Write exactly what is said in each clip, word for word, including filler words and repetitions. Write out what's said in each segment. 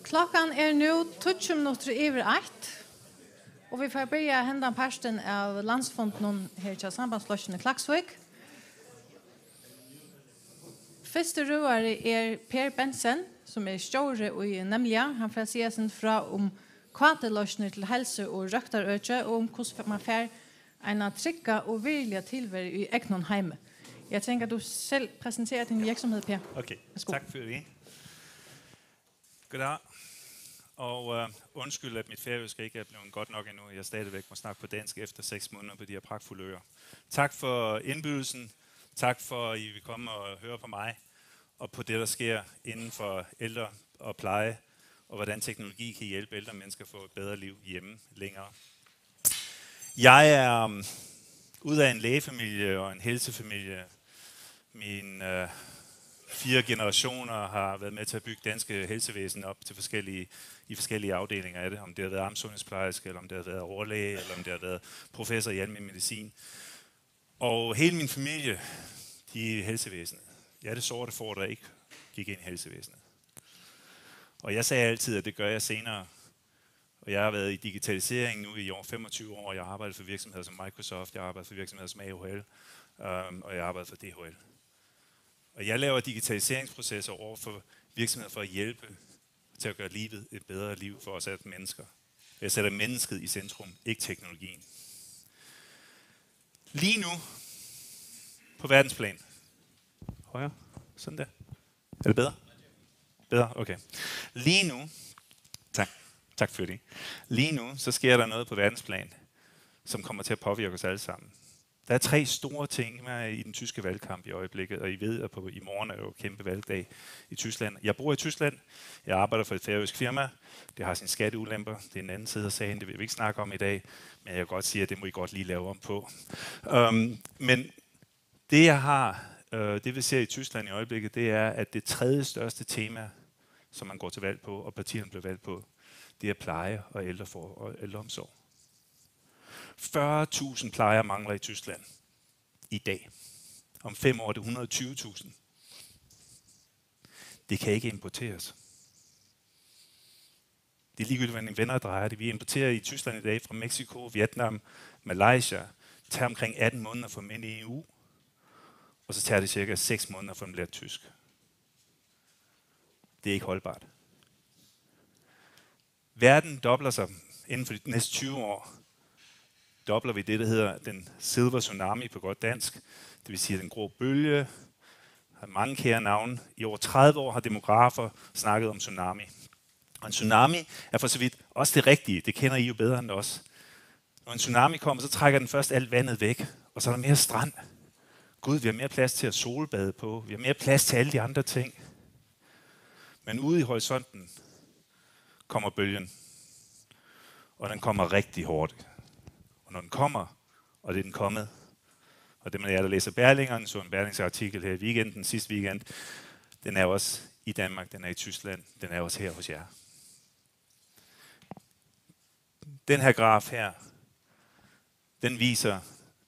Klokkan er nú tíggju minuttir yvir eitt, og vit fara at byrja hendan partin av landsfundinum her hjá Sambandsflokkinum í Klaksvík. Fyrsti røðari er Per Bentsen, sum er stjóri í Nemlia. Hann fer at siga okkum frá um K T-loysnir til heilsu og røktarøki, og um hvussu man fær eina trygga og virðiliga tilveru í egnum heimi. Jeg tænker, du selv præsenterer din virksomhed, Per. Okay, værsgo. Tak for det. Goddag. Og øh, undskyld, at mit færøsk ikke er blevet godt nok endnu. Jeg stadigvæk må snakke på dansk efter seks måneder på de her pragtfulde øer. Tak for indbydelsen. Tak for, at I vil komme og høre på mig og på det, der sker inden for ældre og pleje, og hvordan teknologi kan hjælpe ældre mennesker få et bedre liv hjemme længere. Jeg er um, ud af en lægefamilie og en helsefamilie. Mine øh, fire generationer har været med til at bygge danske helsevæsen op til forskellige, i forskellige afdelinger af det. Om det har været amtssundhedsplejerske, eller om det har været overlæge, eller om det har været professor i almen medicin. Og hele min familie, de er i helsevæsenet. Jeg er det sorte får, der ikke gik ind i helsevæsenet. Og jeg sagde altid, at det gør jeg senere. Og jeg har været i digitalisering nu i over femogtyve år. Jeg har arbejdet for virksomheder som Microsoft, jeg har arbejdet for virksomheder som A O L, øhm, og jeg har arbejdet for D H L. Og jeg laver digitaliseringsprocesser over for virksomheder for at hjælpe til at gøre livet et bedre liv for os alle mennesker. Jeg sætter mennesket i centrum, ikke teknologien. Lige nu, på verdensplan. Højre. Sådan der. Er det bedre? Bedre? Okay. Lige nu, tak, tak for det. Lige nu, så sker der noget på verdensplan, som kommer til at påvirke os alle sammen. Der er tre store temaer i den tyske valgkamp i øjeblikket, og I ved, at på, i morgen er jo kæmpe valgdag i Tyskland. Jeg bor i Tyskland. Jeg arbejder for et færøsk firma. Det har sine skatteulemper. Det er en anden side af sagen. Det vil vi ikke snakke om i dag. Men jeg kan godt sige, at det må I godt lige lave om på. Um, men det, jeg har, øh, det vi ser i Tyskland i øjeblikket, det er, at det tredje største tema, som man går til valg på, og partierne bliver valgt på, det er pleje og ældrefor- og ældreomsorg. Fyrre tusind plejere mangler i Tyskland i dag. Om fem år er det hundrede og tyve tusind. Det kan ikke importeres. Det er ligegyldigt, hvordan man vender og drejer det. Vi importerer i Tyskland i dag fra Mexico, Vietnam, Malaysia. Det tager omkring atten måneder for mænd i E U, og så tager det cirka seks måneder for dem at lære tysk. Det er ikke holdbart. Verden dobler sig inden for de næste tyve år. Dobler vi det, der hedder den silver tsunami på godt dansk. Det vil sige, den grå bølge har mange kære navne. I over tredive år har demografer snakket om tsunami. Og en tsunami er for så vidt også det rigtige. Det kender I jo bedre end os. Når en tsunami kommer, så trækker den først alt vandet væk, og så er der mere strand. Gud, vi har mere plads til at solbade på. Vi har mere plads til alle de andre ting. Men ude i horisonten kommer bølgen. Og den kommer rigtig hårdt. Og når den kommer, og det er den kommet, og det med jer, der læser Berlingeren, så en Berlingske artikel her i weekenden, sidste weekend, den er jo også i Danmark, den er i Tyskland, den er også her hos jer. Den her graf her, den viser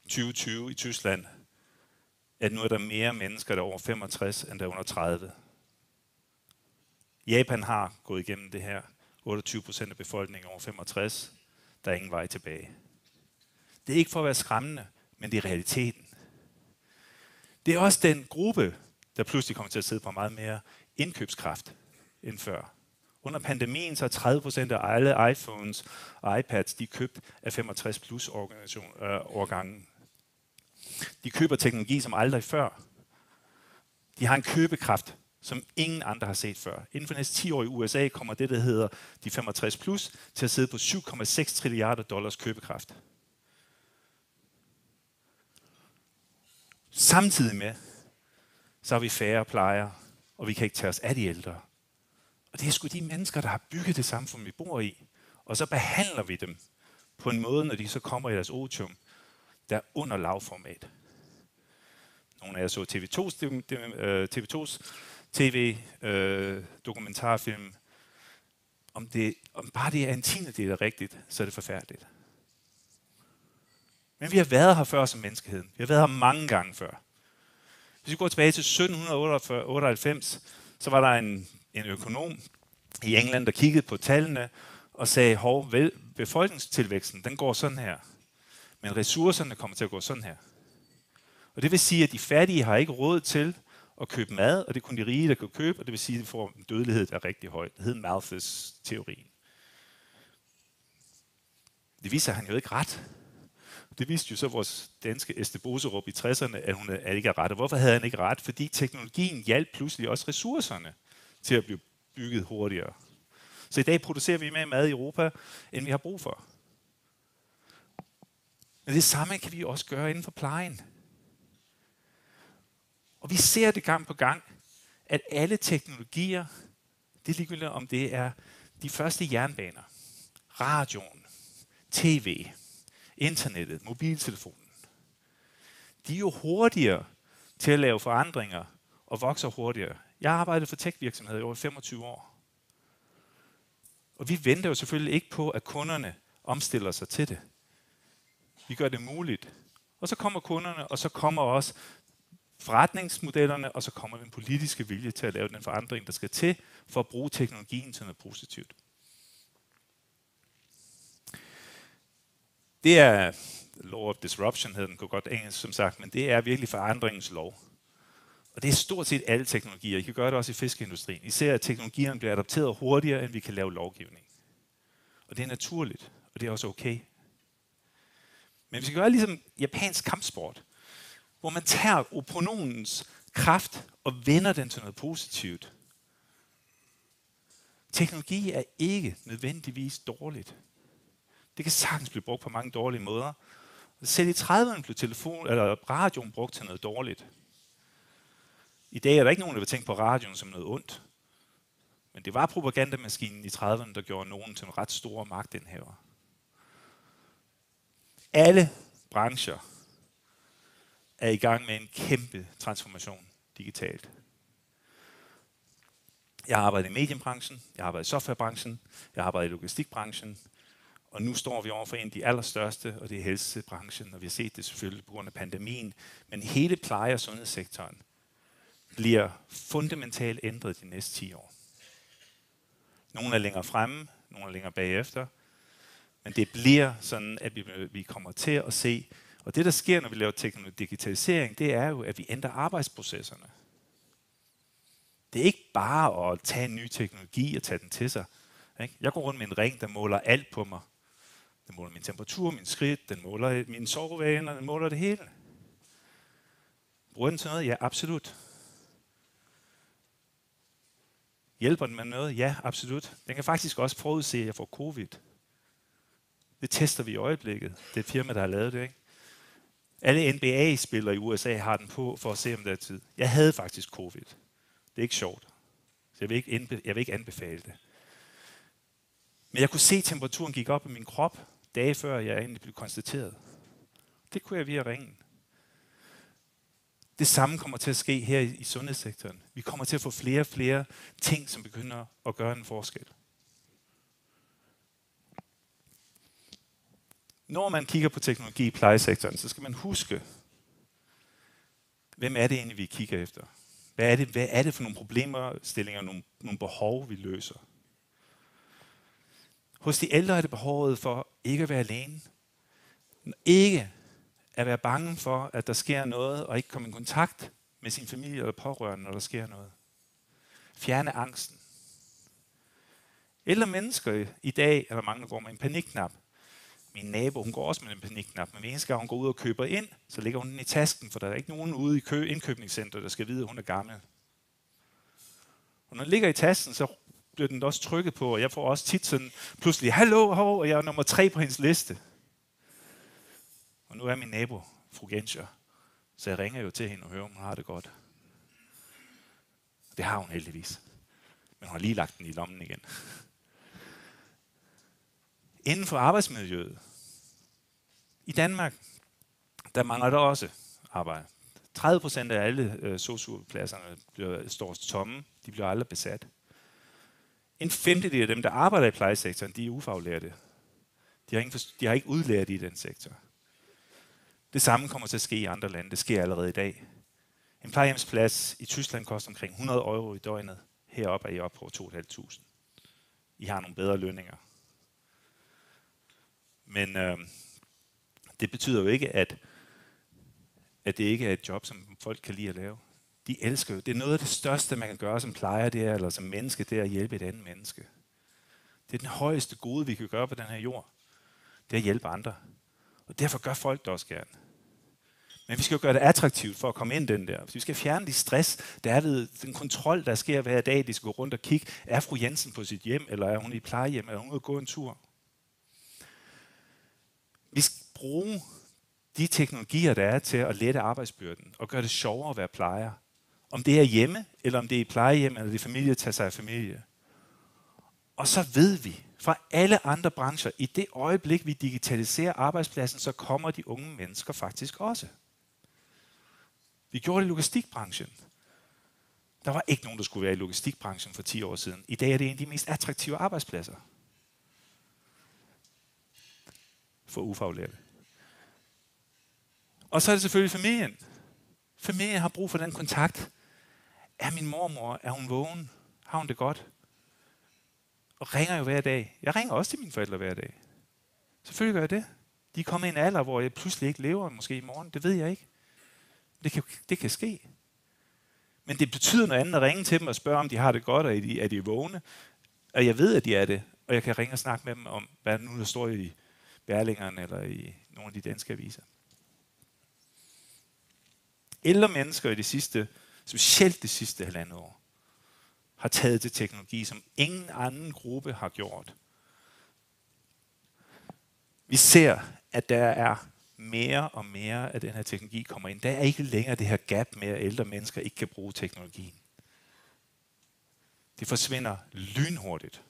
tyve tyve i Tyskland, at nu er der mere mennesker, der er over femogtres, end der er under tredive. Japan har gået igennem det her. Otteogtyve procent af befolkningen over femogtres. Der er ingen vej tilbage. Det er ikke for at være skræmmende, men det er realiteten. Det er også den gruppe, der pludselig kommer til at sidde på meget mere indkøbskraft end før. Under pandemien så er tredive procent af alle iPhones og iPads, de er købt af femogtres plus organisation, øh, årgangen. De køber teknologi som aldrig før. De har en købekraft, som ingen andre har set før. Inden for næste ti år i U S A kommer det, der hedder de femogtres plus, til at sidde på syv komma seks trilliarder dollars købekraft. Samtidig med, så har vi færre plejere, og vi kan ikke tage os af de ældre. Og det er sgu de mennesker, der har bygget det samfund, vi bor i. Og så behandler vi dem på en måde, når de så kommer i deres otium, der er under lavformat. Nogle af jer så T V tos, dem- dem- øh, T V tos T V-dokumentarfilm. Om, det, om bare det er en tiendedel er rigtigt, så er det forfærdeligt. Men vi har været her før som menneskeheden. Vi har været her mange gange før. Hvis vi går tilbage til sytten hundrede otteoghalvfems, så var der en, en økonom, i England, der kiggede på tallene og sagde, hov, vel, befolkningstilvæksten, den går sådan her. Men ressourcerne kommer til at gå sådan her. Og det vil sige, at de fattige har ikke råd til at købe mad, og det er kun de rige, der kan købe, og det vil sige, at de får en dødelighed, der er rigtig høj. Det hedder Malthus-teorien. Det viser sig, at han jo ikke ret. Det viste jo så vores danske Esther Boserup i tresserne, at hun er, ikke er ret. Og hvorfor havde han ikke ret? Fordi teknologien hjalp pludselig også ressourcerne til at blive bygget hurtigere. Så i dag producerer vi mere mad i Europa, end vi har brug for. Men det samme kan vi også gøre inden for plejen. Og vi ser det gang på gang, at alle teknologier, det er ligegyldigt, om det er de første jernbaner, radioen, tv, internettet, mobiltelefonen, de er jo hurtigere til at lave forandringer og vokser hurtigere. Jeg har arbejdet for tech-virksomheder i over femogtyve år. Og vi venter jo selvfølgelig ikke på, at kunderne omstiller sig til det. Vi gør det muligt. Og så kommer kunderne, og så kommer også forretningsmodellerne, og så kommer den politiske vilje til at lave den forandring, der skal til for at bruge teknologien til noget positivt. Det er law of disruption, hedder den på godt engelsk, som sagt, men det er virkelig forandringens lov. Og det er stort set alle teknologier. I kan gøre det også i fiskeindustrien. I ser, at teknologierne bliver adapteret hurtigere, end vi kan lave lovgivning. Og det er naturligt, og det er også okay. Men hvis vi gør ligesom japansk kampsport, hvor man tager opponentens kraft og vender den til noget positivt. Teknologi er ikke nødvendigvis dårligt. Det kan sagtens blive brugt på mange dårlige måder. Selv i trediverne blev telefon, eller radioen brugt til noget dårligt. I dag er der ikke nogen, der vil tænke på radioen som noget ondt. Men det var propagandamaskinen i trediverne, der gjorde nogen til en ret stor magtindhaver. Alle brancher er i gang med en kæmpe transformation digitalt. Jeg har arbejdet i mediebranchen, jeg har arbejdet i softwarebranchen, jeg har arbejdet i logistikbranchen, og nu står vi over for en af de allerstørste, og det er helsebranchen, og vi har set det selvfølgelig på grund af pandemien, men hele pleje- og sundhedssektoren bliver fundamentalt ændret de næste ti år. Nogle er længere fremme, nogle er længere bagefter, men det bliver sådan, at vi, vi kommer til at se, og det, der sker, når vi laver teknologi digitalisering, det er jo, at vi ændrer arbejdsprocesserne. Det er ikke bare at tage en ny teknologi og tage den til sig. Ikke? Jeg går rundt med en ring, der måler alt på mig. Den måler min temperatur, min skridt, den måler mine sovevaner, den måler det hele. Bruger den til noget? Ja, absolut. Hjælper den med noget? Ja, absolut. Den kan faktisk også forudse, at jeg får covid. Det tester vi i øjeblikket. Det er et firma, der har lavet det, ikke? Alle N B A-spillere i U S A har den på for at se, om det er tid. Jeg havde faktisk covid. Det er ikke sjovt. Så jeg vil ikke, indbe- jeg vil ikke anbefale det. Men jeg kunne se, at temperaturen gik op i min krop, dage før jeg egentlig blev konstateret. Det kunne jeg via ringen. Det samme kommer til at ske her i, i sundhedssektoren. Vi kommer til at få flere og flere ting, som begynder at gøre en forskel. Når man kigger på teknologi i plejesektoren, så skal man huske, hvem er det egentlig, vi kigger efter? Hvad er det, hvad er det for nogle problemstillinger, nogle, nogle behov, vi løser? Hos de ældre er det behovet for ikke at være alene. Ikke at være bange for, at der sker noget, og ikke komme i kontakt med sin familie eller pårørende, når der sker noget. Fjerne angsten. Ældre mennesker i dag er der mange, der går med en panikknap. Min nabo, hun går også med en panikknap, men hver eneste gang hun går ud og køber ind, så lægger hun den i tasken, for der er ikke nogen ude i kø- indkøbningscenter, der skal vide, at hun er gammel. Og når den ligger i tasken, så bliver den også trykket på, og jeg får også tit sådan pludselig, hallo, hov, og jeg er nummer tre på hendes liste. Og nu er min nabo, fru Genscher, så jeg ringer jo til hende og hører, om hun har det godt. Det har hun heldigvis. Men hun har lige lagt den i lommen igen. Inden for arbejdsmiljøet, i Danmark, der mangler der også arbejde. Tredive procent af alle øh, sosu-pladserne bliver, står tomme. De bliver aldrig besat. En femtedel af dem, der arbejder i plejesektoren, de er ufaglærte. De har, ingen, de har ikke udlært i den sektor. Det samme kommer til at ske i andre lande. Det sker allerede i dag. En plejehjemsplads i Tyskland koster omkring hundrede euro i døgnet. Heroppe er I oppe på to tusind fem hundrede. I har nogle bedre lønninger. Men øh, det betyder jo ikke, at, at det ikke er et job, som folk kan lide at lave. De elsker jo. Det er noget af det største, man kan gøre som plejer, det er, eller som menneske, det er at hjælpe et andet menneske. Det er den højeste gode, vi kan gøre på den her jord. Det er at hjælpe andre. Og derfor gør folk det også gerne. Men vi skal jo gøre det attraktivt for at komme ind den der. Så vi skal fjerne de stress, der er ved den kontrol, der sker hver dag. De skal gå rundt og kigge, er fru Jensen på sit hjem, eller er hun i plejehjem, eller er hun ude at gå en tur? Vi skal bruge de teknologier, der er til at lette arbejdsbyrden og gøre det sjovere at være plejer. Om det er hjemme, eller om det er i plejehjem, eller det er familie, tager sig af familie. Og så ved vi fra alle andre brancher, i det øjeblik, vi digitaliserer arbejdspladsen, så kommer de unge mennesker faktisk også. Vi gjorde det i logistikbranchen. Der var ikke nogen, der skulle være i logistikbranchen for ti år siden. I dag er det en af de mest attraktive arbejdspladser for ufaglærte. Og så er det selvfølgelig familien. Familien har brug for den kontakt. Er min mormor, er hun vågen? Har hun det godt? Og ringer jo hver dag. Jeg ringer også til mine forældre hver dag. Selvfølgelig gør jeg det. De er kommet i en alder, hvor jeg pludselig ikke lever, måske i morgen. Det ved jeg ikke. Det kan, det kan ske. Men det betyder noget andet at ringe til dem og spørge, om de har det godt, og er de, er de vågne. Og jeg ved, at de er det. Og jeg kan ringe og snakke med dem om, hvad nu der står i Berlingeren eller i nogle af de danske aviser. Ældre mennesker i det sidste, specielt det sidste halvandet år, har taget til teknologi, som ingen anden gruppe har gjort. Vi ser, at der er mere og mere af den her teknologi kommer ind. Der er ikke længere det her gap med, at ældre mennesker ikke kan bruge teknologien. Det forsvinder lynhurtigt.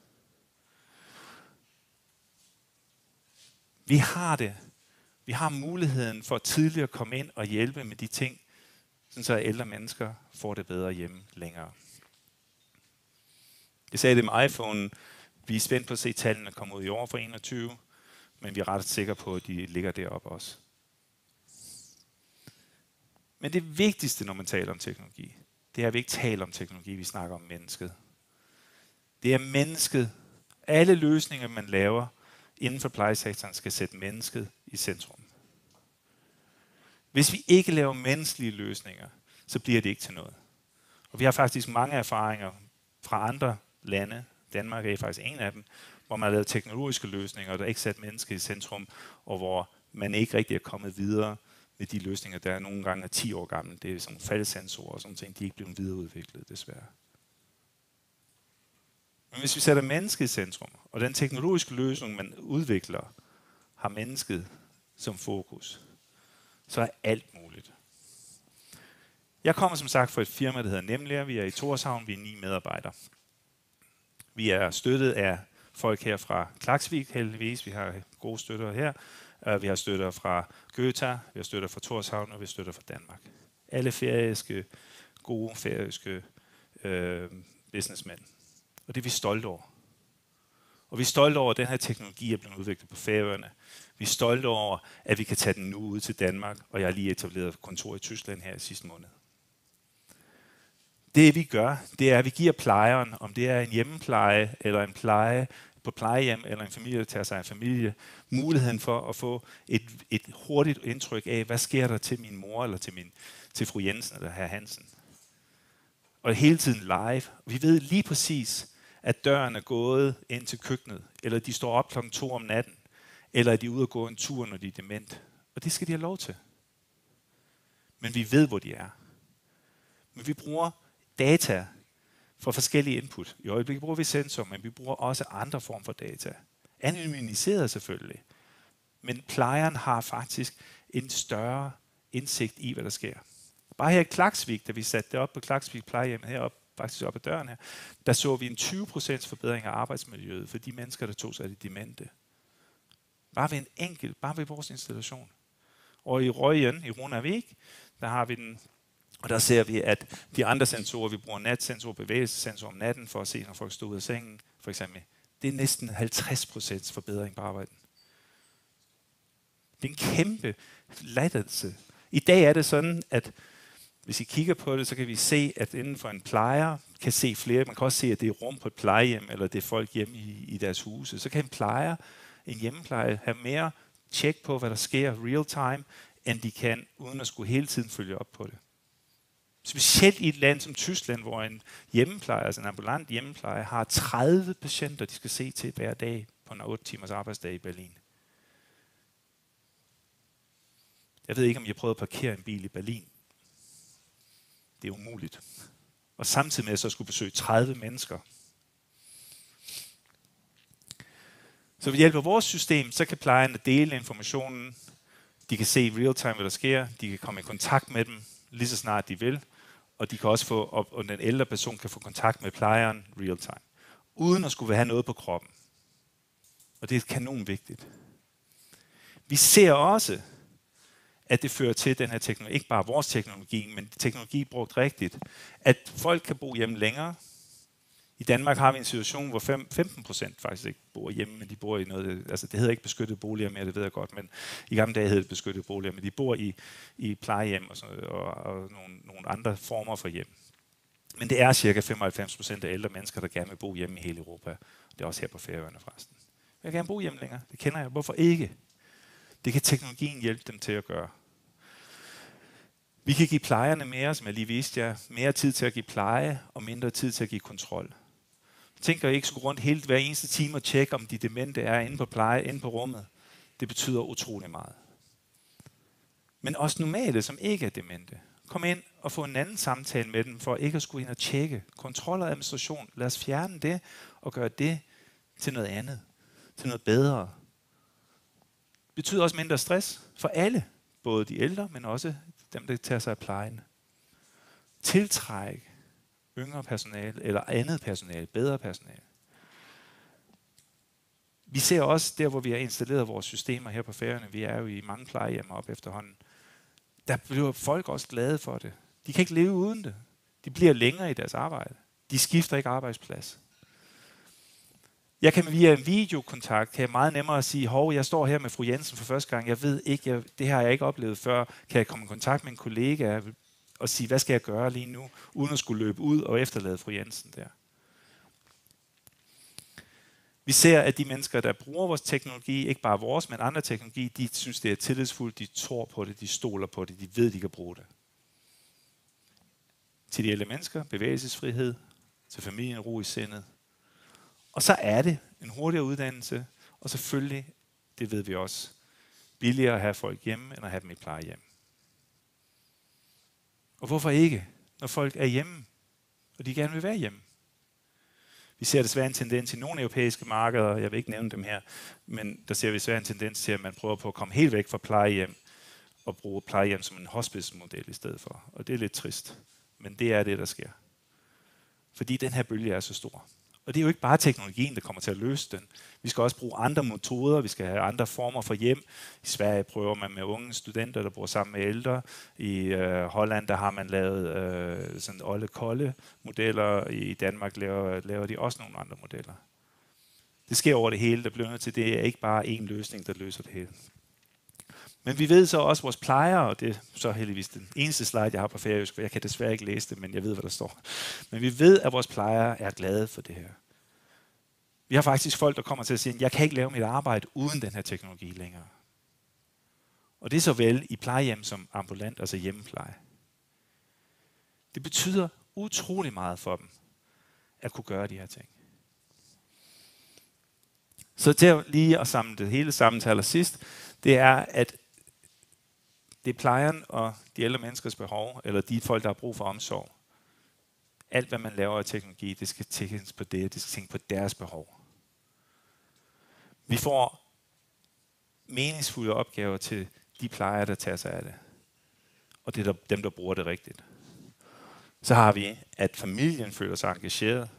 Vi har det. Vi har muligheden for tidligere at komme ind og hjælpe med de ting, sådan så at ældre mennesker får det bedre hjemme længere. Jeg sagde det med iPhone. Vi er spændt på at se tallene komme ud i år for enogtyve, men vi er ret sikre på, at de ligger deroppe også. Men det vigtigste, når man taler om teknologi, det er, at vi ikke taler om teknologi, vi snakker om mennesket. Det er mennesket. Alle løsninger, man laver inden for plejesektoren, skal sætte mennesket i centrum. Hvis vi ikke laver menneskelige løsninger, så bliver det ikke til noget. Og vi har faktisk mange erfaringer fra andre lande, Danmark er faktisk en af dem, hvor man har lavet teknologiske løsninger, der ikke sat mennesket i centrum, og hvor man ikke rigtig er kommet videre med de løsninger, der er nogle gange er ti år gamle. Det er sådan faldsensorer og sådan ting, de er ikke blevet videreudviklet, desværre. Men hvis vi sætter mennesket i centrum, og den teknologiske løsning, man udvikler, har mennesket som fokus, så er alt muligt. Jeg kommer som sagt fra et firma, der hedder Nemlia. Vi er i Tórshavn, vi er ni medarbejdere. Vi er støttet af folk her fra Klaksvík, heldigvis. Vi har gode støtter her. Øh, vi har støtter fra Göta, vi har støtter fra Tórshavn, og vi har støtter fra Danmark. Alle færøske, gode færøske øh, businessmænd. Og det er vi stolte over. Og vi er stolte over, at den her teknologi er blevet udviklet på Færøerne. Vi er stolte over, at vi kan tage den nu ud til Danmark, og jeg har lige etableret kontor i Tyskland her i sidste måned. Det vi gør, det er, at vi giver plejeren, om det er en hjemmepleje, eller en pleje på plejehjem, eller en familie, der tager sig af en familie, muligheden for at få et, et hurtigt indtryk af, hvad sker der til min mor, eller til, min, til fru Jensen, eller herr Hansen. Og hele tiden live. Vi ved lige præcis, at døren er gået ind til køkkenet, eller de står op klokken to om natten, eller at de er ude at gå en tur, når de er dement. Og det skal de have lov til. Men vi ved, hvor de er. Men vi bruger data fra forskellige input. I øjeblikket bruger vi sensor, men vi bruger også andre former for data. Anonymiseret selvfølgelig. Men plejeren har faktisk en større indsigt i, hvad der sker. Bare her i Klaksvík, da vi satte det op på Klaksvík plejehjem, heroppe faktisk op ad døren her, der så vi en tyve procent forbedring af arbejdsmiljøet for de mennesker, der tog sig af de demente. Bare ved en enkelt, bare ved vores installation. Og i Røyen, i Runavík, der har vi den, og der ser vi, at de andre sensorer, vi bruger natsensor, bevægelsessensor om natten for at se, når folk står ud af sengen, for eksempel, det er næsten halvtreds procent forbedring på arbejden. Det er en kæmpe lettelse. I dag er det sådan, at hvis I kigger på det, så kan vi se, at inden for en plejer, kan se flere. Man kan også se, at det er rum på et plejehjem, eller det er folk hjemme i, i deres huse. Så kan en plejer, en hjemmeplejer, have mere tjek på, hvad der sker real time, end de kan, uden at skulle hele tiden følge op på det. Specielt i et land som Tyskland, hvor en hjemmeplejer, altså en ambulant hjemmeplejer, har tredive patienter, de skal se til hver dag på en otte timers arbejdsdag i Berlin. Jeg ved ikke, om I har prøvet at parkere en bil i Berlin. Det er umuligt. Og samtidig med at så skulle besøge tredive mennesker. Så ved hjælp af vores system, så kan plejerne dele informationen. De kan se i real time, hvad der sker. De kan komme i kontakt med dem, lige så snart de vil. Og de kan også få, og den ældre person kan få kontakt med plejeren real time, uden at skulle have noget på kroppen. Og det er kanon vigtigt. Vi ser også, at det fører til den her teknologi, ikke bare vores teknologi, men teknologi brugt rigtigt, at folk kan bo hjemme længere. I Danmark har vi en situation, hvor fem, femten procent faktisk ikke bor hjemme, men de bor i noget, altså det hedder ikke beskyttede boliger mere, det ved jeg godt, men i gamle dage hed det beskyttede boliger, men de bor i, i plejehjem og, sådan, og, og nogle, nogle andre former for hjem. Men det er cirka femoghalvfems procent af ældre mennesker, der gerne vil bo hjemme i hele Europa. Det er også her på Færøerne forresten. Jeg vil gerne bo hjemme længere. Det kender jeg. Hvorfor ikke? Det kan teknologien hjælpe dem til at gøre. Vi kan give plejerne mere, som jeg lige viste jer, mere tid til at give pleje og mindre tid til at give kontrol. Tænk, at I ikke skulle rundt hele hver eneste time og tjekke, om de demente er inde på pleje, inde på rummet. Det betyder utrolig meget. Men også normale, som ikke er demente. Kom ind og få en anden samtale med dem, for ikke at skulle ind og tjekke. Kontrol og administration, lad os fjerne det og gøre det til noget andet, til noget bedre. Det betyder også mindre stress for alle, både de ældre, men også dem, der tager sig af plejen. Tiltrække yngre personale, eller andet personale, bedre personale. Vi ser også der, hvor vi har installeret vores systemer her på Færøerne, vi er jo i mange plejehjem op efterhånden, der bliver folk også glade for det. De kan ikke leve uden det. De bliver længere i deres arbejde. De skifter ikke arbejdsplads. Jeg kan via en videokontakt, kan jeg meget nemmere sige, hov, jeg står her med fru Jensen for første gang, jeg ved ikke, jeg, det har jeg ikke oplevet før, kan jeg komme i kontakt med en kollega og sige, hvad skal jeg gøre lige nu, uden at skulle løbe ud og efterlade fru Jensen der. Vi ser, at de mennesker, der bruger vores teknologi, ikke bare vores, men andre teknologi, de synes, det er tillidsfuldt, de tror på det, de stoler på det, de ved, de kan bruge det. Til de ældre mennesker, bevægelsesfrihed, til familien ro i sindet. Og så er det en hurtigere uddannelse, og selvfølgelig, det ved vi også, billigere at have folk hjemme, end at have dem i plejehjem. Og hvorfor ikke, når folk er hjemme, og de gerne vil være hjemme? Vi ser desværre en tendens i nogle europæiske markeder, jeg vil ikke nævne dem her, men der ser vi desværre en tendens til, at man prøver på at komme helt væk fra plejehjem og bruge plejehjem som en hospice-model i stedet for. Og det er lidt trist, men det er det, der sker. Fordi den her bølge er så stor. Og det er jo ikke bare teknologien, der kommer til at løse den. Vi skal også bruge andre metoder, vi skal have andre former for hjem. I Sverige prøver man med unge studenter, der bor sammen med ældre. I øh, Holland, der har man lavet øh, sådan olde-kolde-modeller. I Danmark laver, laver de også nogle andre modeller. Det sker over det hele. Der bliver nødt til, det er ikke bare én løsning, der løser det hele. Men vi ved så også, at vores plejere, og det er så heldigvis den eneste slide, jeg har på færøsk, for jeg kan desværre ikke læse det, men jeg ved, hvad der står. Men vi ved, at vores plejere er glade for det her. Vi har faktisk folk, der kommer til at sige, jeg kan ikke lave mit arbejde uden den her teknologi længere. Og det er såvel i plejehjem som ambulant, altså hjemmepleje. Det betyder utrolig meget for dem, at kunne gøre de her ting. Så til at lige at samle det hele sammen til allersidst, det er, at det er plejeren og de ældre menneskers behov, eller de folk, der har brug for omsorg. Alt, hvad man laver af teknologi, det skal tænkes på det, det skal tænke på deres behov. Vi får meningsfulde opgaver til de plejere, der tager sig af det. Og det er der, dem, der bruger det rigtigt. Så har vi, at familien føler sig engageret.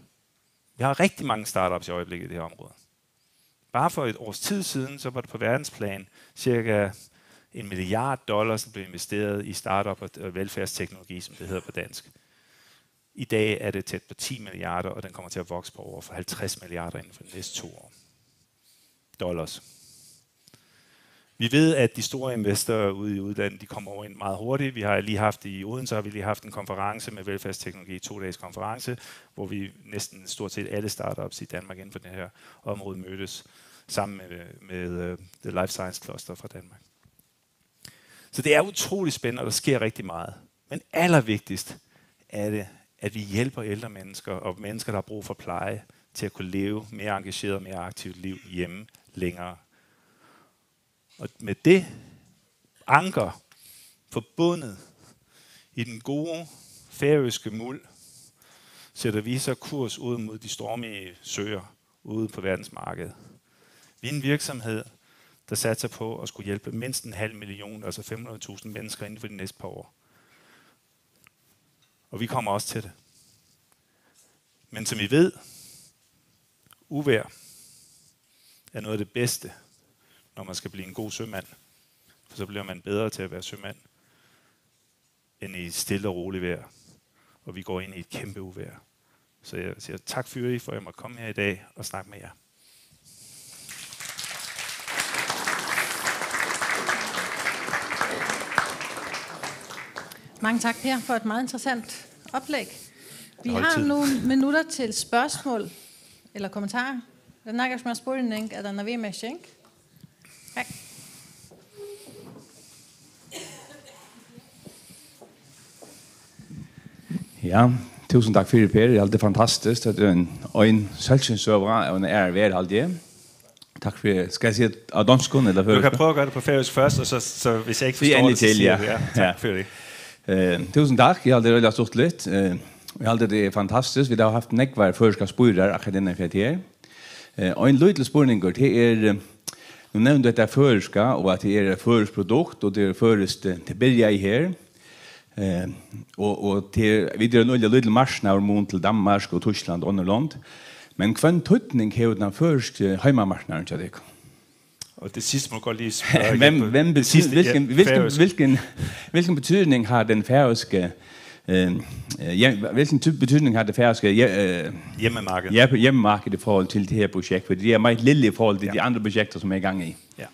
Vi har rigtig mange startups i øjeblikket i det her område. Bare for et års tid siden, så var det på verdensplan cirka en milliard dollars, der blev investeret i startup og velfærdsteknologi, som det hedder på dansk. I dag er det tæt på ti milliarder, og den kommer til at vokse på over for halvtreds milliarder inden for de næste to år. Dollars. Vi ved, at de store investorer ude i udlandet, de kommer over ind meget hurtigt. Vi har lige haft i Odense, har vi lige haft en konference med velfærdsteknologi, to dages konference, hvor vi næsten stort set alle startups i Danmark inden for det her område mødtes sammen med, med uh, The Life Science Cluster fra Danmark. Så det er utrolig spændende, og der sker rigtig meget. Men allervigtigst er det, at vi hjælper ældre mennesker og mennesker, der har brug for pleje, til at kunne leve mere engageret og mere aktivt liv hjemme længere. Og med det anker forbundet i den gode færøske muld, sætter vi så kurs ud mod de stormige søer ude på verdensmarkedet. Vi er en virksomhed, der satser på at skulle hjælpe mindst en halv million, altså fem hundrede tusind mennesker inden for de næste par år. Og vi kommer også til det. Men som I ved, uvejr er noget af det bedste, når man skal blive en god sømand. For så bliver man bedre til at være sømand, end i stille og roligt vejr. Og vi går ind i et kæmpe uvejr. Så jeg siger tak, Fyri, for at jeg måtte komme her i dag og snakke med jer. Mange tak, Per, for et meget interessant oplæg. Vi har nu minutter til spørgsmål eller kommentarer. Den nægger som spurning, er der noget ved med skænk? Nej. Ja, tusen takk fyri, Per. Eg haldi, tað er fantastiskt. Tað er ein, ein sólskinssøga av ein aðrari verð, haldi eg. Takk fyri. Skal eg siga á donskum ella føroyskum? Du kan prøve at gøre det på færøsk først, og så, så hvis jeg ikke forstår det, så siger du ja. Tak for det. Eh, tusen takk. Eg haldi, tað er øgiliga stuttligt. Eh, eg haldi, tað er fantastiskt. Vit hava havt nógvar føroyskar spurningar akkurát innan fyri her. Eh, ein lítil spurningur, tað er, eh, nú nevndi tú hetta føroyska, og at tað er eitt føroyskt produkt, og tað er føroyskt, eh, tað byrjaði her. Eh, og, og tað er, vit eru ein øgiliga lítil marknaður í mun til Danmark og Týskland og onnur lond. Men hvønn týdning hevur tann føroyski heimamarknaðurin hjá tykkum? Og det sidste må du godt lige spørge igen. Hvem, hvem betyder, hvilken, hvilken, hvilken, hvilken betydning har den færøske, øh, øh, hjem, hvilken type betydning har det færøske øh, hjemmemarked. Hjemmemarked i forhold til det her projekt? For det er meget lille i forhold til ja. de andre projekter, som er i gang i. Ja.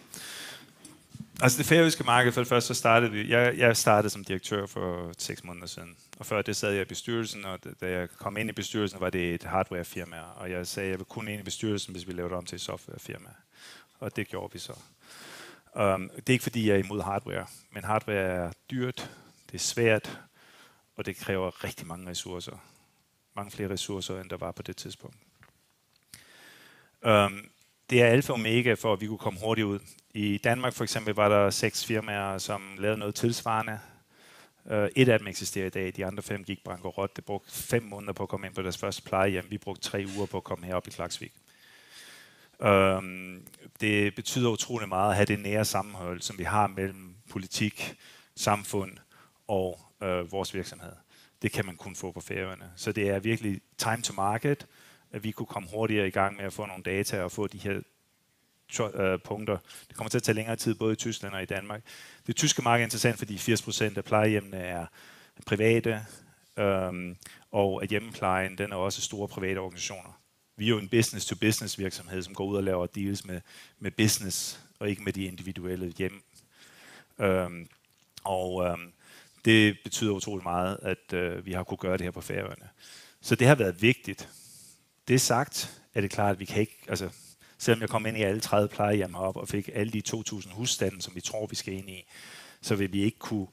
Altså det færøske marked, for det første så startede vi, jeg, jeg startede som direktør for seks måneder siden. Og før det sad jeg i bestyrelsen, og da jeg kom ind i bestyrelsen, var det et hardwarefirma. Og jeg sagde, jeg vil kun ind i bestyrelsen, hvis vi laver det om til et softwarefirma. Og det gjorde vi så. Um, det er ikke fordi, jeg er imod hardware, men hardware er dyrt, det er svært, og det kræver rigtig mange ressourcer. Mange flere ressourcer, end der var på det tidspunkt. Um, det er alfa og omega for, at vi kunne komme hurtigt ud. I Danmark for eksempel var der seks firmaer, som lavede noget tilsvarende. Uh, et af dem eksisterer i dag, de andre fem gik bankerot. Det brugte fem måneder på at komme ind på deres første plejehjem. Vi brugte tre uger på at komme herop i Klaksvík. Um, det betyder utrolig meget at have det nære sammenhold, som vi har mellem politik, samfund og uh, vores virksomhed. Det kan man kun få på Færøerne. Så det er virkelig time to market, at vi kunne komme hurtigere i gang med at få nogle data og få de her punkter. Det kommer til at tage længere tid, både i Tyskland og i Danmark. Det tyske marked er interessant, fordi firs procent af plejehjemmene er private, øhm, og at hjemmeplejen, den er også store private organisationer. Vi er jo en business-to-business virksomhed, som går ud og laver deals med, med business, og ikke med de individuelle hjem. Øhm, og øhm, det betyder utrolig meget, at øh, vi har kunnet gøre det her på Færøerne. Så det har været vigtigt. Det sagt, er det klart, at vi kan ikke, altså, selvom jeg kom ind i alle tredive plejehjem heroppe og fik alle de to tusind husstande, som vi tror, vi skal ind i, så vil vi ikke kunne,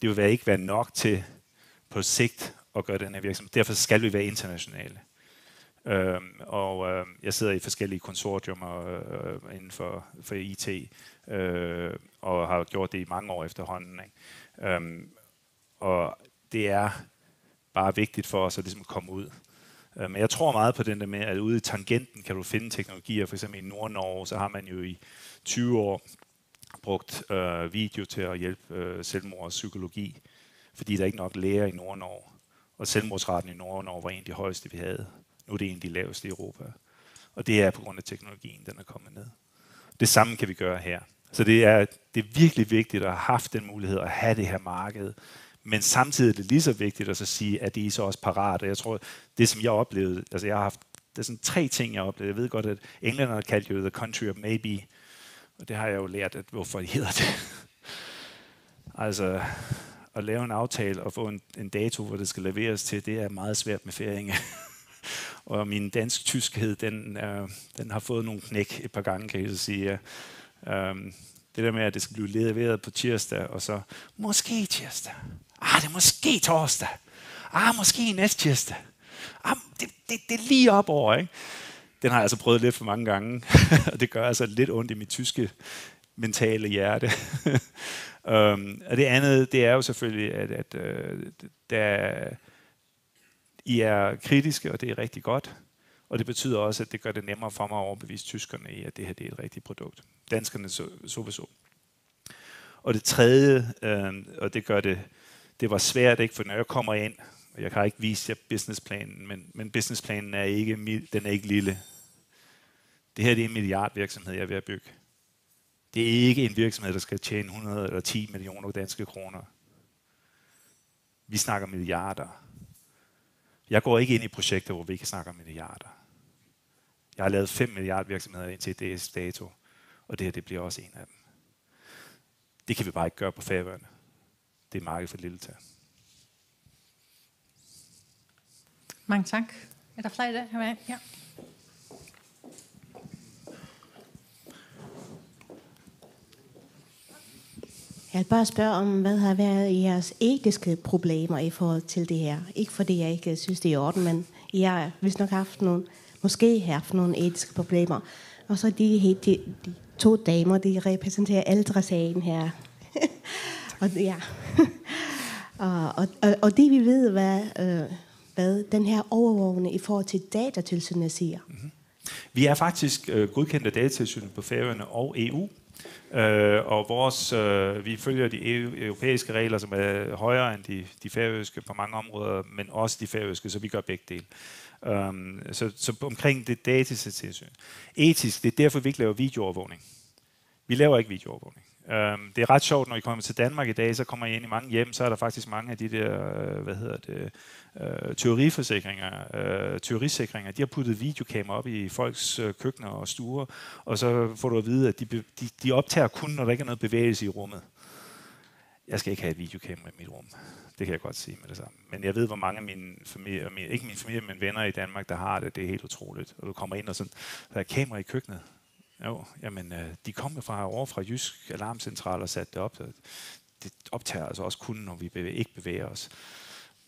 det vil være, ikke være nok til på sigt at gøre den her virksomhed. Derfor skal vi være internationale. Øhm, og øhm, jeg sidder i forskellige konsortiumer øh, inden for, for I T, øh, og har gjort det i mange år efterhånden. Ikke? Øhm, og det er bare vigtigt for os at, ligesom at komme ud. Øh, men jeg tror meget på den der med, at ude i tangenten kan du finde teknologier. For eksempel i Nord-Norge, så har man jo i tyve år brugt øh, video til at hjælpe øh, selvmordspsykologi, fordi der er ikke nok læger i Nord-Norge. Og selvmordsraten i Nord-Norge var en af de højeste, vi havde. Nu er det en af de laveste i Europa. Og det er på grund af teknologien, den er kommet ned. Det samme kan vi gøre her. Så det er, det er virkelig vigtigt at have haft den mulighed at have det her marked. Men samtidig er det lige så vigtigt at så sige, at det er I så også parat. Og jeg tror, det som jeg oplevede, altså jeg har haft, det er sådan tre ting, jeg oplevede. Jeg ved godt, at englænderne kaldte det the country of maybe. Og det har jeg jo lært, at hvorfor hedder det. Altså, at lave en aftale og få en, en dato, hvor det skal leveres til, det er meget svært med færinger. Og min dansk-tyskhed, den, øh, den har fået nogle knæk et par gange, kan jeg så sige. Ja. Øhm, det der med, at det skal blive leveret på tirsdag, og så måske tirsdag. Ah, det er måske torsdag. Ah, måske næste tirsdag. Ah, det, det, det er lige op over, ikke? Den har jeg altså prøvet lidt for mange gange, og det gør altså lidt ondt i mit tyske mentale hjerte. Øhm, og det andet, det er jo selvfølgelig, at, at øh, der, I er kritiske, og det er rigtig godt. Og det betyder også, at det gør det nemmere for mig at overbevise tyskerne i, at det her, det er et rigtigt produkt. Danskerne så, sowieso. Og det tredje, øh, og det gør det, det var svært, ikke? For når jeg kommer ind, og jeg har ikke vist jer businessplanen, men, men businessplanen er ikke, mi- den er ikke lille. Det her, det er en milliardvirksomhed, jeg er ved at bygge. Det er ikke en virksomhed, der skal tjene hundrede eller ti millioner danske kroner. Vi snakker milliarder. Jeg går ikke ind i projekter, hvor vi ikke snakker milliarder. Jeg har lavet fem milliard virksomheder indtil dags dato, og det her, det bliver også en af dem. Det kan vi bare ikke gøre på Færøerne. Det er markedet for lille til. Mange tak. Er der flere her med? Ja. Jeg vil bare spørge om, hvad har været jeres etiske problemer i forhold til det her? Ikke fordi jeg ikke synes, det er i orden, men I har vist nok haft nogle, måske haft nogle etiske problemer. Og så de, he- de, de to damer, de repræsenterer ældresagen her. Og, ja. og, og, og, og de vil vide, hvad, øh, hvad den her overvågning i forhold til datatilsynet siger. Vi er faktisk øh, godkendt af Datatilsynet på Færøerne og E U. Øh, og vores, øh, vi følger de E U, europæiske regler, som er højere end de, de færøske på mange områder, men også de færøske, så vi gør begge dele. Um, så, så omkring det datatilsyn. Etisk, det er derfor, vi ikke laver videoovervågning. Vi laver ikke videoovervågning. Um, det er ret sjovt, når I kommer til Danmark i dag, så kommer I ind i mange hjem, så er der faktisk mange af de der, øh, hvad hedder det, øh, tyveriforsikringer, øh, tyverisikringer, de har puttet videokamera op i folks øh, køkkener og stuer, og så får du at vide, at de, be- de, de optager kun, når der ikke er noget bevægelse i rummet. Jeg skal ikke have et videokamera i mit rum. Det kan jeg godt sige med det samme. Men jeg ved, hvor mange af mine familie, min, ikke min familie, men venner i Danmark, der har det. Det er helt utroligt. Og du kommer ind og sådan, der er kamera i køkkenet. Jo, jamen, øh, de kom jo fra over fra Jysk Alarmcentral og satte det op. Så det optager altså også kun, når vi bevæger, ikke bevæger os.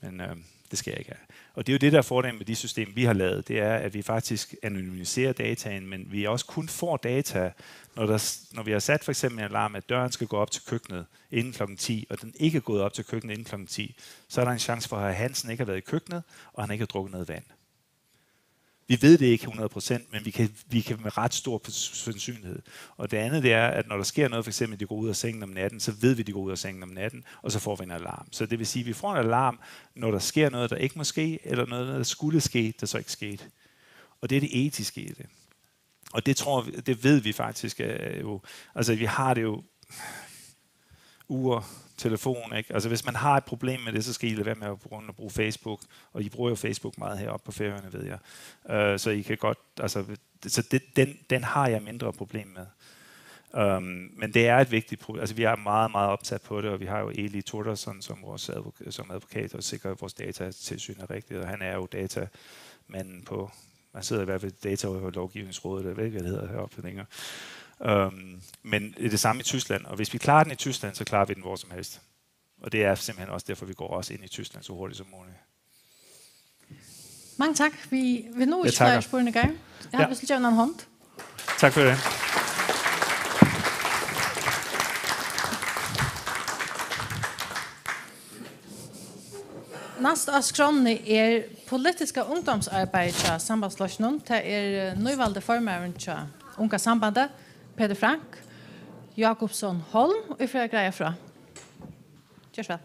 Men øh, det skal jeg ikke have. Og det er jo det, der er fordelen med de system, vi har lavet. Det er, at vi faktisk anonymiserer dataen, men vi også kun får data, når, der, når vi har sat for eksempel en alarm, at døren skal gå op til køkkenet inden klokken ti, og den ikke er gået op til køkkenet inden klokken ti, så er der en chance for, at Hansen ikke har været i køkkenet, og han ikke har drukket noget vand. Vi ved det ikke hundrede procent, men vi kan, vi kan med ret stor sandsynlighed. Og det andet, det er, at når der sker noget, for eksempel, at de går ud af sengen om natten, så ved vi, at de går ud af sengen om natten, og så får vi en alarm. Så det vil sige, at vi får en alarm, når der sker noget, der ikke må ske, eller noget, der skulle ske, der så ikke skete. Og det er det etiske i det. Og det tror vi, det ved vi faktisk er jo, altså vi har det jo ur, telefon, ikke? Altså hvis man har et problem med det, så skal I lade være med at begynde at bruge Facebook, og I bruger jo Facebook meget heroppe på Færøerne, ved jeg. Uh, så I kan godt, altså, så det, den, den har jeg mindre problem med. Um, men det er et vigtigt problem. Altså vi er meget, meget opsat på det, og vi har jo Eli Thordarson som vores advok- som advokat, og sikrer, at vores datatilsyn er rigtigt, og han er jo datamanden på man sidder i hvert fald i datalovgivningsrådet, eller hvad det hedder heroppe længere. Um, men det er det samme i Tyskland, og hvis vi klarer den i Tyskland, så klarer vi den hvor som helst. Og det er simpelthen også derfor, vi går også ind i Tyskland så hurtigt som muligt. Mange tak. Vi vil nu ja, spyrge en gang. Jeg har ja. Bestilt en hånd. Tak for det. Næst á skránni er politiska ungdómsarbeiðið hjá Sambandsflokkinum. Tað er, eh, nývaldi formaðurin hjá Unga Sambandi, Petur Frank Jakobsson Holm, ið fer at greiða frá. Ger so væl.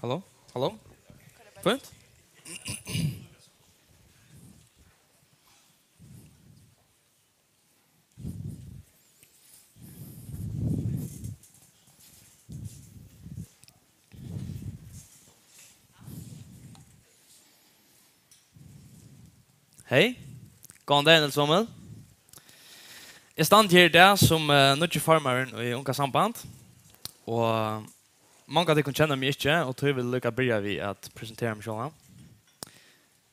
Halló? Halló? Fínt? Hey, góðan dagin, øll somul. Eg standi her í dag sum, eh, nýggi formaðurin í Unga Samband, og mong av tykkum kenna meg ikki, og tí vil eg líka byrja við at presentera meg sjálvan.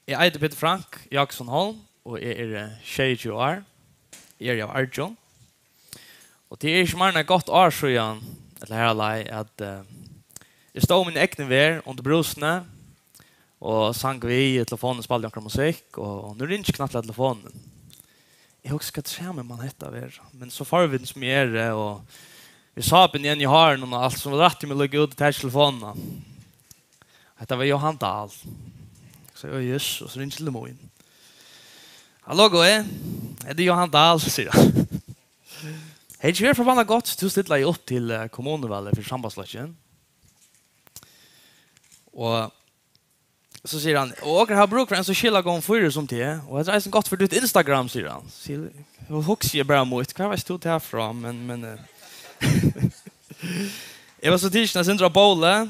Eg eiti Petur Frank Jákupsson Holm, og eg eri, eh, sjeyogtjúgu ár. Eg eri av Argjum. Og tað er ikki meir enn eitt gott ár síðan, ella har leið, at, eh, eg stóð á míni egnu verð undir brúsuni og sang við í telefonini, spældi onkra musikk, og, og nú ringir knappliga telefonin. Eg hugsi, hvat træmi man hetta vera? Men so forvitin sum eg eri, og við sápuni enn í hárinum og alt, so rætti eg meg líka út og taki telefonina. Hetta var Jóhan Dahl. So eg, Jesus, ringir telefonin. Halló, góði. Hetta er Jóhan Dahl, sigur hann. Hey, tað er forbanna gott, tú stillar deg upp til, eh, kommunuvalið fyri Sambandsflokkin. Og so sigur hann, og okur hava brúk fyri ein so skilagóðan fýr sum teg, og hetta er eisini gott fyri títt Instagram, sigur hann. Sigur, og hugsi eg bara mítt, hvar veitst tú tað frá? Men, men, eh, eg var so tikin eitt sindur á bóli,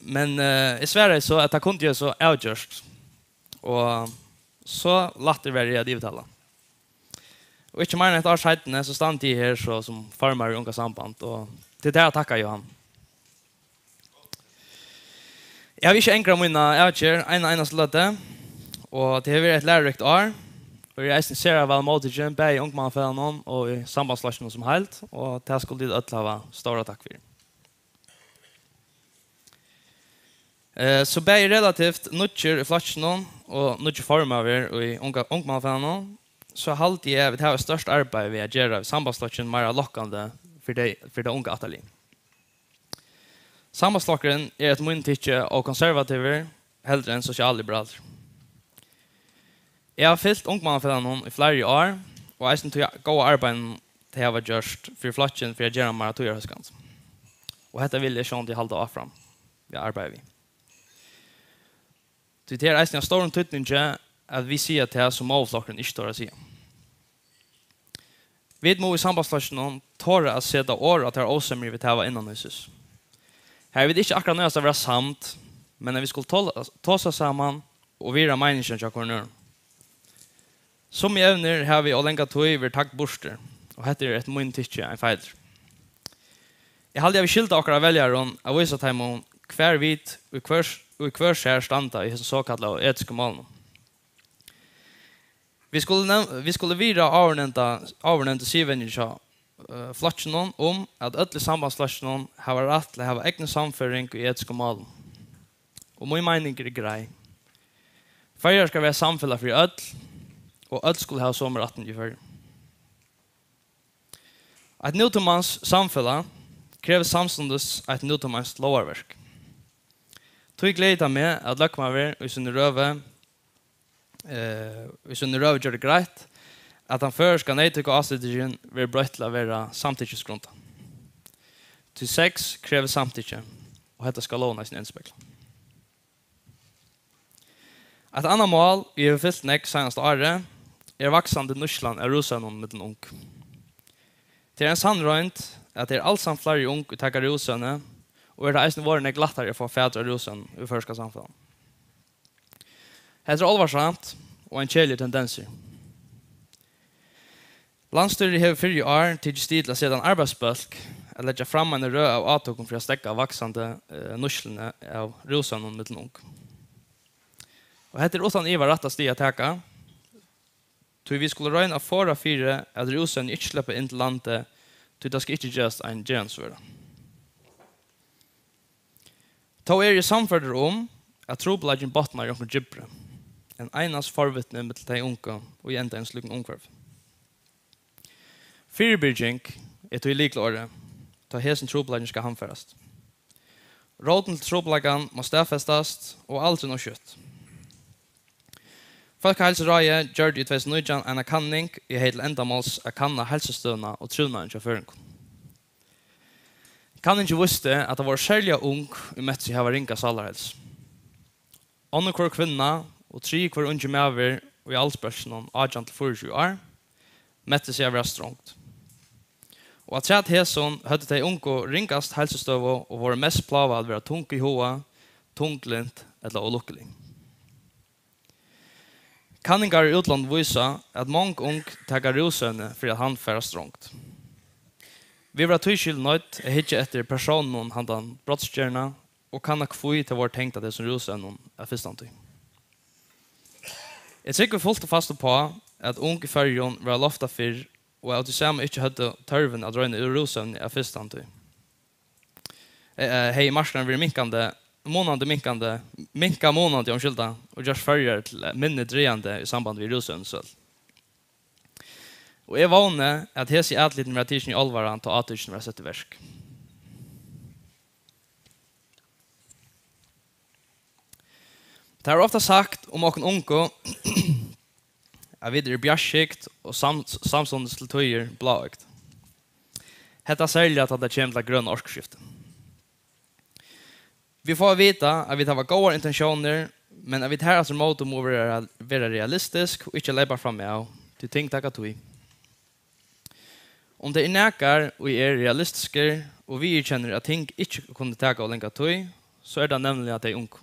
men, eh, eg svaraði so, at tað kundi eg so avgjørt. Og so lættur var eg at yvirtala. Og ikki meir enn eitt ár seinni, so standi eg her so sum formaður í Unga Samband, og tað er tær at takka, Jóhan. Eg havi ikki angrað mína avgerð eina einastu løtu, og tað hevur verið eitt læruríkt ár, og eg eri eisini sera væl móttikin, bæði í Ungmannafelagnum og í Sambandsflokkinum sum heild, og tað skulu tit øll hava stóra takk fyri. Eh, so bæði relativt nýggjur í flokkinum og nýggjur formaður í unga, Ungmannafelagnum, so haldi eg, at vit hava eitt stórt arbeiði við at gera Sambandsflokkin meira lokkandi fyri tey, fyri tað unga ættarliðið. Sambandsflokkurin er eftir mínum tykki ov konservativur heldur enn sosialliberalur. Eg havi fylgt Ungmannafelagnum í fleiri ár, og eisini tí góða arbeiðinum, tey hava gjørt fyri flokkin fyri at gera hann meira tíðarhóskandi. Og hetta vil eg sjálvandi halda áfram við at arbeiða við. Tí tað er eisini av stórum týdningi, at vit siga tað, sum móðurflokkurin ikki torir at siga. Vit mugu í Sambandsflokkinum tora at seta orð á tær ósemjur, vit hava innanhýsis. Har vit ikki akkurát noyðast at vera samd, men at vit skulu tola, tosa saman og virða meiningina hjá hvørjum øðrum. Summi evnir hava í ov langa tíð verið tagd burtur, og hetta er eftir mínum tykki ein feilur. Eg haldi, at vit skylda okkara veljarum at vísa teimum, hvar vit í hvør, í hvør sær standa í hesum sokallaðu etisku málunum. Vit skulu nev-, vit skulu virða áðurnevnda, áðurnevndu siðvenjur hjá, eh, flokkinum um, at øll í Sambandsflokkinum hava rætt til at hava egnu sannføring í etiskum málum. Og mín meining er greið. Føroyar skal vera samfelag fyri øll, og øll skulu hava somu rættindi í Føroyum. Eitt nútímans samfelag krevur samstundis eitt nútímans lógarverk. Tí gleðir tað meg, at løgmaður í síni røðu, eh, í síni røðu gjørdi greitt, at tann føroyska neyðtøkuásetingin verður broytt til at vera samtykkisgrundað. Tí sex krevur samtykki, og hetta skal lógin eisini endurspegla. Eitt annað mál, ið hevur fylgt nógv seinasta árið, er vaksandi nýtslan av rúsevnum millum ung. Tað er ein sannroynd, at tað er alsamt fleiri ung, ið taka rúsevni, og er tað eisini vorðið nógv lættari at fáa fatur á rúsevnum í føroyska samfelagnum. Hetta er álvarsamt og ein keðiligur tendensur. Landsstýrið hevur fyrr í ár tikið stig til at seta ein arbeiðsbólk at leggja fram eina røð av átøkum fyri at steðga vaksandi, eh, nýtsluni av rúsevnum millum ung. Og hetta er uttan iva rætta stig at taka, tí vit skulu royna at forða fyri, at rúsevni ikki sleppa inn til landið, tí tað skal ikki gerast ein gerandisvøra. Tó eri eg sannførdur um, at trupulleikin botnar í onkrum djúpri enn einans forvitni millum tey ungu, ið enda í einum slíkum umhvørvi. Fyribyrging er tí lykilorðið, tá hesin trupulleikin skal handfarast. Rótin til trupulleikan má staðfestast, og aldrin ov skjótt. Fólkaheilsuráðið gjørdi í tvey túsund og nítjan eina kanning, ið hevði til endamáls at kanna heilsustøðuna og trivnaðin hjá føroyingum. Kanningin vísti, at tað vóru serliga ung, ið møttu seg hava ringa sálarheilsu. Onnur hvør kvinna og triði hvør ungi maður í aldursbólkinum átjan til fýraogtjúgu ár møttu seg at vera strongd. Og afturat hesum høvdu tey ungu ringast heilsustøðu og vóru mest plágað at vera tung í huga, tunglynt ella ólukkulig. Kanningar í útlondum vísa, at mong ung taka rúsevni fyri at handfara strongd. Vit verða tískil noydd at hyggja eftir persónunum handan brotsgerðina og kanna, hví tey vóru tengd at hesum rúsevnum at fyrstantíð. Eg trúgvi fult og fast uppá, at ung í Føroyum verða loftað fyrr og av tí sama ikki høvdu tørvin at royna úr rúsevni at fyrstantíð. Eh, eh, hevði marknaðurin verið minkandi, munandi minkandi, minkað munandi, umskylda, og gjørt Føroyar til minni dragandi í sambandi við rúsevnissølu. Og eg vóni, at hesi atlitini verða tikin í álvara, tá átikini verða sett í verk. Tað er ofta sagt um okkum ungu, at vit eru bjartskygd og sam-, samstundis til tíðir bláoygd. Hetta serliga, tá tað kemur til grøna orkuskifti. Vit fáa at vita, at vit hava góðar intentiónir, men at vit harafturímóti mugu vera, vera realistisk og ikki leypa framav, tí ting taka tíð. Um tað er nakar, ið er realistiskur og viðurkennir, at ting ikki kunnu taka ov langa tíð, so er tað nevniliga tey ungu.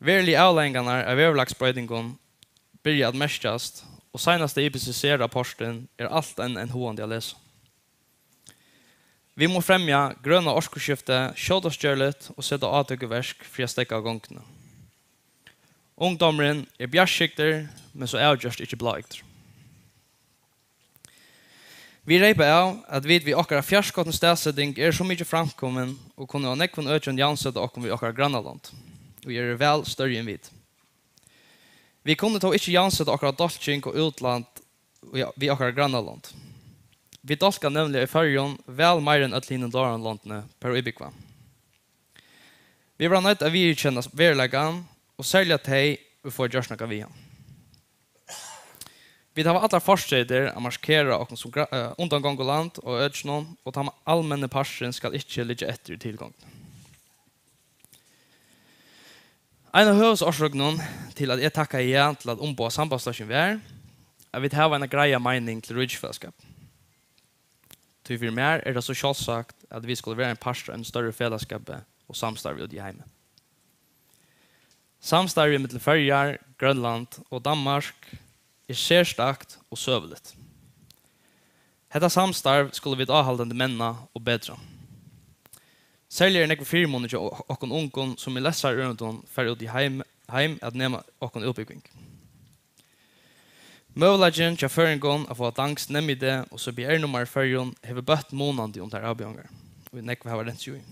Veruligu avleiðingarnar av veðurlagsbroytingum byrja at merkjast, og seinasti I P C C-rapportin er alt enn ein háðandi at lesa. Vit mugu fremja grøna orkuskifti skjótast gjørligt og seta átøk í verk fyri at steðga gongdini. Ungdómurin er bjartskygdur, men so avgjørt ikki bláoygdur. Vit reypa av, at vit við okkara fjarskotnu staðseting eru so mikið framkomin og kunnu á nógvum økjum javnseta okkum við okkara grannalond, ið eru væl størri enn vit. Vit kunnu tó ikki javnseta okkara dálking og útland við, við okkara grannalond. Vit dálka nevniliga í Føroyum væl meira enn øll hini norrønu londini per íbúgva. Vit verða noydd at viðurkenna veruleikan, og serliga tey, ið fáa gjørt nakað við hann. Vit hava allar fortreytir at markera okkum sum gra-, eh, undangonguland á økinum, og tann almenni parturin skal ikki liggja eftir í tilgongdini. Ein av høvuðsorsøkunum til, at eg takkaði ja til at umboða Sambandsflokkin, var, at vit hava eina greiða meining til ríkisfelagsskap. Tí fyri mær er tað so sjálvsagt, at vit skulu vera ein partur av einum størri felagsskapi og samstarvi úti í heimi. Samstarvið millum Føroyar, Grønland og Danmark er serstakt og søguligt. Hetta samstarv skulu vit áhaldandi menna og betra. Serliga eru nógvir fyrimunir hjá o-, okkum ungum, sum í lestrar ørindum fara út í heim, heim at nema okkum útbúgving. Møguleikin hjá føroyingum at fáa danskt NemID og C P R-nummar í Føroyum hevur bøtt munandi um tær avbjóðingar, ið nógv hava rent seg í.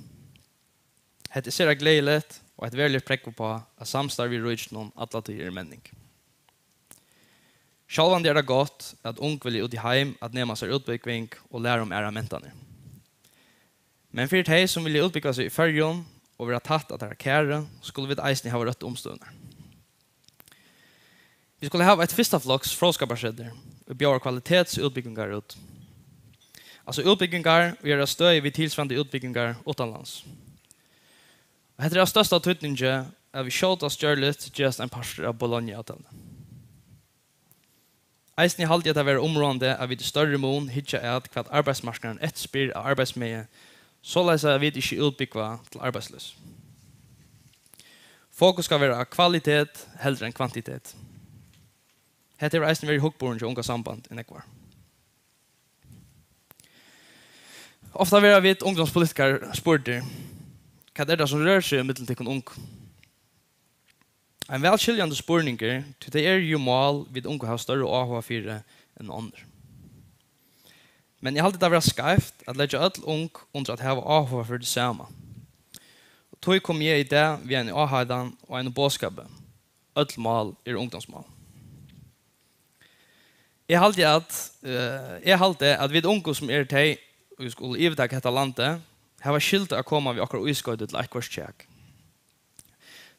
Hetta er sera gleðiligt og eitt veruligt prógv uppá, at samstarv við ríkinum alla tíð er menning. Sjálvandi er tað gott, at ung vilja út í heim at nema sær útbúgving og læra um aðrar mentanir. Men fyri tey, sum vilja útbúgva seg í Føroyum og vera tætt at teirra kæru, skulu vit eisini hava røttu umstøðurnar. Vit skulu hava eitt fyrstafloks fróðskaparsetur, ið bjóðar kvalitetsútbúgvingar út. Altso útbúgvingar, ið eru á støði við tilsvarandi útbúgvingar uttanlands. Og hetta er av størsta týdningi, at vit skjótast gjørligt gerast ein partur av Bologna-avtaluni. Eisini haldi eg tað vera umráðandi, at vit í størri mun hyggja at, hvat arbeiðsmarknaðurin eftirspyr av arbeiðsmegi, soleiðis at vit ikki útbúgva til arbeiðsloys. Fokus skal vera á kvalitet heldur enn kvantitet. Hetta hevur eisini verið hugburðin hjá Unga Samband í nógv ár. Ofta verða vit ungdómspolitikarar spurdir: "Hvat er tað, sum rør seg ímillum tykkum ung?" Ein væl skiljandi spurningur, tí tað eru jú mál, vit ungu hava størri áhuga fyri enn onnur. Men eg haldi tað vera skeivt at leggja øll ung undir at hava áhuga fyri tí sama. Og tí komi eg í dag við eini áheitan og einum boðskapi: øll mál eru ungdómsmál. Eg haldi, at, eh, eg haldi, at vit ungu, sum eru tey, ið skulu yvirtaka hetta landið, hava skyldu at koma við okkara ískoyti til eitthvørt kjak.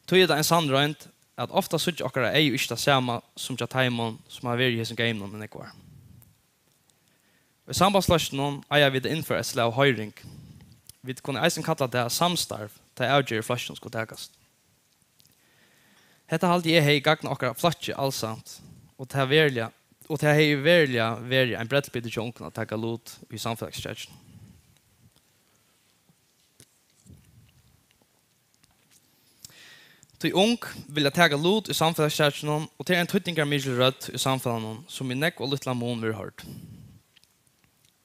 Tí er tað ein sannroynd, at ofta síggja okkara eygu ikki tað sama sum hjá teimum, sum hava verið í hesum geyminum í nógv ár. Í Sambandsflokkinum eiga vit at innføra eitt slag av hoyring. Vit kunnu eisini kalla tað samstarv, tá avgerðir í flokkinum skulu takast. Hetta haldi eg hevði gagnað okkara flokki alsamt, og tað veruliga, og tað hevði veruliga verið ein brellbiti hjá ungum at taka lut í samfelagskjakinum. Tí ung vilja taka lut í samfelagskjakinum, og tað er ein týdningarmikil rødd í samfelagnum, sum í nógv og lítlan mun verður hoyrd.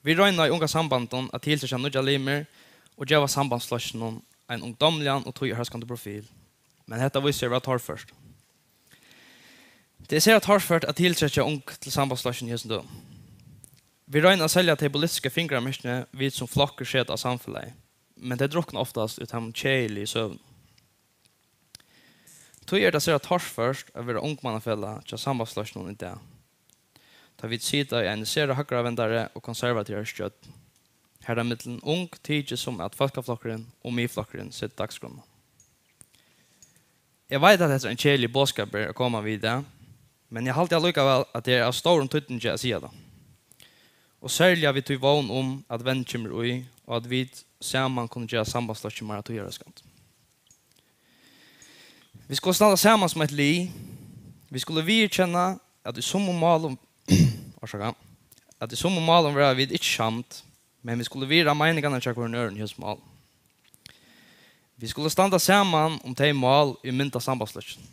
Vit royna í Unga Sambandinum at tiltrekkja nýggjar limir og geva Sambandsflokkinum ein ungdómligan og tíðarhóskandi profil. Men hetta vísir seg at vera torført. Tað er sera torført at tiltrekkja ung til Sambandsflokkin í hesum døgum. Vit royna at selja tey politisku fingramerkini, vit sum flokkur seta á samfelagið, men tey drukna oftast í teimum keðiligu søgunum. Tí er tað sera torført at vera ungmannafelag hjá Sambandsflokkinum í dag, tá vit sita í eini sera høgravendari og konservativari stjórn, har tað millum ung tykist, sum at Fólkaflokkurin og Miðflokkurin seta dagsskránna. Eg veit, at hetta er ein keðiligur boðskapur at koma við í dag, men eg haldi allíkavæl, at tað er av stórum týdningi at siga tað. Og serliga við tí vón um, at vend kemur í, og at vit saman kunnu gera Sambandsflokkin meira tíðarhóskandi. Vit skulu standa saman sum eitt lið. Vit skulu viðurkenna, at í summum málum, orsaka, at í summum málum verða vit ikki samd, men vit skulu virða meiningarnar hjá hvørjum øðrum í hesum málum. Vit skulu standa saman um tey mál, ið mynda Sambandsflokkin.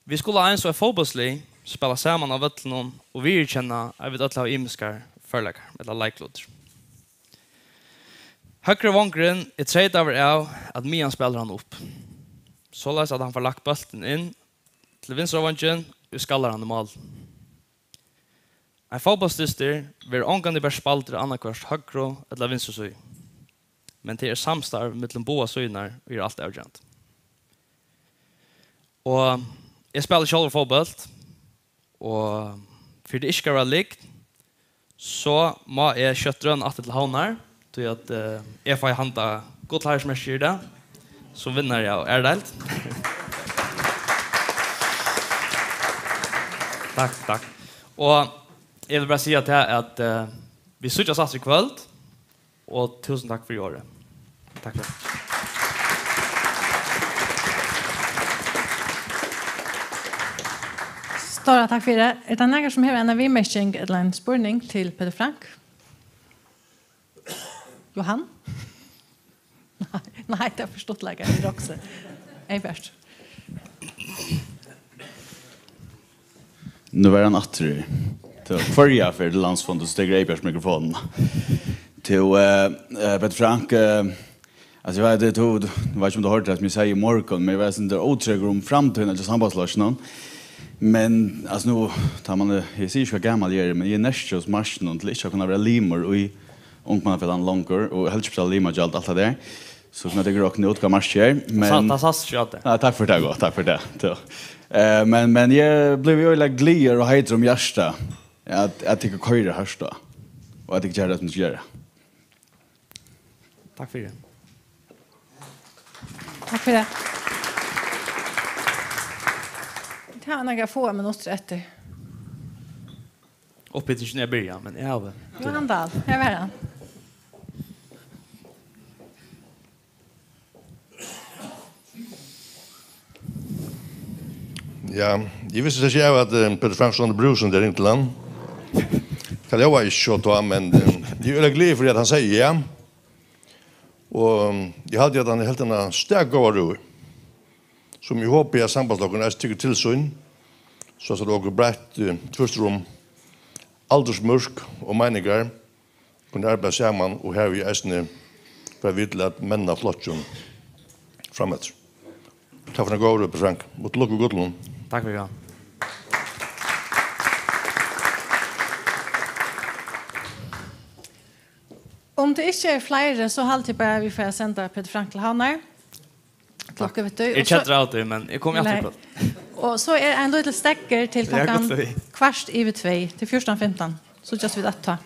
Vit skulu eins og eitt fótbóltslið spæla saman á vøllinum og viðurkenna, at vit øll hava ymiskar førleikar ella leiklutir. Høgri vongurin er treytaður av, at miðjan spælir hann upp, soleiðis at hann fær lagt bóltin inn til vinstra vongin, og skallar hann í mál. Ein fótbóltsdystur verður ongantíð bert spældur annaðhvørt høgru ella vinstru síðu, men tað er samstarv millum báðar síðurnar, ið er alt avgerandi. Og eg spæli sjálvur fótbólt, og fyri tað ikki skal vera lygn, so má eg skjótt drøna aftur til Havnar, tí at, eh, eg fái handa gullheiðursmerkið í dag, sum vinnari av aðru deild. Takk, takk. Og eg vil bara siga tað at, eh, vit síggjast aftur í kvøld, og túsund takk fyri orðið. Takk fyri. Stóra takk fyri. Er tað nakar, sum hevur eina viðmerking ella ein spurning til Petur Frank? Johan? Nei, nei, tað er fyri stuttleika, við Roxy. Eybjørt. Nú var hann aftur í, til hvørja ferð til landsfund, so tekur Eybjørt mikrofonina. Til, eh, eh, Petur Frank, eh, altso, eg veit, tú, tú, eg veit ikki, um tú hoyrdi tað, sum eg segði í morgun, men eg var eitt sindur ótryggur um framtíðina hjá Sambandsflokkinum. Men, altso, nú, tá man, eg sigi ikki, hvat gamal eg eri, men eg eri nertið hos Martinum til ikki at kunna vera limur í Ungmannafelagnum longur, og heldur ikki betala limagjald, alt tað har. So kunnu tit rokna út, hvat markið er, men tað sá-, tað sást ikki á tær. Nei, takk fyri tað, gott, takk fyri tað. So, eh, men, men eg blívi øgiliga glaður og heitur um hjartað, at, at tit koyra hart á, og at tit gera tað, sum tit gera. Takk fyri. Takk fyri. Vit hava nakrar fáar minuttir eftir. Upphitingin er byrjað, men eg havi Johan Dahl, her var hann. Ja, eg visti slett ikki av, at, eh, Petur Frank stóð í brúsuni, tá eg ringdi til hann. Tað ljóðaði ikki so tá, men, eh, eg eri øgiliga glaður fyri, at hann segði ja. Og, eh, eg haldi, at hann helt eina stak góða røðu, sum eg hopi, at Sambandsflokkurin eisini tekur til sín, so at okur breitt, eh, tvørtur um aldursmørk og meiningar kunnu arbeiða saman og harvið eisini vera við til at menna flokkin frameftir. Takk fyri eina góða røðu, Frank, og til lukku við gullinum. Takk fyri, ja. Um tað ikki eru fleiri, so haldi eg bara, at vit fara at senda Petur Frank til Havnar. Takk. Klokka, veit tú, eg og so keddi av tí, men eg komi aftur í kvøld. Og so er ein lítil steðgur til klokkan kvart yvir tvey, til fjúrtan fimtan. Síggjast vit aftur tá.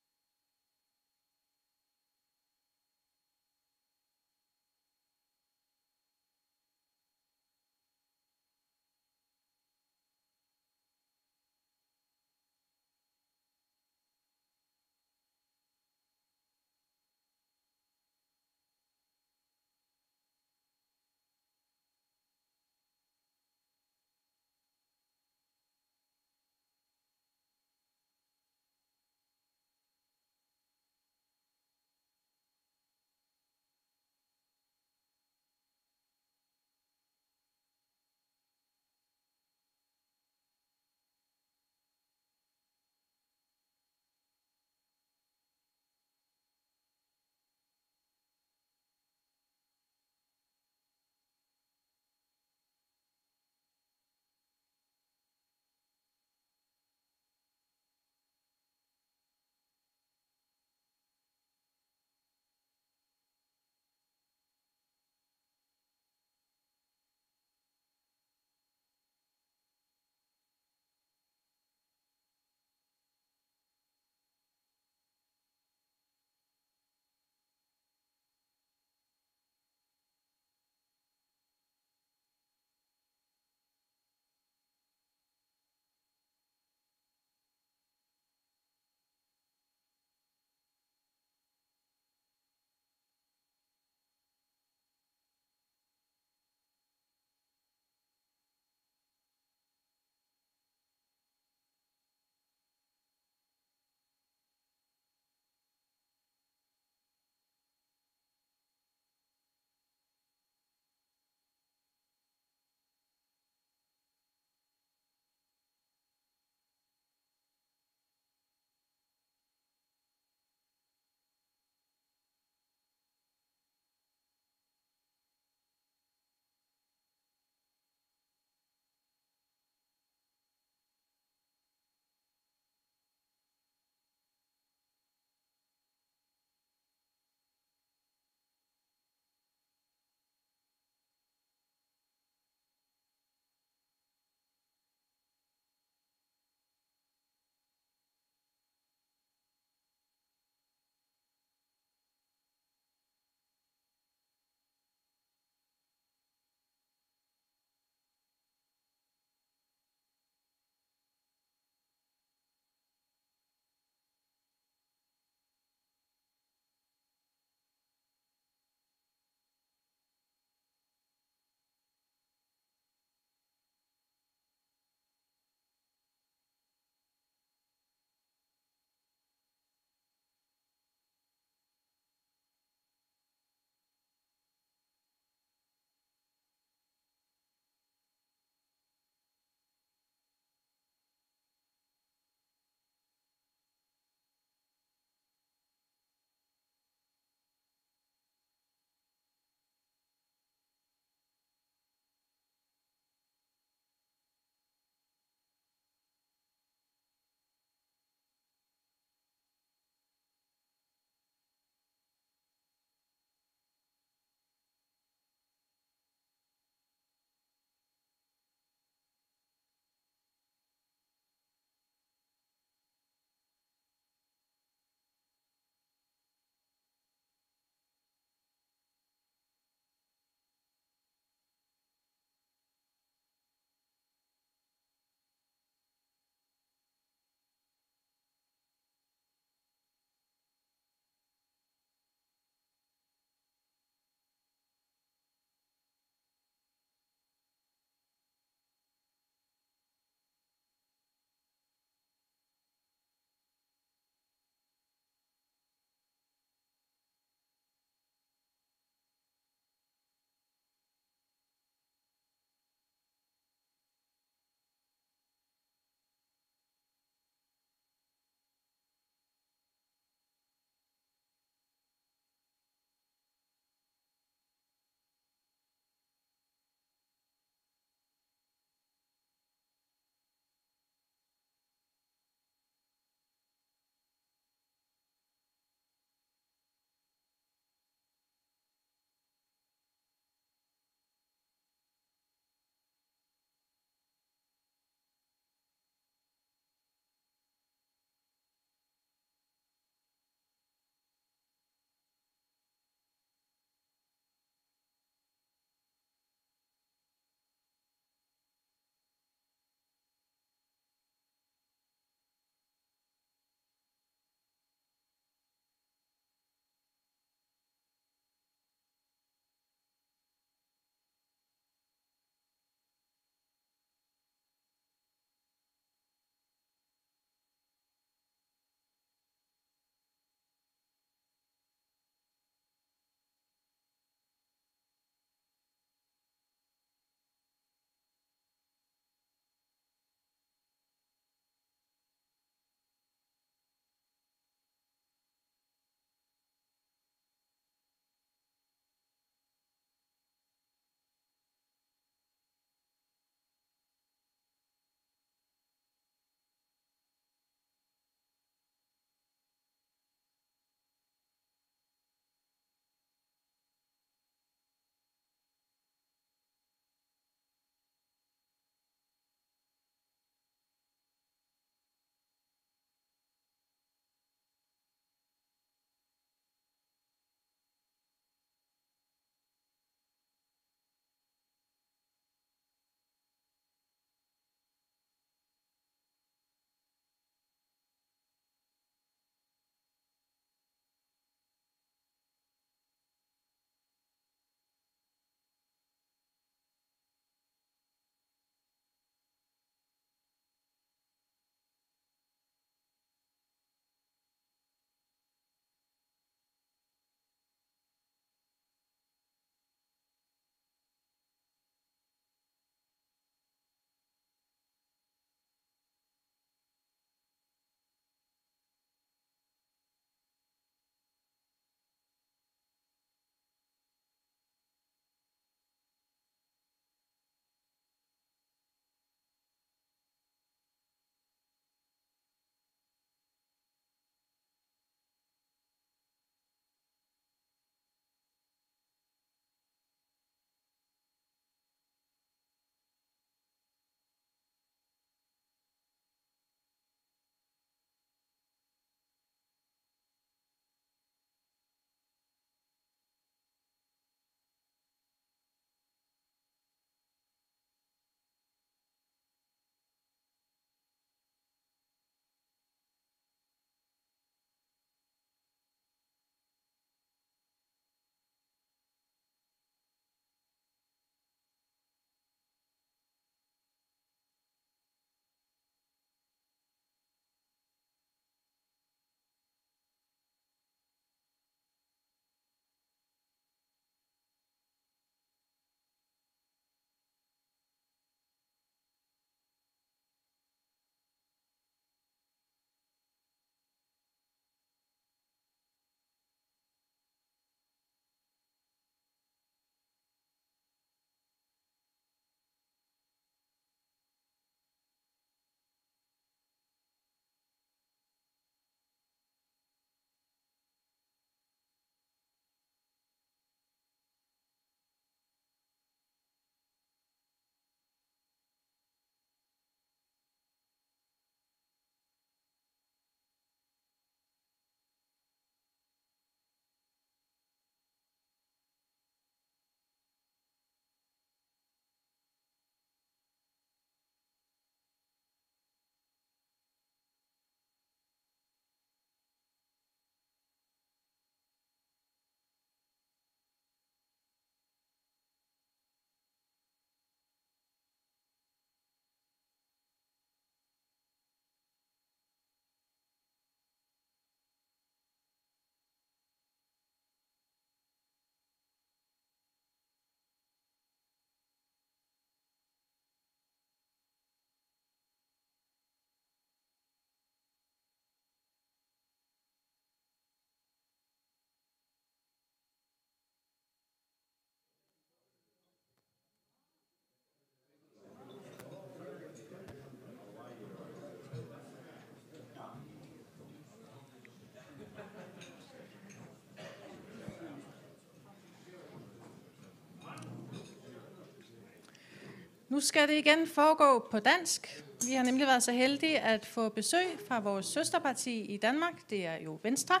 Nu skal det igen foregå på dansk. Vi har nemlig været så heldige at få besøg fra vores søsterparti i Danmark. Det er jo Venstre.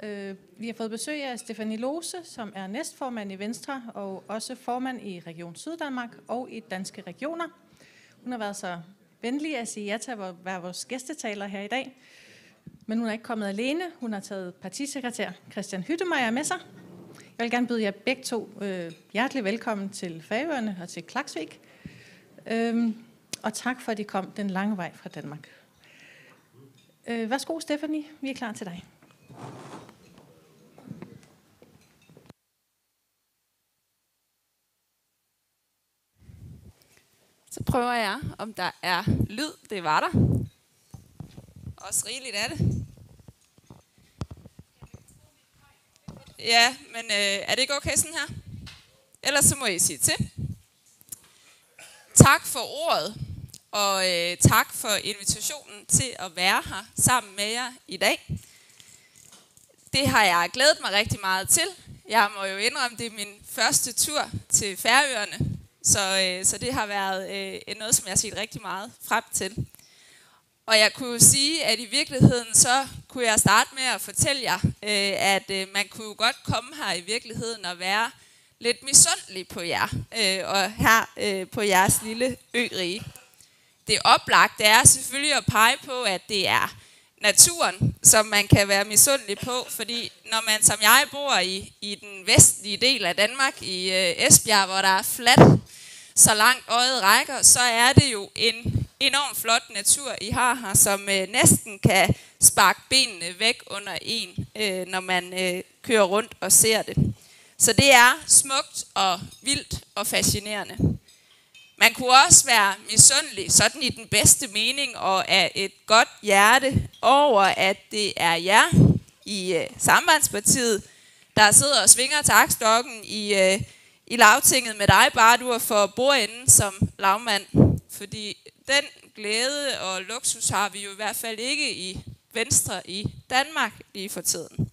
Øh, vi har fået besøg af Stephanie Lose, som er næstformand i Venstre og også formand i Region Syddanmark og i Danske Regioner. Hun har været så venlig at sige ja til at være vores gæstetaler her i dag. Men hun er ikke kommet alene. Hun har taget partisekretær Christian Hyttemeier med sig. Jeg vil gerne byde jer begge to, øh, hjertelig velkommen til Færøerne og til Klaksvík. Øhm, og tak for, at I kom den lange vej fra Danmark. Øh, værsgo, Stephanie. Vi er klar til dig. Så prøver jeg, om der er lyd. Det var der. Også rigeligt af det. Ja, men, øh, er det ikke okay sådan her? Ellers så må I sige til. Tak for ordet, og, øh, tak for invitationen til at være her sammen med jer i dag. Det har jeg glædet mig rigtig meget til. Jeg må jo indrømme, det er min første tur til Færøerne, så, øh, så det har været, øh, noget, som jeg har set rigtig meget frem til. Og jeg kunne jo sige, at i virkeligheden så kunne jeg starte med at fortælle jer, øh, at, øh, man kunne jo godt komme her i virkeligheden og være lidt misundelig på jer, øh, og her, øh, på jeres lille ørige. Det oplagte er selvfølgelig at pege på, at det er naturen, som man kan være misundelig på, fordi når man som jeg bor i, i den vestlige del af Danmark, i, øh, Esbjerg, hvor der er fladt, så langt øjet rækker, så er det jo en enorm flot natur, I har her, som, øh, næsten kan sparke benene væk under en, øh, når man, øh, kører rundt og ser det. Så det er smukt og vildt og fascinerende. Man kunne også være misundelig, sådan i den bedste mening og af et godt hjerte, over, at det er jer i, øh, Sambandspartiet, der sidder og svinger taktstokken i, øh, i Lagtinget med dig, Bardur, for bordenden som lagmand. Fordi den glæde og luksus har vi jo i hvert fald ikke i Venstre i Danmark lige for tiden.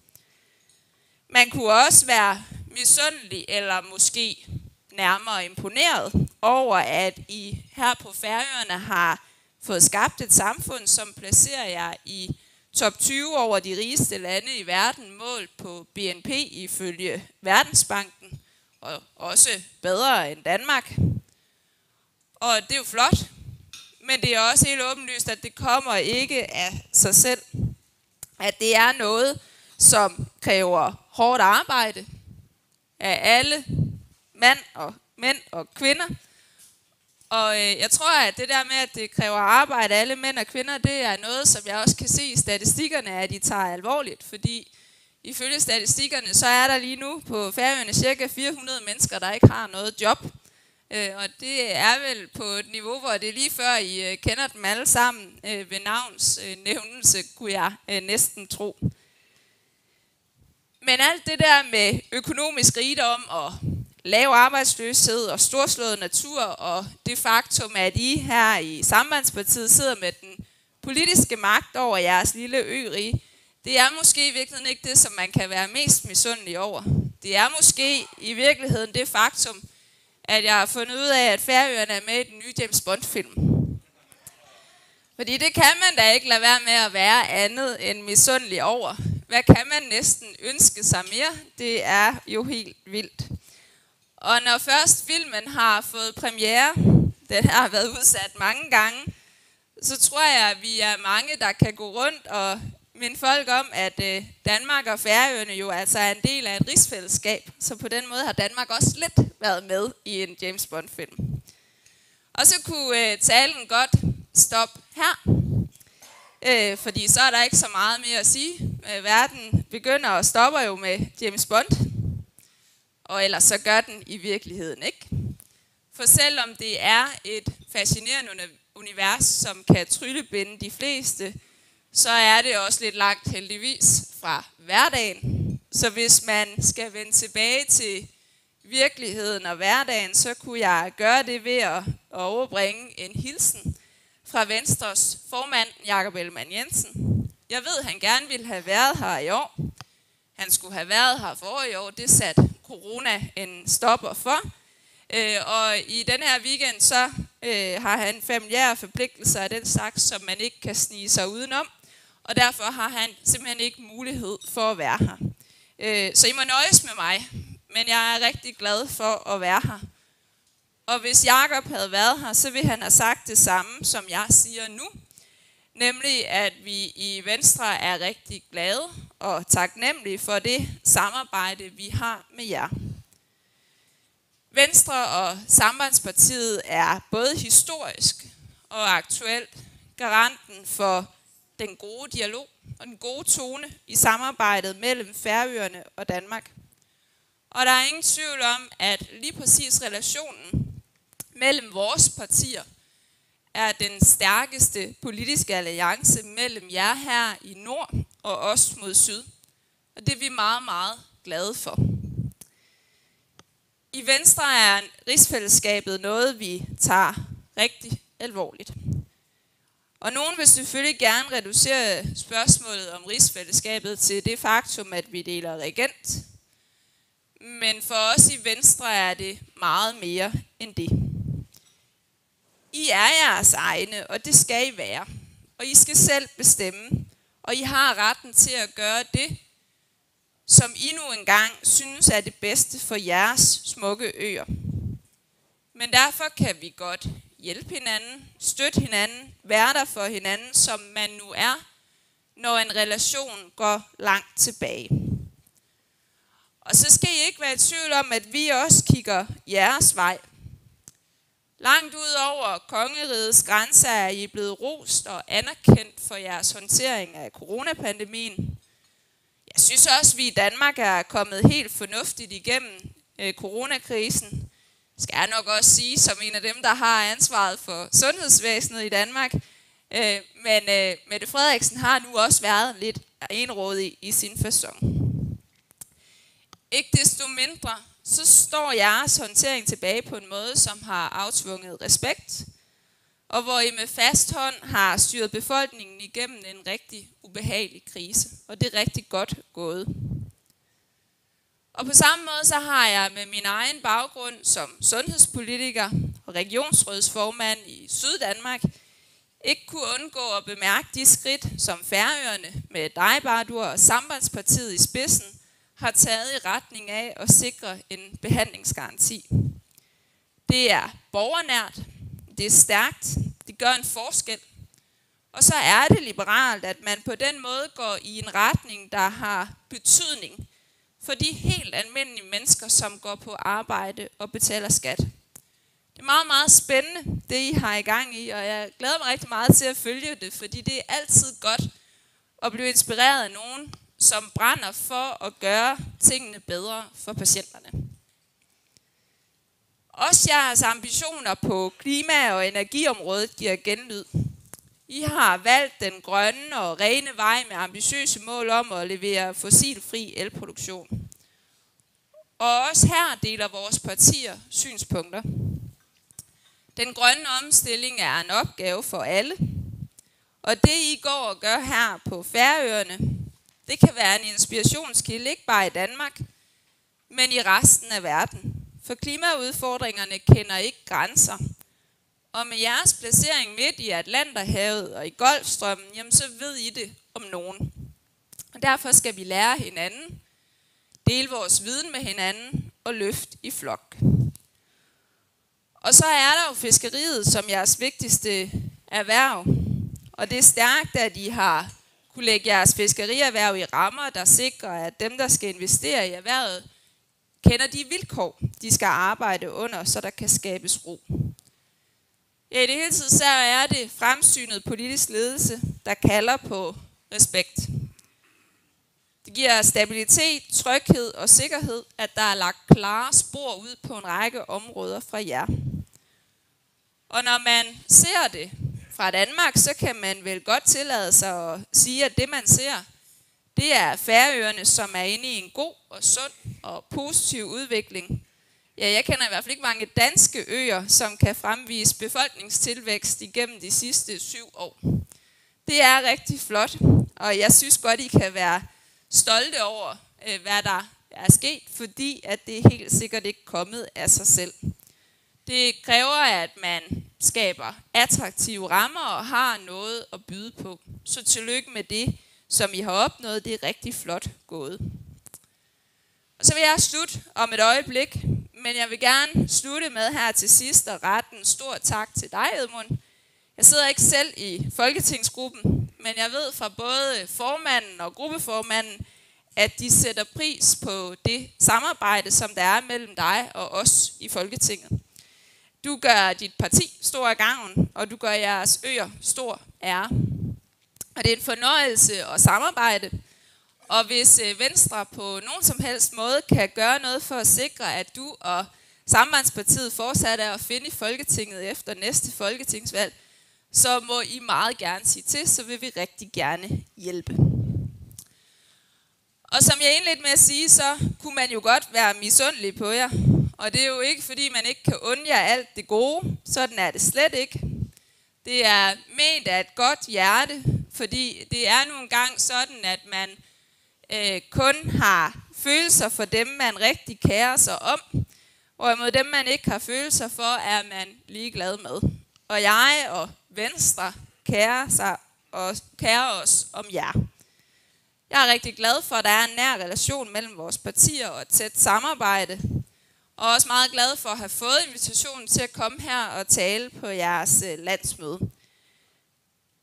Man kunne også være misundelig eller måske nærmere imponeret over, at I her på Færøerne har fået skabt et samfund, som placerer jer i top tyve over de rigeste lande i verden, målt på B N P ifølge Verdensbanken, og også bedre end Danmark. Og det er jo flot, men det er også helt åbenlyst, at det kommer ikke af sig selv. At det er noget, som kræver hårdt arbejde af alle mand og, mænd og kvinder. Og, øh, jeg tror, at det der med, at det kræver arbejde af alle mænd og kvinder, det er noget, som jeg også kan se i statistikkerne, at I tager alvorligt. Fordi ifølge statistikkerne, så er der lige nu på Færøerne cirka fire hundrede mennesker, der ikke har noget job. Øh, og det er vel på et niveau, hvor det er lige før, I, øh, kender dem alle sammen, øh, ved navns, øh, nævnelse, kunne jeg, øh, næsten tro. Men alt det der med økonomisk rigdom og lav arbejdsløshed og storslået natur og det faktum, at I her i Sambandspartiet sidder med den politiske magt over jeres lille ørige, det er måske i virkeligheden ikke det, som man kan være mest misundelig over. Det er måske i virkeligheden det faktum, at jeg har fundet ud af, at Færøerne er med i den nye James Bond-film. Fordi det kan man da ikke lade være med at være andet end misundelig over. Hvad kan man næsten ønske sig mere? Det er jo helt vildt. Og når først filmen har fået premiere, den har været udsat mange gange, så tror jeg, at vi er mange, der kan gå rundt og minde folk om, at, øh, Danmark og Færøerne jo altså er en del af et rigsfællesskab, så på den måde har Danmark også lidt været med i en James Bond-film. Og så kunne, øh, talen godt stoppe her, øh, fordi så er der ikke så meget mere at sige. Øh, verden begynder og stopper jo med James Bond, og ellers så gør den i virkeligheden ikke. For selvom det er et fascinerende uni-, univers, som kan tryllebinde de fleste, så er det også lidt langt, heldigvis, fra hverdagen. Så hvis man skal vende tilbage til virkeligheden og hverdagen, så kunne jeg gøre det ved at, at overbringe en hilsen fra Venstres formand, Jakob Ellemann-Jensen. Jeg ved, han gerne ville have været her i år. Han skulle have været her forrige år. Det satte corona en stopper for. Øh, og i den her weekend, så øh, har han familiære forpligtelser af den slags, som man ikke kan snige sig udenom, og derfor har han simpelthen ikke mulighed for at være her. Øh, så I må nøjes med mig, men jeg er rigtig glad for at være her. Og hvis Jakob havde været her, så ville han have sagt det samme, som jeg siger nu, nemlig at vi i Venstre er rigtig glade og taknemmelige for det samarbejde, vi har med jer. Venstre og Sambandspartiet er både historisk og aktuelt garanten for den gode dialog og den gode tone i samarbejdet mellem Færøerne og Danmark. Og der er ingen tvivl om, at lige præcis relationen mellem vores partier er den stærkeste politiske alliance mellem jer her i nord og os mod syd. Og det er vi meget, meget glade for. I Venstre er rigsfællesskabet noget, vi tager rigtig alvorligt. Og nogen vil selvfølgelig gerne reducere spørgsmålet om rigsfællesskabet til det faktum, at vi deler regent. Men for os i Venstre er det meget mere end det. I er jeres egne, og det skal I være. Og I skal selv bestemme, og I har retten til at gøre det, som I nu engang synes er det bedste for jeres smukke øer. Men derfor kan vi godt hjælpe hinanden, støtte hinanden, være der for hinanden, som man nu er, når en relation går langt tilbage. Og så skal I ikke være i tvivl om, at vi også kigger jeres vej. Langt ud over kongerigets grænser er I blevet rost og anerkendt for jeres håndtering af coronapandemien. Jeg synes også, vi i Danmark er kommet helt fornuftigt igennem øh, coronakrisen. Skal jeg nok også sige, som en af dem, der har ansvaret for sundhedsvæsenet i Danmark. Øh, men øh, Mette Frederiksen har nu også været lidt egenrådig i sin facon. Ikke desto mindre, så står jeres håndtering tilbage på en måde, som har aftvunget respekt, og hvor I med fast hånd har styret befolkningen igennem en rigtig ubehagelig krise, og det er rigtig godt gået. Og på samme måde så har jeg med min egen baggrund som sundhedspolitiker og regionsrådsformand i Syddanmark ikke kunne undgå at bemærke de skridt, som Færøerne med dig, Bardur, og Sambandspartiet i spidsen har taget i retning af at sikre en behandlingsgaranti. Det er borgernært, det er stærkt, det gør en forskel. Og så er det liberalt, at man på den måde går i en retning, der har betydning for de helt almindelige mennesker, som går på arbejde og betaler skat. Det er meget, meget spændende, det I har i gang i, og jeg glæder mig rigtig meget til at følge det, fordi det er altid godt at blive inspireret af nogen, som brænder for at gøre tingene bedre for patienterne. Også jeres ambitioner på klima- og energiområdet giver genlyd. I har valgt den grønne og rene vej med ambitiøse mål om at levere fossilfri elproduktion. Og også her deler vores partier synspunkter. Den grønne omstilling er en opgave for alle, og det I går og gør her på Færøerne, det kan være en inspirationskilde ikke bare i Danmark, men i resten af verden. For klimaudfordringerne kender ikke grænser. Og med jeres placering midt i Atlanterhavet og i Golfstrømmen, jamen så ved I det om nogen. Og derfor skal vi lære hinanden, dele vores viden med hinanden og løfte i flok. Og så er der jo fiskeriet som jeres vigtigste erhverv. Og det er stærkt, at I har kunne lægge jeres fiskerierhverv i rammer, der sikrer, at dem, der skal investere i erhvervet, kender de vilkår, de skal arbejde under, så der kan skabes ro. Ja, i det hele taget så er det fremsynet politisk ledelse, der kalder på respekt. Det giver stabilitet, tryghed og sikkerhed, at der er lagt klare spor ud på en række områder fra jer. Og når man ser det fra Danmark, så kan man vel godt tillade sig at sige, at det man ser, det er Færøerne, som er inde i en god og sund og positiv udvikling. Ja, jeg kender i hvert fald ikke mange danske øer, som kan fremvise befolkningstilvækst igennem de sidste syv år. Det er rigtig flot, og jeg synes godt, I kan være stolte over, øh, hvad der er sket, fordi at det er helt sikkert ikke kommet af sig selv. Det kræver, at man skaber attraktive rammer og har noget at byde på. Så tillykke med det, som I har opnået. Det er rigtig flot gået. Og så vil jeg slutte om et øjeblik, men jeg vil gerne slutte med her til sidst at rette en stor tak til dig, Edmund. Jeg sidder ikke selv i folketingsgruppen, men jeg ved fra både formanden og gruppeformanden, at de sætter pris på det samarbejde, som der er mellem dig og os i Folketinget. Du gør dit parti stor gavn, og du gør jeres øer stor ære. Og det er en fornøjelse at samarbejde. Og hvis øh, Venstre på nogen som helst måde kan gøre noget for at sikre, at du og Sambandspartiet fortsat er at finde i Folketinget efter næste folketingsvalg, så må I meget gerne sige til, så vil vi rigtig gerne hjælpe. Og som jeg indledte med at sige, så kunne man jo godt være misundelig på jer. Og det er jo ikke, fordi man ikke kan unde jer alt det gode. Sådan er det slet ikke. Det er ment af et godt hjerte, fordi det er nu engang sådan, at man øh, kun har følelser for dem, man rigtig kærer sig om, hvorimod dem, man ikke har følelser for, er man ligeglad med. Og jeg og Venstre kærer, sig og kærer os om jer. Jeg er rigtig glad for, at der er en nær relation mellem vores partier og et tæt samarbejde, og også meget glad for at have fået invitationen til at komme her og tale på jeres øh, landsmøde.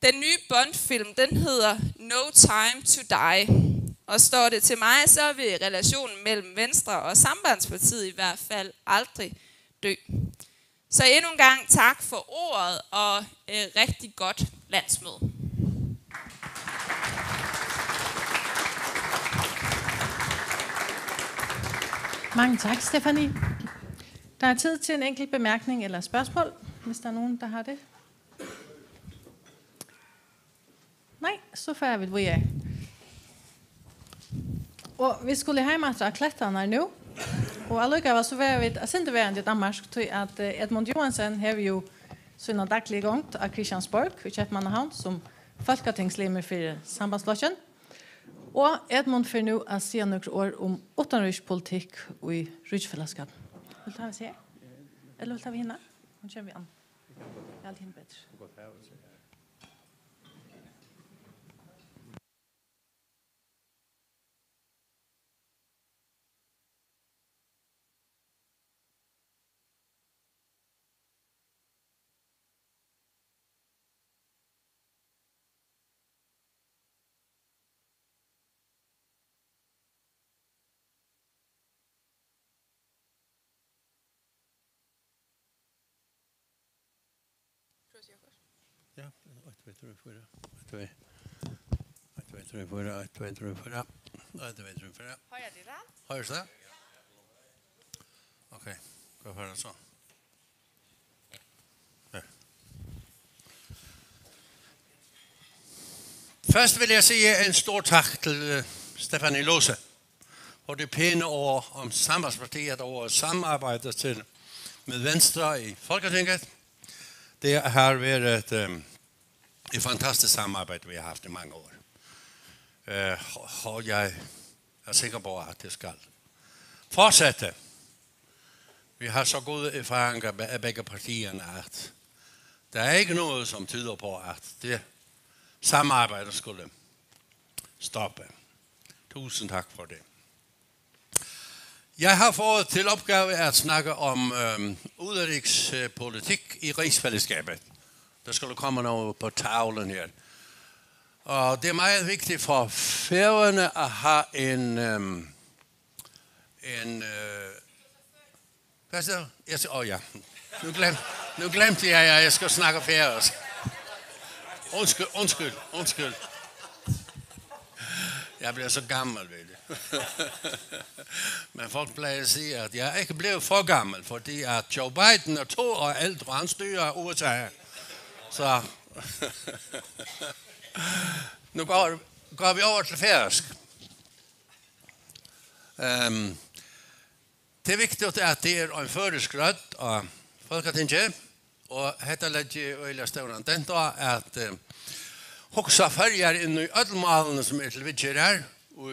Den nye Bond-film, den hedder No Time to Die. Og står det til mig, så vil relationen mellem Venstre og Sambandspartiet i hvert fald aldrig dø. Så endnu en gang tak for ordet og øh, rigtig godt landsmøde. Mange tak, Stefanie. Der er tid til en enkelt bemærkning eller spørgsmål, hvis der er nogen, der har det. Nei, so fara vit víðari. Og vit skulu heim aftur á klettarnar nú. Og allíkavæl so verða vit eitt sindur verandi í Danmark, tí at eh, Edmund Joensen hevur jú sína dagligu gongd á Christiansborg í Keypmannahavn sum fólkatingslimur fyri Sambandsflokkin. Og Edmund fer nú at siga nøkur orð um uttanríkispolitikk í ríkisfelagsskapinum. Vilt tú hava seg her? Ella vilt tú hava hina? Hon kemur við annað. Eg haldi hini betri. Ja, eitt, tvey, trý, fýra. Eitt, tvey. Eitt, tvey, trý, fýra. Eitt, tvey, trý, fýra. Eitt, tvey, trý, fýra. Hoyrir tit væl? Hoyrist tað? Okay, hvat var tað so? Ja. Først vil jeg sige en stor tak til øh, Stefanie Lose for det pæne ord om Sambandspartiet og ordet samarbejde til med Venstre i Folketinget. Det har været øh, et fantastisk samarbejde, vi har haft i mange år. Øh, og jeg er sikker på, at det skal fortsætte. Vi har så gode erfaringer af begge partierne, at der er ikke noget, som tyder på, at det samarbejde skulle stoppe. Tusind tak for det. Jeg har fået til opgave at snakke om øhm, udenrigspolitik i rigsfællesskabet. Der skulle komme noget på tavlen her. Og det er meget vigtigt for Færøerne at have en, øhm, en øh, hvad så? Jeg siger, åh oh, ja. Nu, glem, nu glemte jeg, at jeg skal snakke færøsk. Undskyld, undskyld, undskyld. Jeg bliver så gammel, ved det. Men folk plejer at sige, at jeg er ikke blevet for gammel, fordi at Joe Biden er to år ældre, og han styrer U S A. Så nu går, går vi over til færøsk. Um, det er vigtigt, at det er en førisk rødt og Folketinget, og hetta leggi øgiliga stóran dent á at uh, hugsa Føroyar inn í øll málini, sum er til viðgerðar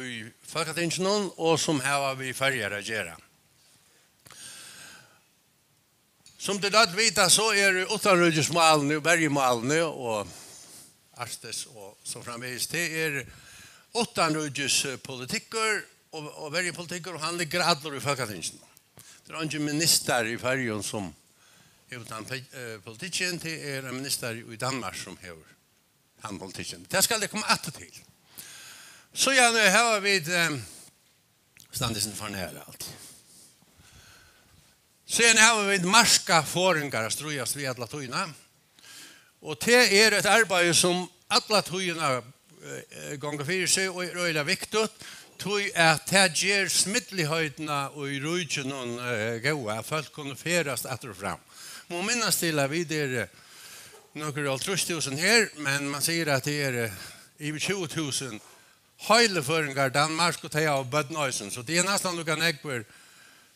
í Fólkatinginum og sum hava við Føroyar at gera. Sum tit øll vita, so eru uttanríkismálini og verjumálini og Arktis og so framvegis, tað er uttanríkispolitikkur og, og verjupolitikkur, og hann liggur allur í Fólkatinginum. Tað er eingin ministari í Føroyum, sum hevur tann pe-, eh, politikkin, tað er ein ministari í Danmark, sum hevur tann politikkin. Tað skal eg koma aftur til. Síðani hava vit, eh, standi sindur for nær alt. Síðani hava vit markaforðingar at stríðast við alla tíðina. Og tað er eitt arbeiði, sum alla tíðina, eh, gongur fyri seg og er øgiliga viktigt, tí at tað ger smidligheitina í ríkinum, eh, góða, at fólk kunnu ferðast aftur og fram. Má minnast til, at vit eru, eh, nøkur hálvtrýss túsund her, men man sigur, at tað eru, eh, yvir tjúgu túsund heiliføroyingar í Danmark, og tey hava børn eisini. So tað er næstan líka nógvir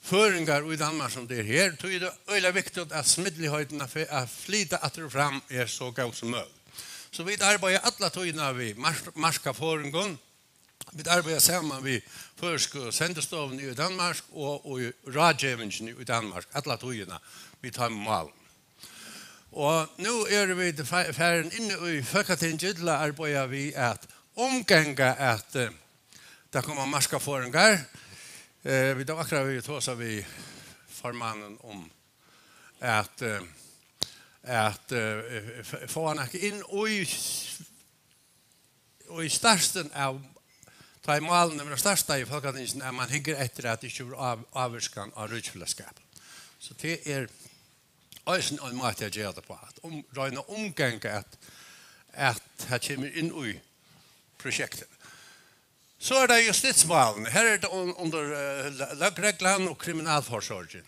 føroyingar í Danmark, sum tað er her. Tí er tað øgiliga viktigt, at smidligheitin at fe-, at flyta aftur og fram er so góð sum møguligt. So vit arbeiða alla tíðina við mark-, markaforðingum. Vit arbeiða saman við føroysku sendistovuni í Danmark og, og í ráðgevingini í Danmark, alla tíðina við teimum málum. Og nú eru vit fa-, farin inn í Fólkatingið til at arbeiða við at umganga at, eh, tað koma markaforðingar. Eh, vit hava akkurát verið tosa við formannin um at, eh, at, eh, f-, f-, fáa nakað inn í, í startin av, tá ið málini verða startað í Fólkatinginum, at man hyggur eftir, at tað ikki verður av-, ávirkan á ríkisfelagsskapin. So tað er eisini ein máti at gera tað uppá, at um-, royna at umganga at, at tað kemur inn í prosjektini. So er tað justitsmálini. Her er tað un-, undir, eh, lø-, løgreglan og kriminalforsorgin.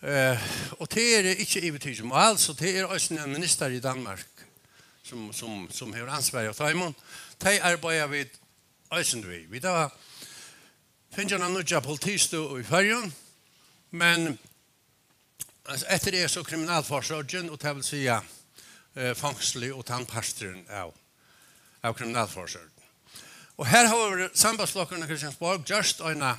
Eh, og tað er ikki yvirtikið mál, so tað er eisini ein minister í Danmark, sum, sum, sum hevur ansvar hjá teimum. Tey arbeiða vit eisini við. Vit hava fingið eina nýggja politistøðu í Føroyum, men, altso, eftir er so kriminalforsorgin, og tað vil siga, eh, fongslið og tann parturin av, av kriminalforsorgini. Og her hevur sambandsflokkurin í Christiansborg gjørt eina,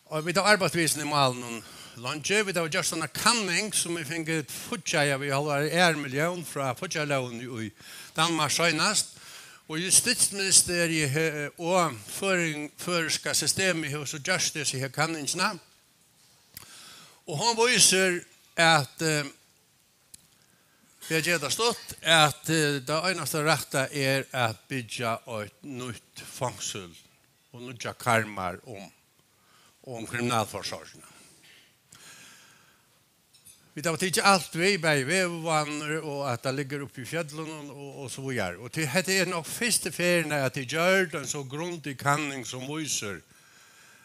og vit hava arbeitt við hesum í málinum leingi. Vit hava gjørt eina kanning, sum vit fingu fíggjaða við hálvari millión frá fíggjarlógini í Danmark seinast. Og justitsministeriet he-, og føroying-, føroyska systemið hevur so gjørt hesa her kanningina. Og hon vísir, at, eh, fyri at gera tað stutt, at, eh, tað einasta rætta er at byggja eitt nýtt fongsul og nýggjar karmar um, um kriminalforsorgina. Vit hava tikið alt við, bæði veðurvánir og at tað liggur uppi í fjøllunum og, og so víðari. Og til, hetta er nokk fyrstu ferðina, at tað er gjørd ein so grundig kanning, sum vísir,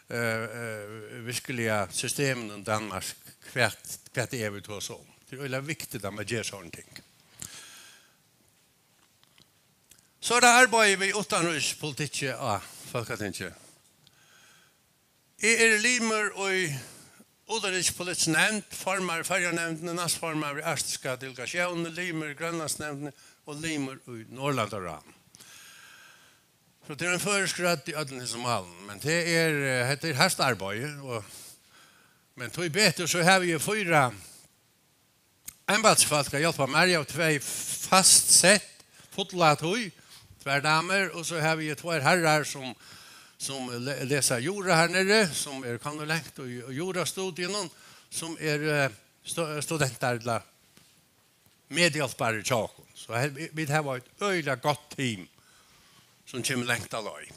eh, eh, virkiliga systemini í Danmark, hvat, hvat tað er, vit tosa um. Tað er øgiliga viktigt, at man ger sovorðin ting. So er tað arbeiðið við uttanríkispolitikki á Fólkatingi. Eg eri limur í uttanríkispolitiskri nevnd, formaður í Føroyanevndini, næstformaður í Arktiska delegatiónini, limur í Grønlandsnevndini og limur í Norðurlandaráðnum. So tað er ein føroysk rødd í øllum hesum málum, men tað er, eh, hetta er hart arbeiði, og, men tíbetur so havi eg fýra embætisfólk at hjálpa mær. Eg havi tvey fast sett, fulla tíð, tvær damur, og so havi eg tveir harrar, sum, sum le-, lesa jura her niðri, sum eru komnir langt í, í jurastudiunum, sum eru, eh, stu-, studentar ella medhjálparar hjá okkum. So her, vi-, vit hava eitt øgiliga gott team, sum kemur langt á leið.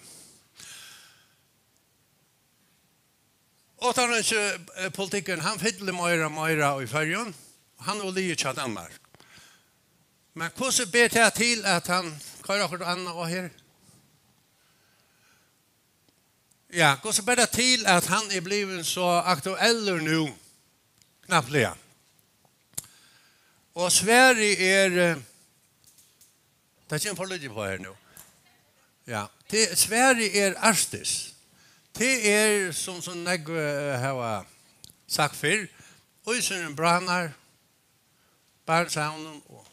Uttanríkis-, eh, politikkurin, hann fyllir meira og meira í Føroyum. Hann er liðugur hjá Danmark. Men hvussu ber tað til, at hann, koyr okkurt annað á her. Ja, hvussu ber tað til, at hann er blivin so aktuellur nú, knappliga? Og svarið er, eh, tað kemur for lítið upp á her nú. Ja, tað, svarið er Arktis. Tað er, sum, sum nógv, eh, hava sagt fyrr, ísurin bráðnar, Barentshavinum og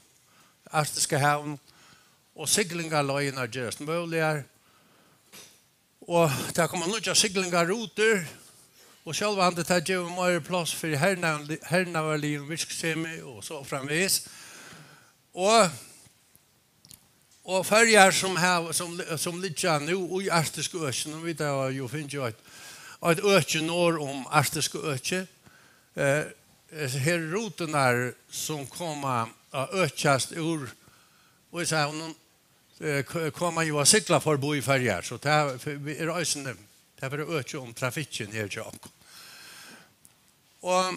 Arktiska havinum, og siglingarleiðirnar gerast møguligar. Og tað koma nýggjar siglingarrutur, Og sjálvandi tað gevur meiri pláss fyri hernaðarli-, hernaðarligum virksemi og so framvegis. Og, og Føroyar, sum hava, sum li-, sum liggja nú í arktisku økinum, vit hava jú fingið eitt, eitt øki norð um arktiska økið, eh, hesar her ruturnar, sum koma at økjast úr Íshavinum, eh, k-, koma jú at sigla forbi Føroyar, so tað er eisini, tað fer at økja um trafikkin her hjá okkum. Og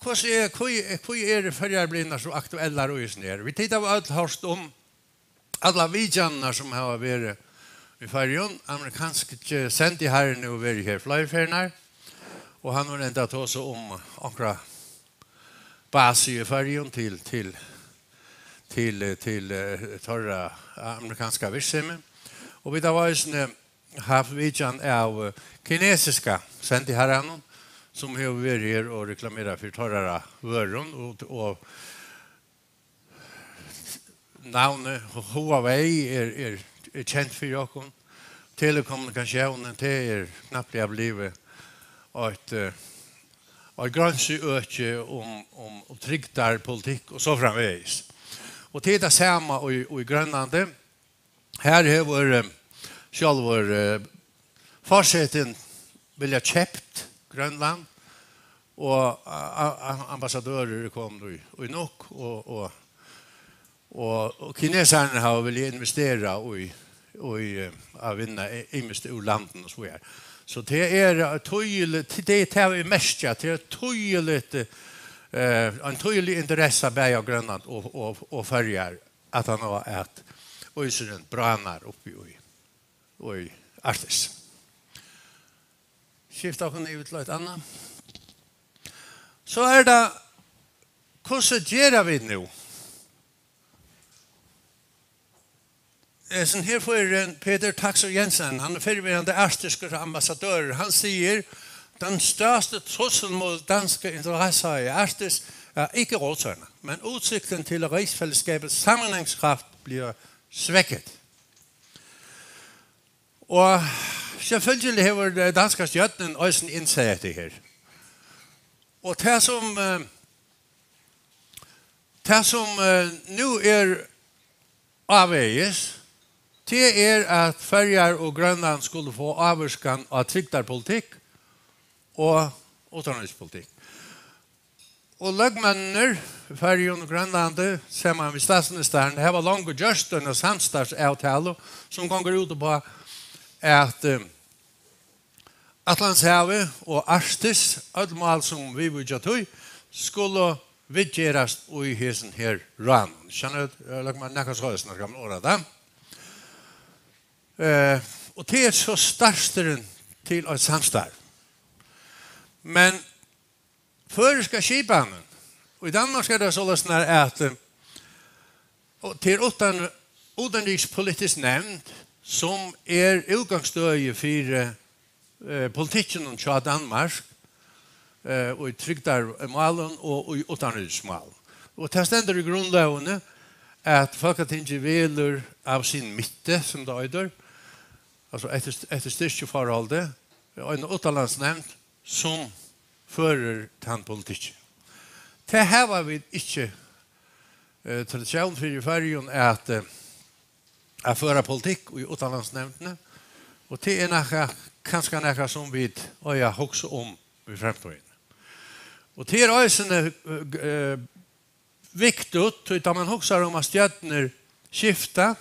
hvussu er, hví, hví eru Føroyar blivnar so aktuellar í hesum her? Vit, tit hava øll hoyrt um allar vitjanirnar, sum hava verið í Føroyum. Amerikanski sendiharrin hevur verið her fleiri ferðir, og hann hevur endað tosað um onkra basu í Føroyum til, til, til, til, eh, teirra amerikanska virksemi. Og vit hava eisini haft vitjan av, eh, kinesiska sendiharranum, sum hevur verið her og reklamerað fyri teirra vørum, og, og navnið Huawei er, er, er kent fyri okkum. Telekommunikatiónin, tað er knappliga blivið eitt, eh, eitt grensiøki um, um, um trygdarpolitikk og so framvegis. Og tað er tað sama í, í Grønlandi. Her hevur, eh, sjálvur, eh, forsetin viljað keypt Grønland, og a-, a-, a-, ambassadørir eru komnir í, í Nuuk, og, og, og, og kinesararnir hava viljað investera í, í, eh, at vinna y-, ymiskt úr landinum og so víðari. So tað er, eh, týðiligt, tað, tað er tað, vit merkja, tað er týðiligt, eh, ein týðilig interessa bæði á Grønland og, og, og Føroyar, at hann á at ísurin bráðnar uppi í, í Arktis. Skifta okkum yvir til eitt annað. So er tað, hvussu gera vit nú? Hesin her føroyingurin, Peter Taksøe Jensen, hann er fyrrverandi arktiskur ambassadør. Hann sigur: "Den største trussel mod danske interesser i Arktis er ikke russerne, men udsigten til, at rigsfællesskabets sammenhængskraft bliver svækket." Og sjálvfylgiliga hevur, eh, danska stjórnin eisini innsæð hetta her. Og tað sum, eh, tað sum, eh, nú er ávegis, tað er, at Føroyar og Grønland skulu fáa ávirkan á trygdarpolitikk og uttanríkispolitikk. Og løgmenninir í Føroyum og Grønlandi, saman við statsministarin, hava longu gjørt eina samstarvsavtalu, sum gongur út uppá, at, eh, Atlantshavið og Arktis, øll mál sum viðvíkja tí, skulu viðgerast í hesum her ráðnum. Kennir, eh, løgmaður, nakað soleiðis, nakað gamla orða tað. Eh, og tað er so starturin til eitt samstarv. Men føroyska skipanin, og í Danmark er tað soleiðis, at, eh, og tað er uttan-, uttanríkispolitisk nevnd, sum er útgangsstøði fyri, eh, politikkinum hjá Danmark, eh, í trygdarmálum og í uttanríkismálum. Og tað stendur í grundlógini, at Fólkatingið velur av sin midte, sum tað eitur, altso eftir, eftir styrkiforholdi, eina uttanlandsnevnd, sum førir tann politikkin. Tað hava vit ikki, eh, tradisjón fyri í Føroyum, at, eh, at føra politikk í uttanlandsnevndini, og tað er nakað, kanska nakað sum vit eiga at hugsa um í framtíðini. Og tað er eisini, eh, viktigt, tí tá man hugsar um, at stjórnir skifta,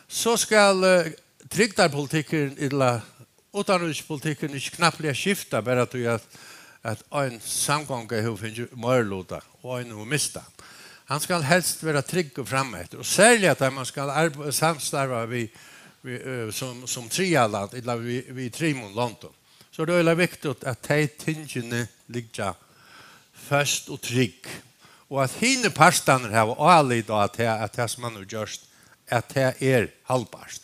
so skal, eh, trygdarpolitikkurin ella uttanríkispolitikkurin ikki knappliga skifta, bara tí at, at ein samgonga hevur fingið meiriluta og ein hevur mist hann. Hann skal helst vera tryggur frameftir, og serliga tá man skal arbe-, samstarva við, við, eh, sum, sum triðja land, ella við, við trimum londum. So er tað øgiliga viktigt, at tey tingini liggja føst og trygg, og at hinir partarnir hava álit á tað, at tað, sum man hevur gjørt, at tað er haldbart.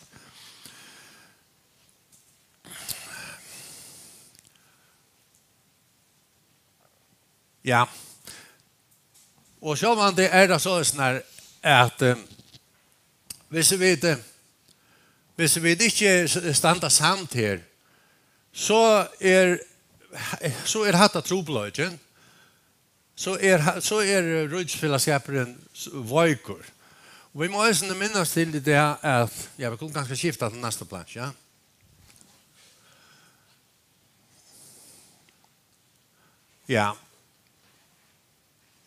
Ja. Og sjálvandi er tað soleiðis, at, eh, hvis vit, eh, hvis vit ikki s-, standa samt her, so er, so er hatta trupulleikin. So er ha-, so er ríkisfelagsskapurin s-, veikur. Og vit mugu eisini minnast til í dag at, ja, vit kunnu kanska skifta til næsta plansj, ja? Ja.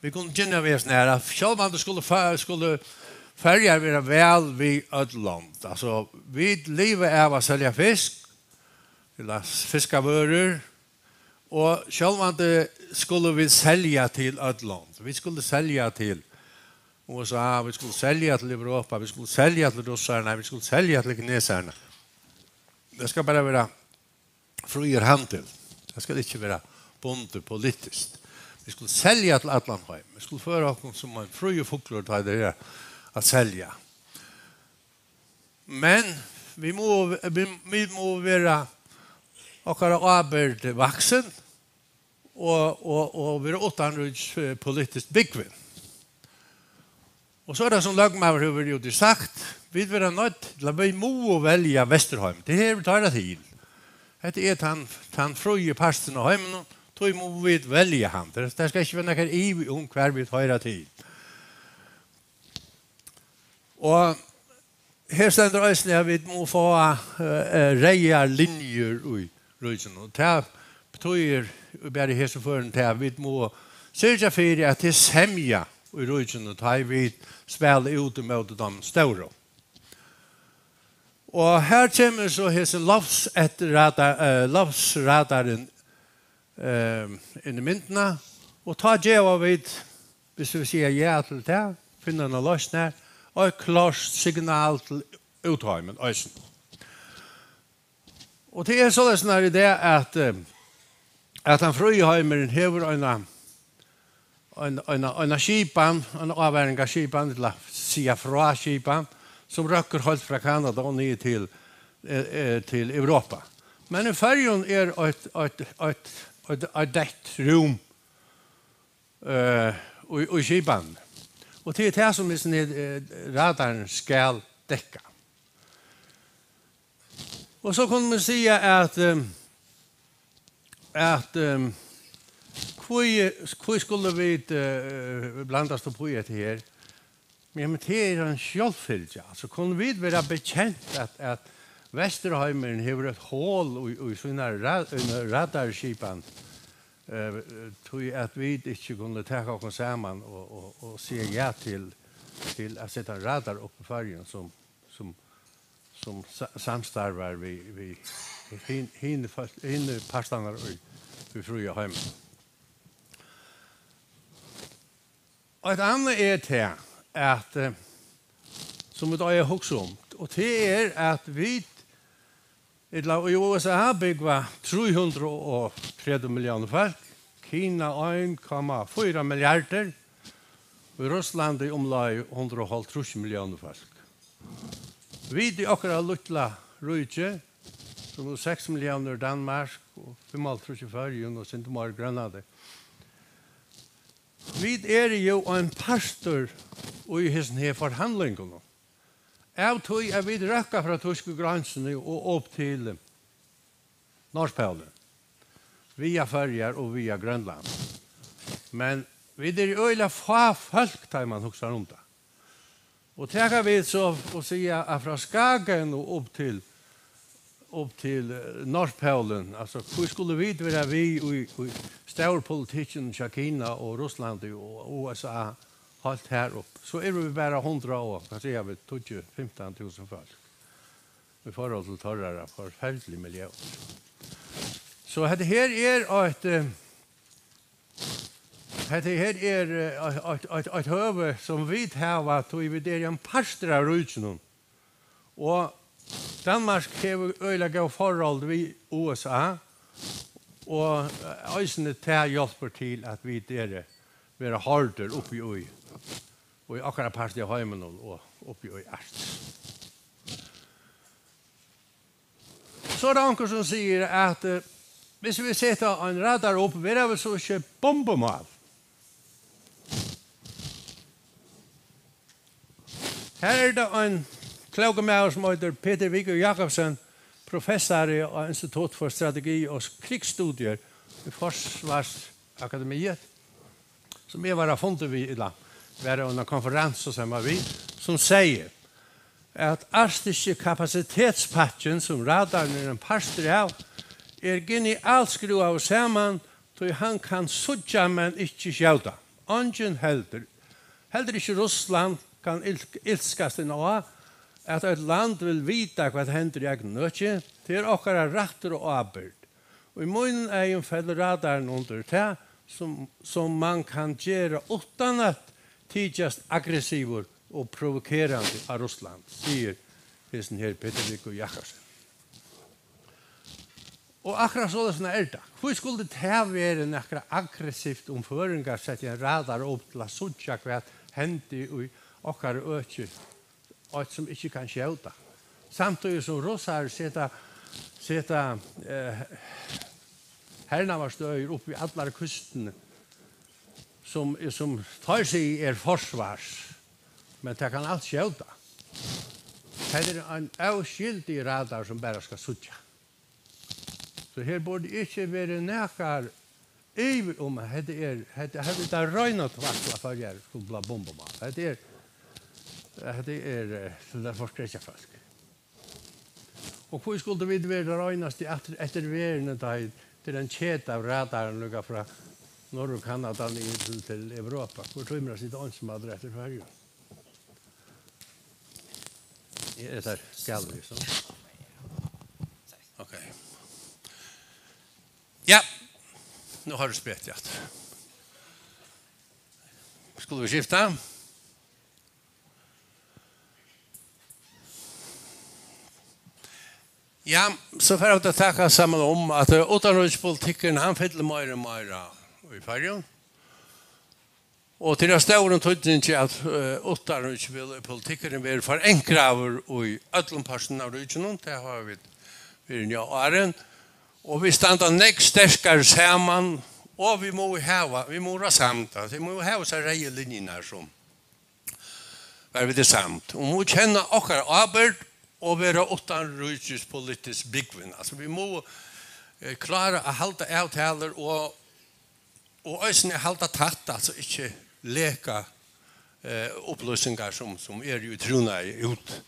Vit kunnu begynna við at snara. Sjálvandi skulu Før-, skulu Føroyar vera væl við øll lond. Altso, vit liva av at selja fisk, ella s-, fiskavørur, og sjálvandi skulu vit selja til øll lond. Vit skulu selja til U S A, vit skulu selja til Europa, vit skulu selja til russarnar, vit skulu selja til kinesarar. Tað skal bara vera fríur handil. Tað skal ikki vera bundið politiskt. Vit skulu selja til allan heim. Vit skulu føra okkum sum ein fríur fuglur, tá tað er at selja. Men vit mugu, vit, vit mugu vera okkara ábyrgd vaksin og, og, og vera uttanríkis, eh, politiskt búgvin. Og so er tað, sum løgmaður hevur verið úti og sagt, vit verða noydd, ella vit mugu velja Vesturheim. Tað hevur teirra til. Hetta er tann, tann fríi parturin av heiminum, tí mugu vit velja hann. Tað, tað skal ikki vera nakar ivi um, hvar vit hoyra til. Og her stendur eisini, at vit mugu fáa, eh, eh, reyðar linjur í ríkinum. Og tað betýðir, bara í hesum førum, tað, at vit mugu syrgja fyri, at tað er semja í ríkinum, tá ið vit spæla út ímóti teimum stóru. Og her kemur so hesin loftseftirrada-, eh, loftsradarin, eh, inn í myndina, og tá geva vit, viss vit siga ja til tað, finna eina loysn her, eitt klárt signal til útheimin eisini. Og tað er soleiðis nær í dag, at, eh, at tann fríi heimurin hevur eina, ein, eina, eina skipan, eina ávaringarskipan, ella siga frá skipan, sum røkkur heilt frá Kanada og niður til, eh, eh, til Europa. Men í Føroyum er eitt, eitt, eitt, eitt, eitt deytt rúm, eh, í, í skipanini. Og tað er tað, sum hesin her, eh, radarin skal dekka. Og so kunnu vit siga, at, ehm, at, ehm, hví, hví skulu vit, eh, blandast upp í hetta her? Men, men tað er ein sjálvfylgja. Altso, kunnu vit vera bekent, at, at Vesturheimurin hevur eitt hol í, í sína ra-, í radarskipan, eh, tí at vit ikki kunnu taka okkum saman og, og, og siga ja til, til at seta radar upp í Føroyum, sum, sum, sum sa-, samstarvar við, við hin-, hini fólk-, hini partarnar í, í fría heiminum. Og eitt annað er tað, at, eh, sum vit eiga at hugsa um, og tað er, at vit, ella í U S A búgva trý hundrað og tretivu milliónir fólk, Kina ein komma fýra milliardir, og í Russlandi umleið hundrað og hálvtrýss milliónir fólk. Vit í okkara lítla ríki, sum er seks milliónir í Danmark og fimmoghálvtrýss í Føroyum og sindur meir í Grønlandi, vit eru jú ein partur í hesum her forhandlingunum. Av tí at vit røkka frá týsku grensini og upp til Norðpólin, via Føroyar og via Grønland. Men vit eru øgiliga fá fólk, tá man hugsar um tað. Og taka vit so og siga, at frá Skagen og upp til, upp til, eh, Norðpólin, altso, hví skulu vit vera við í, í stórpolitikkin hjá Kina og Russlandi og U S A heilt her upp? So eru vit bara hundrað og, hvat siga vit, tíggju, fimtan túsund fólk. Í forhold til teirra forferdiligu milliónir. So hetta her er eitt, eh, hetta her er, eh, eitt, eitt, eitt, eitt høvi, sum vit hava, tí vit eru ein partur av ríkinum. Og Danmark hevur øgiliga góð forhold við U S A, og, eh, eisini tað hjálpir til, at vit eru, verða hoyrdir uppi í, í okkara parti av heiminum og uppi í Arktis. So er tað onkur, sum sigur, at, eh, viss vit seta ein radar upp, verða vit so ikki bombumál? Her er tað ein klókur maður, sum eitur Petur Viggo Jakobsen, professari á Institut for Strategi og Krigsstudier í Forsvarsakademiet, sum eg var á fundi við, ella var á eini konferansu saman við, sum segði, at arktiski kapasitetspakkin, sum radarin er ein partur av, er genialt skrúvaður saman, tí hann kann síggja, men ikki skjóta. Eingin heldur, heldur ikki Russland, kann ilsk-, ilskast inn á, at eitt land vil vita, hvat hendir í egnum øki. Tað er okkara rættur og ábyrgd. Og í mínum eygum fellur radarin undir tað, sum, sum mann kann gera uttan at tykjast aggressivur og provokerandi á Russland, sigur hesin her Petur Viggo Jakobsen. Og akkurát soleiðis er tað. Hví skuldi tað verið nakað aggressivt, um føroyingar settu ein radar upp til at síggja, hvat hendi í okkara øki, eitt sum ikki kann skjóta? Samtíðis sum russar seta, seta, eh, hernaðarstøðir upp við allar kystini, sum, sum teir siga er forsvars, men tað kann alt skjóta. Hetta er ein óskyldigur radar sum bara skal síggja. So her burdi ikki verið nakar ivi um, at hetta er, hetta, hetta er tað reina tvætl, at Føroyar skulu blíva bumbumál. Hetta er, hetta er, eh, til at forskrekja fólk. Og hví skuldu vit verið tað reinastu aftur eftir verðini, tá ið tað er ein keta av radarum líka frá Norðurkanada niður til, til Europa? Hvør tímir at sita einsamallur eftir Føroyum? Er tað galið, so? Ok. Ja, nú har tú spett, ja. Skulu vit skifta? Ja, so fara vit at taka saman um, at, eh, uttanríkispolitikkurin, hann fyllir meira og meira í Føroyum. Og tað er av stórum týdningi, at, eh, uttanríkispolitikkurin verður forankraður í øllum pørtum av ríkinum. Tað hava vit verið nú áðrenn. Og vit standa nógv sterkari saman, og vit mugu hava, vit mugu vera samd. Altso, vit mugu hava hesar reyðu linjurnar, sum har vit eru samd um at kenna okkara ábyrgd og vera uttanríkispolitiskt búgvin. Altso, vit mugu, eh, klára at halda avtalur og, og eisini halda tætt, altso ikki leka, eh, upplýsingar sum, sum eru í trúnaði út.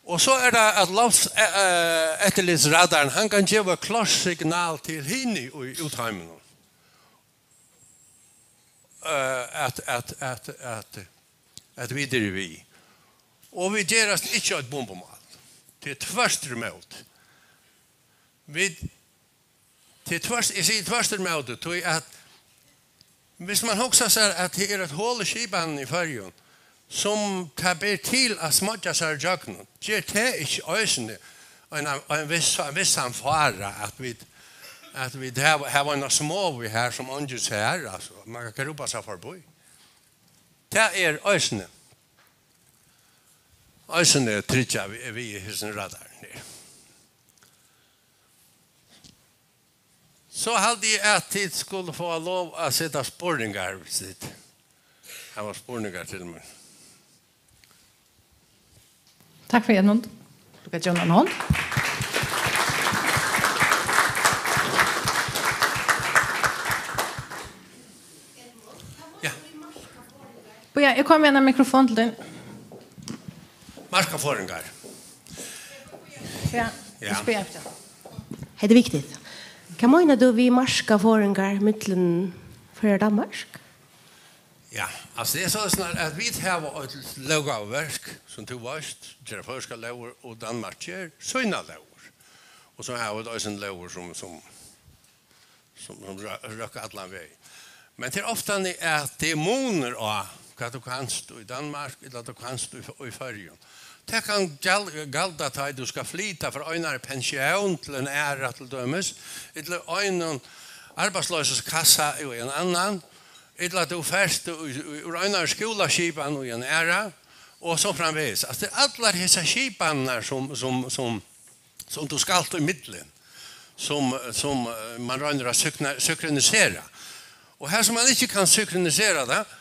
Og so er tað at lofts-, eh, eh, eftirlitsradarin, hann kann geva klárt signal til hini í útheiminum, eh, at, at, at, at, at vit eru við. Og vit gerast ikki eitt bumbumál. Tað er tvørturímóti. Vit, tað er tvørt, eg sigi tvørturímóti, tí at, viss mann hugsar sær, at tað er eitt hol í skipanini í Føroyum, sum tað ber til at smoyggja sær ígjøgnum, ger tað ikki eisini ein, ein viss, ein vissan fara, at vit, at vit hava, hava eina smogu her, sum eingin sær, altso, mann kann krúpa sær forbí? Tað er eisini, eisini tryggjað við, við hesum radarin her. So haldi eg, at tit skulu fáa lov at seta spurningar, viss tit hava spurningar til mín. Takk fyri, Edmund. Tú gavst John eina hond. Ja. Bíða, eg komi við eini mikrofon til tín. Markaforðingar. Ja, ja. Eg spyrji eftir. Hetta er viktigt. Hvat meinar tú við markaforðingar millum Føroyar og Danmark? Ja, altso, tað er soleiðis, at vit hava eitt lógaverk, sum tú veitst, ger føroyskar lógir, og Danmark ger sínar lógir. Og so hava vit eisini lógir, sum, sum sum, sum rø-, røkka allan vegin. Men tað er ofta ni-, at tað er munur á, hvat tú kanst í Danmark, ella tú kanst í, í Føroyum. Tað kann gjal-, gjalda, tá ið tú skal flyta frá einari pensjón til eina aðra, til dømis, ella einum arbeiðsloysiskassa í ein annan, ella tú fert í, í, úr einari skúlaskipan í eina aðra, og so framvegis. Altso, tað er allar hesar skipanirnar, sum, sum, sum, sum tú skalt í millum, sum, sum, eh, mann roynir at sykna-, synkronisera. Og har sum mann ikki kann synkronisera tað,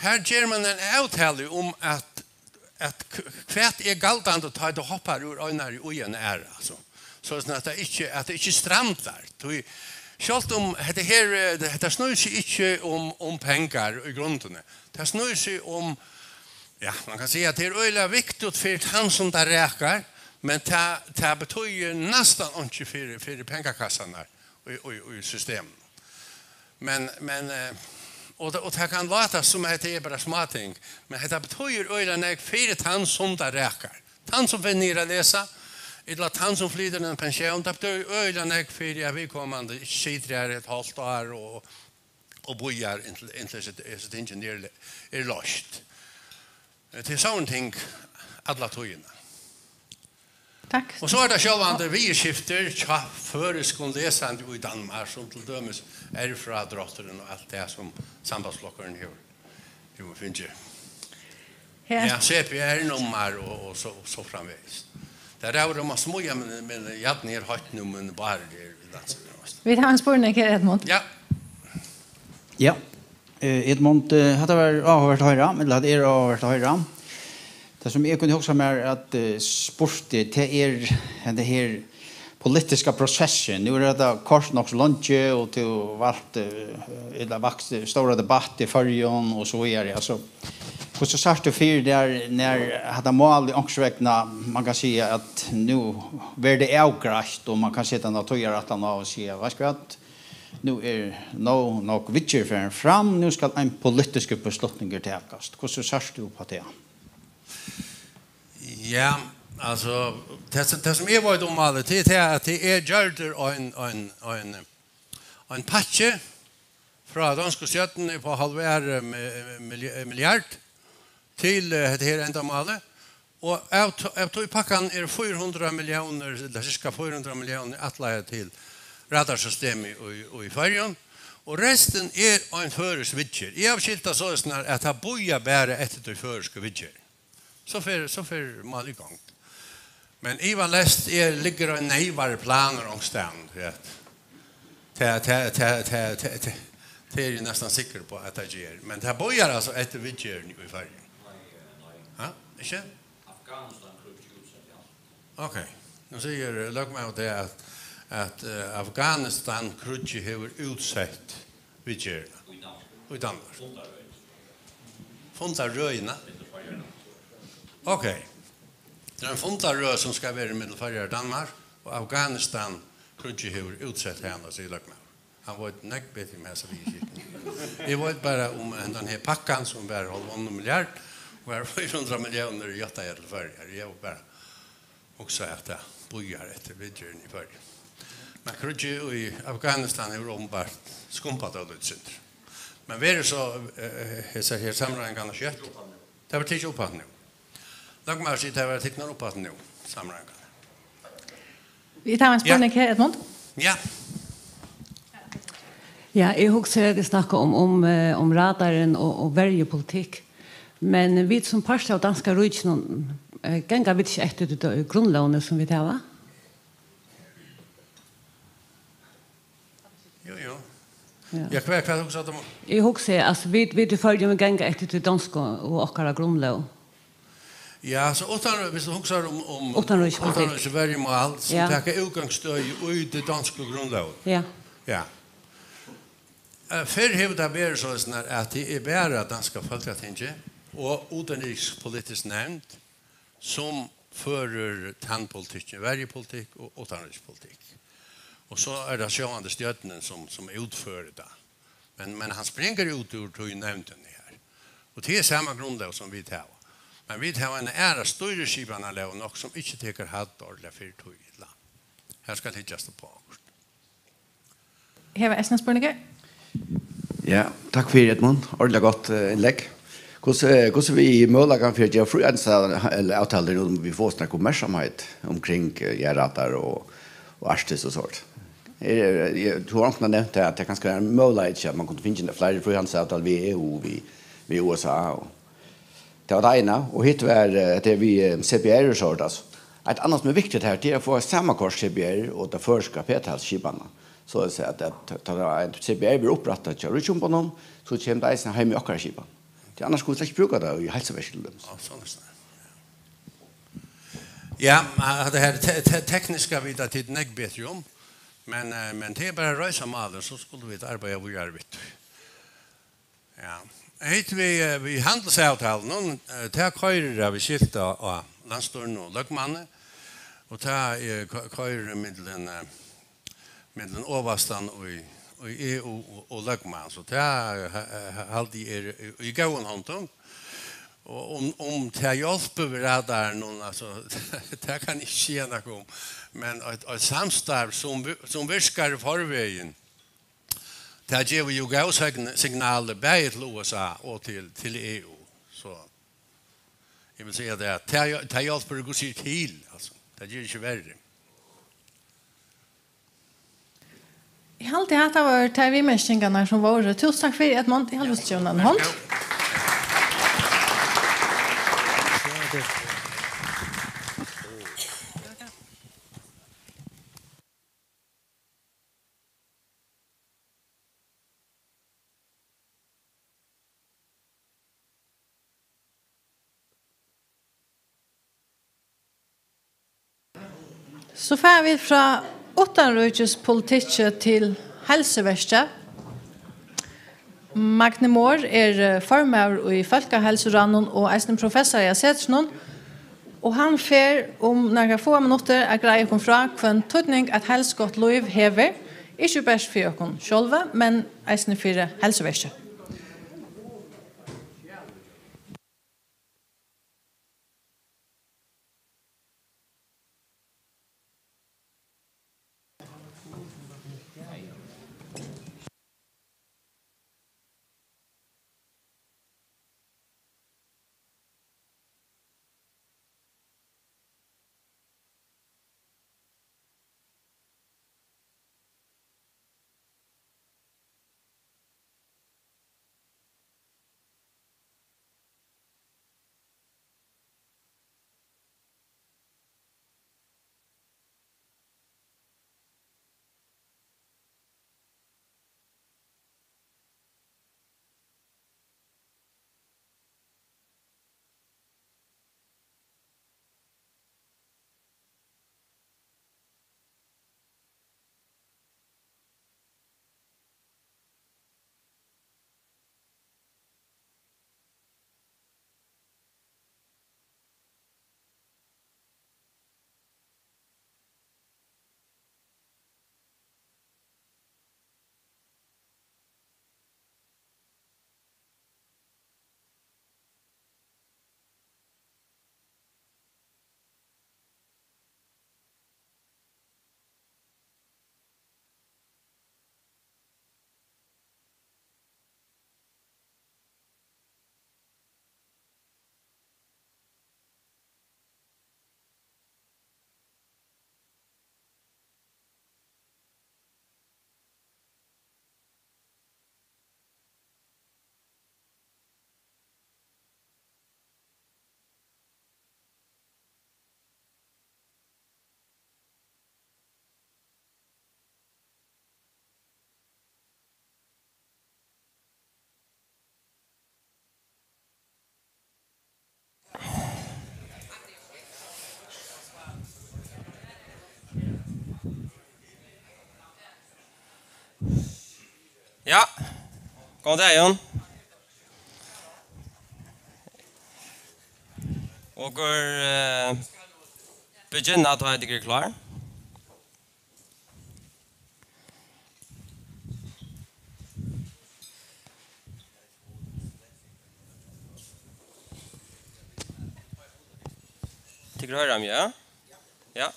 har ger mann eina avtalu um, at at k-, hvat er galdandi, tá tú hoppar úr einari í eina aðra, altso. So at tað ikki, at tað ikki strandar. Tí sjálvt um hetta her, eh, hetta snýr seg ikki um, um pengar í grundini. Tað snýr seg um, ja, man kann siga, at tað er øgiliga viktigt fyri tann, sum tað rakar, men tað, tað betýðir næstan einki fyri, fyri pengakassarnar í, í, í systeminum. Men, men, eh, og, tað- og tað kann láta sum at hetta er bara smáting, men hetta betýðir øgiliga nógv fyri tann, sum tað rakar. Tann, sum fer niður at lesa, ella tann, sum flytur eina pensjón, tað betýðir øgiliga nógv fyri, at viðkomandi ikki situr har eitt hálvt ár og, og bíðar, inntil, inntil hesi, hesi tingini eru, eru loyst. Eh, tað er sovorðin ting alla tíðina. Takk. Og so er tað sjálvandi viðurskiftir hjá føroyskum lesandi í Danmark, sum til dømis er frádrátturin og alt tað, sum Sambandsflokkurin hevur, hevur fingið. Her. Ja, C P R-nummar og, og so, so framvegis. Tað er um at smíða, men, men Jarni er heitt nú, men bara er í landsstýrinum. Vit hava ein spurning her, Edmund. Ja. Ja. Eh, Edmund, eh, hatta var áhugavert at hoyra, ella hatta er áhugavert at hoyra. Tað sum eg kundi hugsa mær at, eh, spurt, eh, tað er henda her politiska prosessin. Nú er hetta koyrt nokk so leingi, og tú valt, eh, ella vakt, eh, stóra debatt í Føroyum og so víðari. Altso, hvussu sært tú fyri tær, nær hetta málið onkursvegna, man kann siga at nú verður tað avgreitt, og man kann seta eina tíðarætlan á og siga, veitst tú hvat, nú er nóg, nógv viðgerð farin fram, nú skal ein politiskur beslutningur takast. Hvussu sært tú upp á tað? Ja, altso, tað sum, tað sum eg veit um málið, tað er tað, at tað er gjørdur ein, ein, ein, ein pakki frá donsku stjórnini upp á hálva, eh, mi-, milli-, milliard til, eh, hetta her endamálið. Og av t-, av tí pakkan er fýra hundrað milliónir, ella sirka fýra hundrað milliónir, ætlaðar til radarsystemið í, í Føroyum. Og restin er ein føroysk viðgerð. Eg havi skilt tað soleiðis, at tað bíðar bara eftir tí føroysku viðgerð. So fer, so fer málið í gongd. Men ivaleyst er, liggur ein neyvari planur onkustaðni, ja. Tað, tað, tað, tað, tað, tað, tað eri eg næstan sikkur uppá, at tað ger. Men tað bíðar altso eftir viðgerðini í Føroyum. Ha? Ikki? Afghanistan-kríggið útsett alt. Ok. Nú sigur, eh, løgmaður tað, at, at, eh, Afghanistan-kríggið hevur útsett viðgerðina. Í Danmark. Í Danmark. Fundarøðina. Fundarøðina? Ok. Tað er ein fundarøð, sum skal vera millum Føroyar og Danmark, og Afghanistan-kríggið hevur útsett hana, sigur løgmaður. Hann veit nógv betur um hesa viðurskiftini. Eg veit bara um hendan her pakkan, sum var hálvan milliard, og har fýra hundrað milliónir játtaðar til Føroyar. Eg havi bara hugsað, at tað bíðar eftir viðgerðini í Føroyum. Men kríggið í Afghanistan hevur openbart skumpað tað lítið sindur. Men verður so, eh, hesar her samráðingarnar skjótt? Tað verður tikið upp aftur nú. Løgmaður sigur, tað verður tiknar upp aftur nú, samráðingarnar. Vit hava ein, ja, spurning her, Edmund. Ja. Ja, eg hugsi, at vit snakka um, um, eh, um radarin og, og verjupolitikk. Men vit sum partur av danska ríkinum, eh, ganga vit ikki eftir tí grundlógini sum vit hava? Jú, jú. Ja. Ja, hvat, hvat hugsar tú um? Eg hugsi, altso, vit, vit í Føroyum ganga eftir tí donsku og okkara grundlóg. Ja, so uttan, viss tú hugsar um, um uttanríkispolitikk, uttanríkisverjumál, sum, ja, taka útgangsstøði í tí donsku grundlógini. Ja. Ja. Eh, fyrr hevur tað verið soleiðis, at tað er bara danska Fólkatingið og utanríkispolitisk nevnd, sum førir tann politikkin, verjupolitikk og utanríkispolitikk. Og so er tað sjálvandi stjórnin, sum, sum útførir tað. Men, men hann springur út úr tí nevndini her. Og tað er sama grundlóg, sum vit hava. Men vit hava eina aðra stýrisskipanarlóg nokk, sum ikki tekur hædd ordiliga fyri tí illa. Her skal hyggjast upp á okkurt. Her var eisini ein spurningur. Ja, takk fyri, Edmund. Ordiliga gott, eh, innlegg. Hvussu, hvussu við møguleikan fyri at gera fríhandilsavtalur, ella avtalur, um vit fáa sovorðna merksemd umkring, eh, ja, radar og, og Arktis og sovorðið? Er, er, tú hevur onkuntíð nevnt tað, at tað kanska er ein møguleiki, at man kundi fingið fleiri fríhandilsavtalur við E U, við, við U S A og Tað var tað eina, og hitt var, eh, hetta við, eh, C P R og sovorðið, altso. Eitt annað sum er viktigt her, tað er at fáa samankórt C P R og ta føroyska P-talsskipanina. Soleiðis at, at tá ein C P R verður upprættað hjá Ríkisumboðnum, so kemur tað eisini heim í okkara skipan. Tí annars skulu vit slett ikki brúka tað í heilsuverki til dømis. Ja, soleiðis. Ja, hatta her te-, te-, tekniska vita tit nógv betri um, men, eh, men tað er bara at reisa málið, so skulu vit arbeiða víðari við tí. Ja. Hitt við, eh, við handilsavtalunum, eh, tað koyrir av við skilti á, á landsstýrinum og løgmanni, og tað, eh, ko-, koyrir millum, eh, millum ovastan í, í E U og, og løgmann, so tað, eh, eh, haldi eg er í, í góðum hondum. Og um, um tað hjálpir við radaranum, altso, tað kann eg ikki siga nakað um. Men eitt, eitt samstarv sum vi-, sum virkar í forvegin, tað gevur jú góð sign-, signalir bæði til U S A og til, til E U. So eg vil siga tað, at tað, tað hjálpir, Gud sigur til, altso. Tað ger ikki verri. Eg haldi, at tað var tær viðmerkingarnar, sum vóru. Túsund takk fyri, Edmund. Eg haldi, vit geva honum eina hond. So fara vit frá uttanríkispolitikki til heilsuverkið. Magni Mohr er, eh, formaður í Fólkaheilsuráðnum og eisini professari á Setrinum, og hann fer um nakrar fáar minuttir at greiða okkum frá, hvønn týdning eitt heilsugott lív hevur, ikki bert fyri okkum sjálv, men eisini fyri heilsuverkið. Ja, góðan dagin. Okur, eh, begynna, tá tit eru klár. Tit hoyra meg, ja? Ja.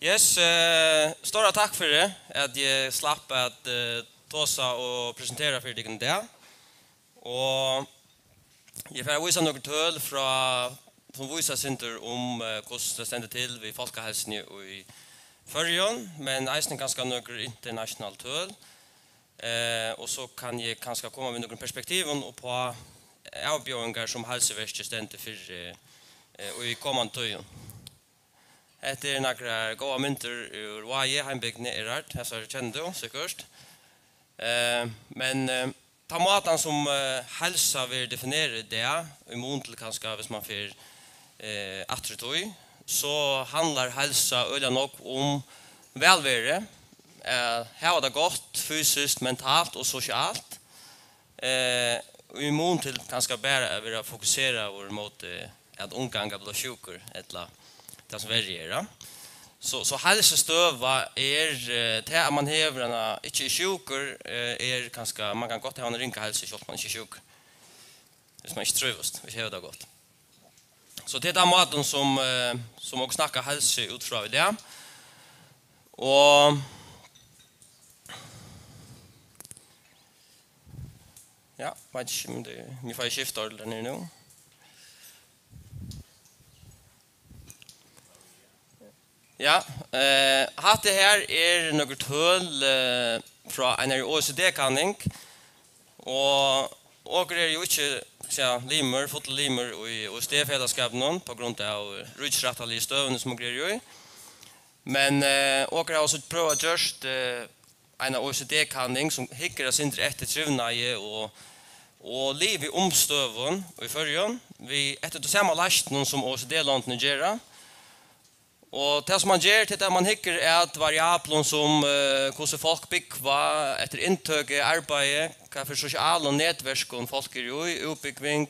Yes, eh, stóra takk fyri at eg slapp at, eh, tosa og presentera fyri tykkum í dag. Og eg fari at vísa nøkur tøl frá, sum vísa eitt sindur um, eh, hvussu tað stendur til við fólkaheilsuni í Føroyum, men eisini kanska nøkur international tøl. Eh, og so kann eg kanska koma við nøkrum perspektivum upp á avbjóðingar, sum Heilsuverkið stendur fyri, eh, í komandi tíðum. Hetta eru nakrar góðar myndir úr Vági, heimbygdini Erhard. Hasar kennir tú sikkurt. Eh, men, eh, tann mátan sum, eh, heilsa verður definerað í dag, í mun til kanska, hvis man fer, eh, aftur í tíð, so handlar heilsa øgiliga nógv um vælveru, at hava tað gott fysiskt, mentalt og sosialt. Eh, í mun til kanska bara at vera fokuseraður móti at umganga at blíva sjúkur, ella tað sum verri er, ja. So, so heilsustøða er, eh, tað, at mann hevur eina, ikki er sjúkur, eh, er kanska, mann kann gott hava eina ringa heilsu, sjálvt um mann ikki er sjúkur. Viss mann ikki trívist, ikki hevur tað gott. So tað er tann mátin sum, eh, sum okur snakka heilsu út frá í dag. Og ja, veit ikki um tað, um eg fái skifta orðið nú. Ja, eh, hatta her er nøkur tøl, eh, frá einari O E C D-kanning, og okur eru jú ikki, skal siga, limir, fullir limir í O E C D-felagsskapinum á grund av ríkisrættarligu støðuni, sum okur eru í. Men, eh, okur hava so prøvað at gjørt, eh, eina O E C D-kanning, sum hyggur eitt sindur eftir trivnaði og, og liviumstøðum í Føroyum, við eftir tí sama leistunum, sum O E C D-londini gera. Og tað, sum mann ger, tað er, at mann hyggur at variablum sum, eh, hvussu fólk búgva, eftir inntøku, arbeiði, hvat fyri sosialum netverkum fólk eru í, útbúgving,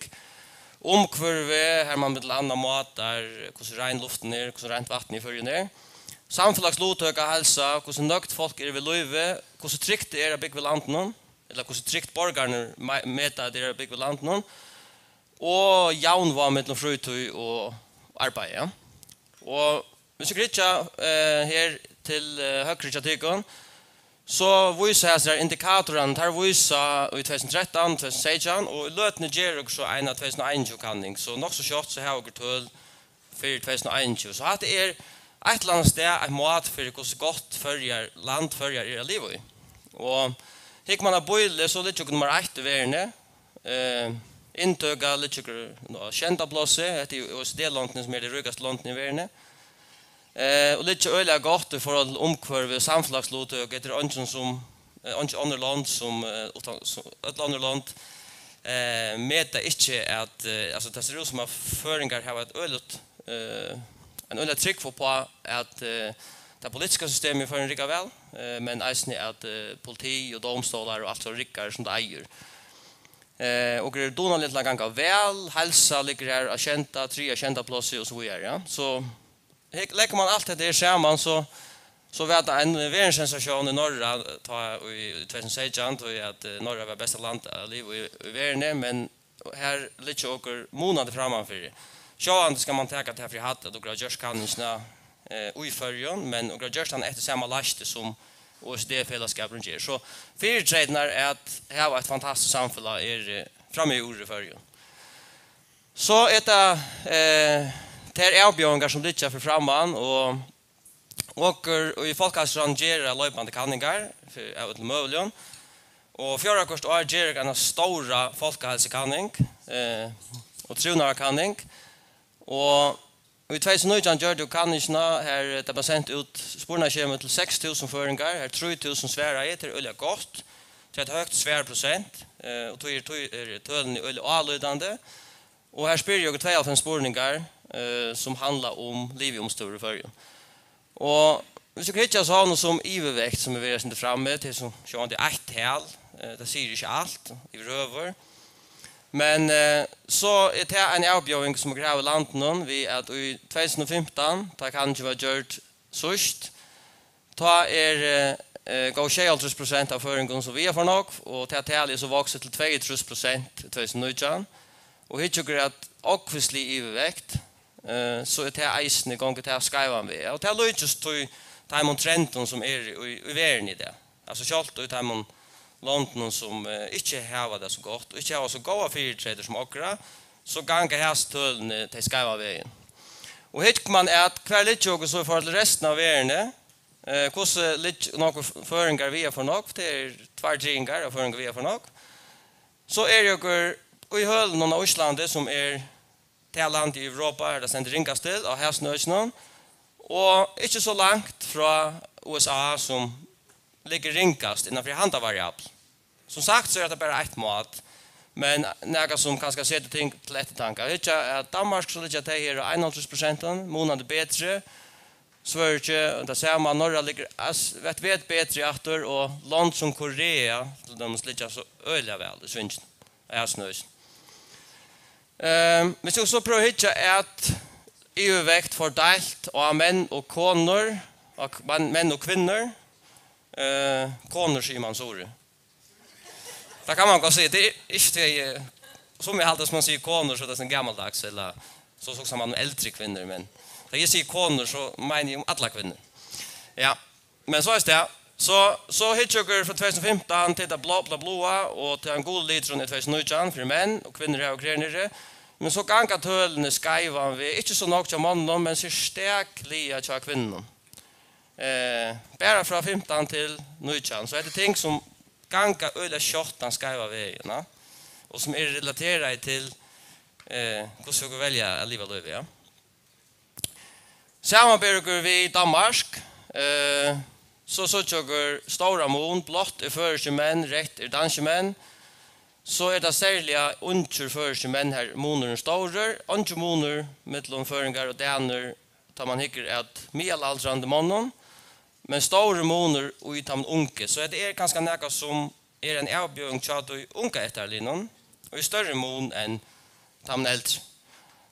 umhvørvi, har mann millum annað mátar, hvussu rein luftin er, hvussu reint vatn í Føroyum er, samfelagslutøka, heilsa, hvussu nøgd fólk eru við lívið, hvussu trygt tað er at búgva í landinum, ella hvussu trygt borgararnir me-, meta, at tað er at búgva í landinum, og javnvág millum frítíð og arbeiði, ja. Og viss okur hyggja, eh, her til, eh, høgru hjá tykkum, so vísa hasir her indikatorarnir, teir vísa í tvey túsund og trettan, tvey túsund og seytjan, og í løtuni gera okur so eina tvey túsund og einogtjúgu kanning, so nokk so skjótt so hava okur tøl fyri tvey túsund og einogtjúgu. So hatta er eitt ella annað stað eitt mát fyri, hvussu gott Føroyar, land Føroyar er at liva í. Og hyggur mann á býli, so liggja okur nummar eitt í verðini. Eh, inntøka liggja okur á sjeynda plássi, hetta er O E C D-londini, sum eru tey ríkastu londini í verðini. Eh, og liggja øgiliga gott í forhold til umhvørvi og samfelagslutøku, hetta er eingin sum, eh, eingin onnur lond sum, eh, uttan, sum, øll onnur lond, eh, meta ikki at, eh, altso, tað sær út sum at føroyingar hava eitt øgiligt, eh, ein øgiliga trúgv uppá at, eh, tað politiska systemið í Føroyum riggar væl, eh, men eisini at, eh, politi og dómstólar og alt so riggar sum tað eigur. Eh, okur eru dugnalig til at ganga væl, heilsa liggur her á sjeynda, triðja, sjeynda plássi og so víðari, ja. So hygg-, leggur mann alt hetta her saman, so, so var tað ein verðssensatión í Norra, tá í tvey túsund og seytjan, tí at, eh, Norra var besta land at liva í, í verðini, men her liggja okur munandi frammanfyri. Sjálvandi skal mann taka tað fyri hatt, at okur hava gjørt kanningina, eh, í Føroyum, men okur hava gjørt hana eftir sama leiðslu sum O E C D-felagsskapurin ger. So fyritreytirnar at hava eitt fantastiskt samfelag er, eh, framúr í Føroyum. So er tað, eh, tær avbjóðingar sum liggja fyri framman, og okur í Fólkaheilsuráðnum gera loypandi kanningar fyri, av øllum møguligum. Og fjórða hvørt ár gera okur eina stóra fólkaheilsukanning, eh, og trivnaðarkanning. Og í tvey túsund og nítjan gjørdu okur kanningina, har tað var sent út spurningaskjema til seks túsund føroyingar, har trý túsund svaraðu, tað er øgiliga gott. Tað er eitt høgt svarprosent, eh, og tí er, tí er tølini øgiliga álítandi. Og her spyrja okur tveyoghálvfems spurningar, eh, sum handla um liviumstøður í Føroyum. Og viss okur hyggja so nú sum yvirvekt, sum er verið eitt sindur frammi, tað er sum sjálvandi eitt tal, eh, tað sigur ikki alt yvirhøvur. Men, eh, so er tað ein avbjóðing, sum okur hava í landinum, við at í tvey túsund og fimtan, tá kanningin var gjørd síðst, tá er, eh, eh, góð sjeyoghálvtrýss prosent av føroyingum, sum viga for nógv, og tað talið er so vaksið til tveyogtrýss prosent í tvey túsund og nítjan. Og hyggja okur at ógvuslig yvirvekt, eh, so er tað eisini, gongur tað skeivan veg. Og tað líkist tí teimum trendum, sum eru í, í verðini í dag. Altso, sjálvt í teimum londunum, sum, eh, ikki hava tað so gott, og ikki hava so góðar fyritreytir sum okra, so ganga hasi tølini tey skeiva vegin. Og hyggur mann at, hvar liggja okur so í forhold til restina av verðini? Eh, hvussu ligg-, nógvir f-, føroyingar viga for nógv? Tað er tveir triðingar av føroyingar viga for nógv. So eru okur í hølunum á Íslandi, sum er tað land í Europa, har tað stendur ringast til, á hasum økinum, og ikki so langt frá U S A, sum liggur ringast innan fyri handa variabl. Sum sagt, so er hetta bara eitt mát, Men nakað sum kanska setir ting til eftirtanka. Hyggja at Danmark, so liggja tey her á einoghálvtrýss prosent, munandi betri. Svøríki, tað sama, Norra liggur as-, vet, vet betri aftur, og lond sum Korea, til dømis, liggja so øgiliga væl í svingin. Ja, snøs. Ehm, hvis tú so prøvar at hyggja at yvirvekt fordeilt á menn og konur, og k-, menn, menn og kvinnur, eh, konur sigur man so. Tað kann man gott siga. Tað er ikki tað, eh, sum eg haldi, sum man sigur konur, so er tað sånn gammaldags, ella so, so hugsar man um eldri kvinnur, men tá eg sigi konur, so meini eg um allar kvinnur. Ja, men so er tað. So, so hyggja okur frá tvey túsund og fimtan til tað blá, blá, bláa, og til ein gul liturin er tvey túsund og nítjan fyri menn, og kvinnur hava okur her niðri. Men so ganga tølini skeivan veg, ikki so nógv hjá monnum, men serstakliga hjá kvinnum. Eh, bara frá fimtan til nítjan. So hetta er ting sum ganga øgiliga skjótt tann skeiva vegin, ja, og sum eru relaterað til, eh, hvussu okur velja at liva lívið, ja. Samanber okur við Danmark, eh, so síggja okur stóran mun, blátt er føroyskir menn, reytt er danskir menn, so er tað serliga ungir føroyskir menn, har munurin er stórur, eingin munur millum føroyingar og danir, tá man hyggur at miðalaldrandi monnum, men stórur munur í teimum ungu. So hetta er kanska nakað sum er ein avbjóðing hjá tí unga ættarliðnum, og í størri mun enn teimum eldri.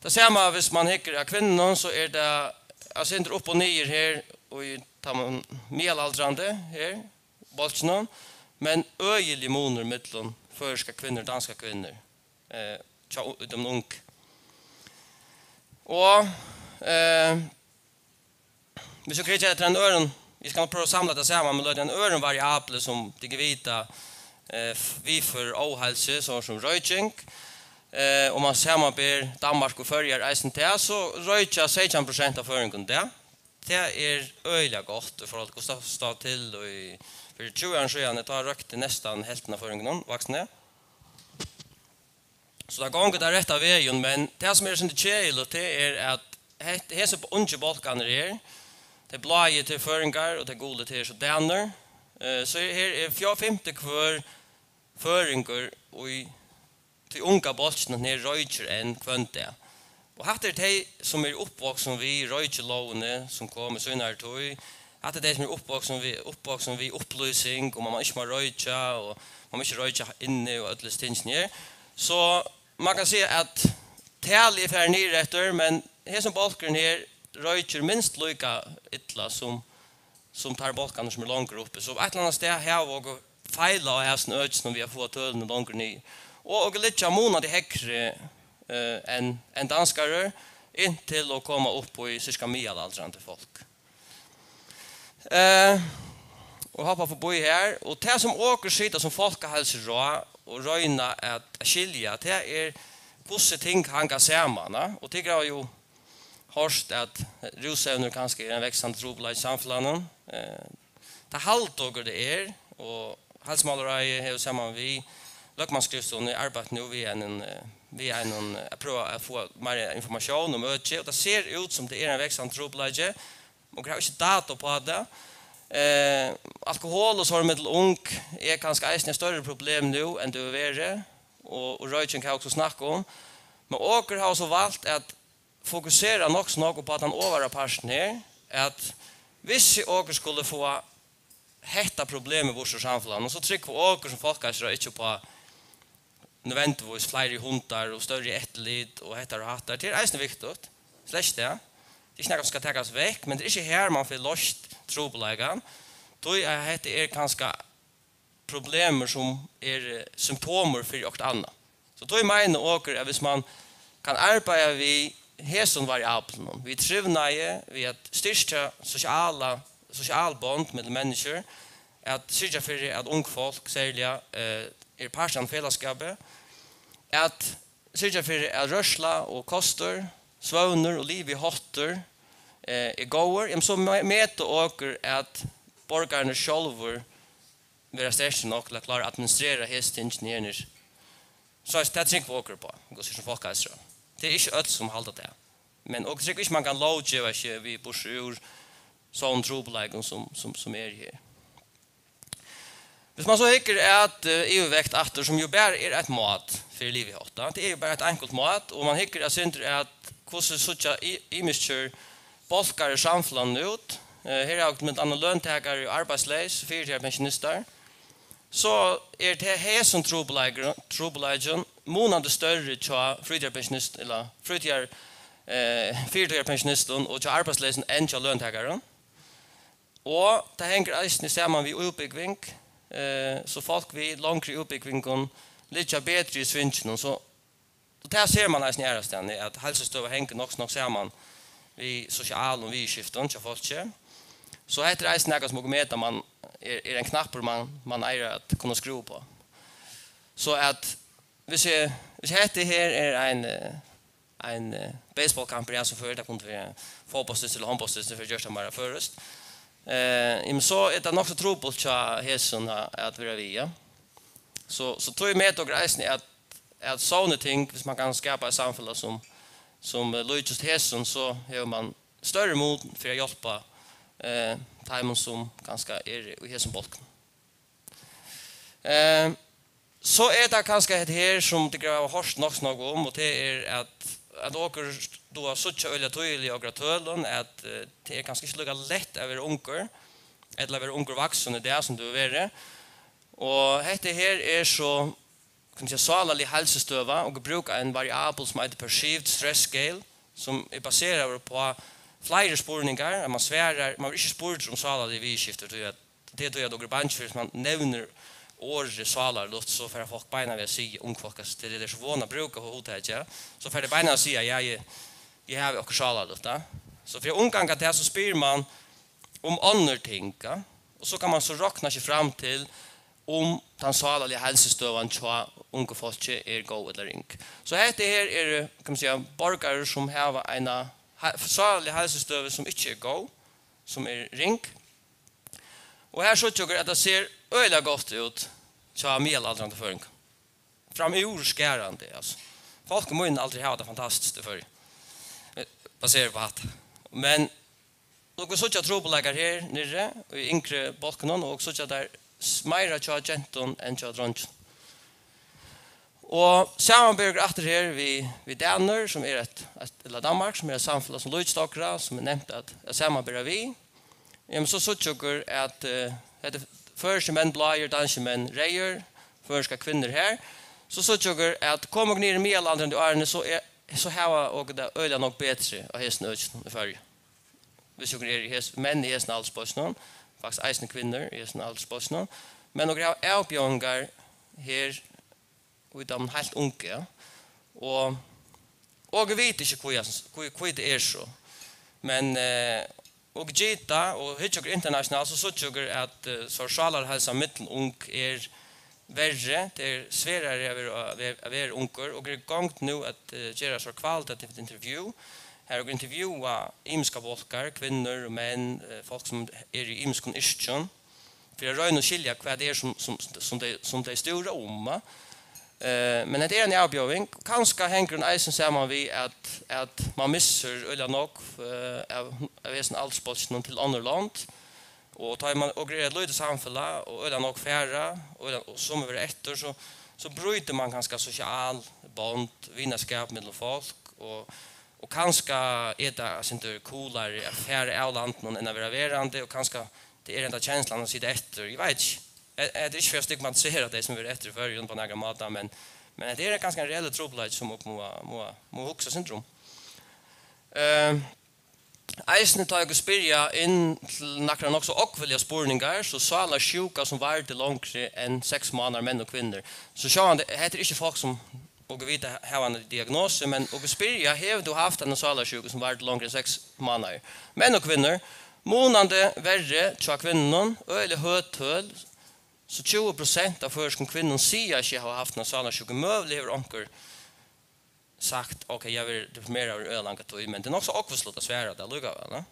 Tað sama, hvis man hyggur at kvinnunum, so er tað eitt sindur upp og niður her í teimum miðalaldrandi her, bólkinum, men øgiligur munur millum føroyskar kvinnur og danskar kvinnur, eh, hjá u-, teimum ungu. Og, eh, hvis okur gera tað til ein øðrum, eg skal prøva at samla tað saman, men lata ein øðrum variabli sum tit vita, eh, f-, viðførir óheilsu, so sum royking. Eh, um man samanber Danmark og Føroyar eisini tað, so roykja seytjan prosent av føroyingum tað. Tað er øgiliga gott í forhold til hvussu tað stóð til í, fyri tjúgu árum síðani, tá roykti næstan helvtin av føroyingunum, vaksnu. So tað gongur tað rætta vegin, men tað sum er eitt sindur keðiligt, tað er at hett-, hesir ungu bólkarnir her, tey bláu til føroyingar og tey gulu til so danir. Eh, so her er fjó-, fimti hvør føroyingur í tí unga bólkinum her roykir enn hvønn dag. Og hatta er tey, sum eru uppvaksin við roykilógini, sum kom í sínari tíð. Hatta er tey, sum eru uppvaksin við, uppvaksin við upplýsing, og man, man ikki má roykja, og man má ikki roykja inni, og øll hesi tingini her. So man kann siga, at talið er farið niður eftir, men hesin bólkurin her roykir minst líka illa sum sum teir bólkarnir, sum eru longur uppi. So eitt ella annað stað hava okur feilað á hasum økinum við at fáa tølini longur niður. Og okur liggja munandi hægri, eh, enn, enn danskarar, inntil at koma upp í cirka miðalaldrandi fólk. Eh, og hoppa forbi her. Og tað, sum okur sita sum fólkaheilsuráð og royna at, at skilja, tað er, hvussu ting hanga saman, ja? Og tit hava jú hoyrt, at rúsevnir kanska er ein vaksandi trupulleiki í samfelagnum. Eh, tað halda okur, tað er, og Heilsumálaráðið hevur saman við Løgmansskrivstovuni arbeitt nú við einum, eh, við einum, eh, at prøva at fáa meira informatión um økið, og tað sær út, sum tað er ein vaksandi trupulleiki. Okur hava ikki data upp á tað. Eh, alkohol og so millum ung er kanska eisini eitt størri problem nú enn tað hevur verið, og, og royking hava okur so snakka um. Men okur hava so valt at fokusera nokk so nógv upp á tann ovara partin her, at hvis okur skulu fáa hetta problemið burtur úr samfelagnum, so trúgva okur sum fólkaheilsuráð ikki upp á nødvendigvis fleiri hundar og størri eftirlit og hettar og hattar. Tað er eisini viktigt. Slett tað. Tað er ikki nakað sum skal takast vekk, men tað er ikki her, man fær loyst trupulleikan. Tí at hetta er kanska problemir, sum eru symptomir fyri okkurt annað. So tí meina okur, at hvis man kann arbeiða við hesum variablunum, við trivnaði, við at styrkja sosiala, sosial bond millum menniskju, at syrgja fyri, at ung fólk serliga, eh, eru partur av felagsskapi, at syrgja fyri, at rørsla og kostur, svøvnur og líviháttur, eh, er góður, jamen, so me-, meta okur, at borgararnir sjálvir vera sterkir nokk til at klára at administrera hesi tingini her niðri. So tað trúgva okur upp á, hvussu sum fólkaheilsuráð. Tað er ikki øll, sum halda tað. Men okur trúgva ikki, man kann lóggeva seg við burtur úr sovorðnum trupulleikum, sum, sum, sum er her. Hvis man so hyggur at uh, yvirvekt aftur, sum jo bara er eitt mát fyri livihátt, tað er jo bara eitt einkult mát, og man hyggur at sindur at hvussu síggja ymiskir bólkar í samfelagnum út. Uh, her hava vit millum annað løntakarar og arbeiðsleysir, fyritøkupensjonistar. So er tað hesin trupulleikin munandi størri hjá frítíðarpensjonist ella frítíðar uh, fyritøkupensjonistum og hjá arbeiðsleysum enn hjá løntakarum. Og tað hongur eisini saman við útbúgving, eh, so fólk við longri útbúgvingum liggja betri í svinginum. So, og tað sær man eisini aðrastaðni, at heilsustøða hongur nokk so nokk saman við sosialum viðurskiftum hjá fólki. So hetta er eisini nakað sum okur meta man er, er ein knappur man, man eigur at kunna skrúva uppá. So at hvis eg, hvis hetta her er ein eh, ein uh, baseballkampur, ja, sum før, tað kundi verið fótbóltsdyst ella hondbóltsdyst, fyri at gjørt tað meira føroyskt. Uh, men so er tað nokk so trupult hjá hesum at, at vera við, ja. So, so tøy meta okur eisini at, at sovni ting, hvis man kann skapa eitt samfelag sum, sum uh, líkist hesum, so hevur man størri mun fyri at hjálpa uh, teimum sum kanska er í hesum bólkum. Eh, so er tað kanska hetta her, sum tit hava hoyrt nokk snakk um, og tað er, at, at okur duga at síggja øgiliga týðiliga í okra tølum, at eh, tað er kanska ikki líka lætt at vera ungur, ella at vera ungur vaksin í dag, sum tað hevur verið. Og hetta her er so, kann man siga, sálarlig heilsustøða, og brúka ein variabul, sum eitur perceived stress scale, sum er baseraður uppá fleiri spurningar, at man svarar, man verður ikki spurdur um sálarlig viðurskifti, tí at tað er tí, at okur eru bangin fyri, at man nevnir orðið sálarligt, so fara fólk beinanvegin at siga, ung fólk, at tað er so von at brúka hugtakið, ja. So fara tey beinanvegin at siga, ja, eg, eg havi okkurt sálarligt, ja. So fyri at umganga tað, so spyr man um onnur ting, ja. Og so kann man so rokna seg fram til, um tann sálarliga heilsustøðan hjá ungu fólki er góð ella ring. So hetta her eru, kann man siga, borgarar, sum hava eina he-, sálarliga heilsustøðu, sum ikki er góð, sum er ring. Og her síggja okur, at tað sær øgiliga gott út hjá miðalaldrandi føroyingum. Framúrskarandi, altso. Fólk í mínum aldri hava tað fantastiskt í Føroyum, eh, baserað upp á hatta. Men okur síggja trupulleikar her niðri í yngri bólkunum, og síggja teir s-, meira hjá gentum enn hjá dreingjum. Og samanber okur aftur her við, við Danir, sum er eitt, eitt, ella Danmark, sum er eitt samfelag, sum líkist okra, sum er nevnt at, at samanbera við. Jamen, so síggja okur, at eh, hetta er føroyskir menn bláir, danskir menn reyðir, føroyskar kvinnur her. So síggja okur, at koma okur niður í miðalaldrandi árini, so, er, so hava okur tað øgiliga nógv betri á hesum økinum í Føroyum. Hvis okur eru í hes-, menn í hesum aldursbólkinum, faktiskt eisini kvinnur í hesum aldursbólkinum, men okur hava avbjóðingar her í teimum heilt ungu, ja. Og, og okur vita ikki, hví, hví, hví tað er so. Men eh, okur gita og hyggja okur internationalt, so síggja okur, at eh, so sálarheilsa millum ung er verri, tað er sverari at vera, at vera, at vera ungur, og er í gongd nú at eh, gera so kvalitativt interview. Her okur intervjua ymiskar bólkar, kvinnur og menn, eh, fólk sum eru í ymiskum yrkjum, fyri at royna at skilja, hvat tað er, sum, sum, sum, tey, sum tey stúra um, va? Eh, men hetta er ein avbjóðing. Kanska hongur hon eisini saman við, at, at man missir øgiliga nógv eh, av, av hesum aldursbólkinum til onnur lond. Og tá man, okur eru eitt lítið samfelag, og øgiliga nógv fara, og, øgiliga, og sum verður eftir, so, so brýtur man kanska sosial bond, vinaskap millum fólk, og, og kanska er tað eitt sindur coolari at fara av landinum enn at vera verandi, og kanska tað er henda kenslan at sita eftir, eg veit ikki. Eh, eh, tað er ikki fyri at stigmatisera tey, sum verða eftir í Føroyum, á nakran máta, men, men hetta er kanska ein reellur trupulleiki, sum okur mugu, mugu, mugu hugsa eitt sindur um. Eh, eisini tá okur spyrja inn til nakrar nokk so ógvuligar spurningar, so sálarsjúka, sum vardi longri enn seks mánaðir, menn og kvinnur. So sjálvandi, hetta er ikki fólk, sum okur vita hava eina diagnosu, men okur spyrja, hevur tú havt eina sálarsjúku, sum vardi longri enn seks mánaðir? Menn og kvinnur, munandi verri hjá kvinnunum, øgiliga høg tøl, so tjúgu prosent av føroyskum kvinnum siga seg hava havt eina sálarsjúku. Møguliga hevur onkur sagt, ok, eg havi verið deprimeraður í øgiliga langa tíð, men tað er nokk so ógvusligt at svara tað allíkavæl, ne?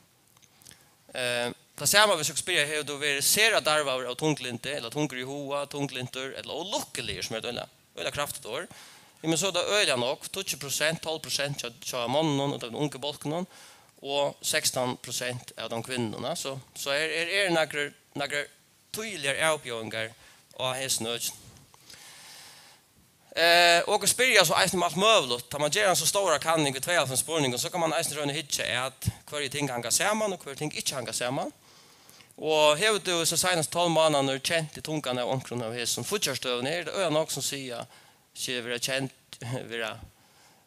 Eh, tað sama, hvis eg spyrji, hevur tú verið sera darvaður av tunglyndi, ella tungur í huga, tunglyntur, ella ólukkiligur, sum er eitt øgiliga, øgiliga kraftigt orð? Jamen, so er tað øgiliga nógv, tíggju prosent, tólv prosent hjá, hjá monnunum, út av teimum ungu bólkunum, og sekstan prosent av teimum kvinnunum, ja. So, so er, er, er nakrar, nakrar týðiligar avbjóðingar á hesum økinum. Eh, okur spyrja so eisini um alt møguligt. Tá man ger eina so stóra kanning við tveyoghálvfems spurningum, so kann man eisini royna at hyggja at hvørji ting hanga saman og hvørji ting ikki hanga saman. Og hevur tú so seinastu tólv mánaðirnar kent í tungan av onkrum av hesum fíggjarstøðuni, er tað øgiliga nógv sum siga seg vera kent, vera,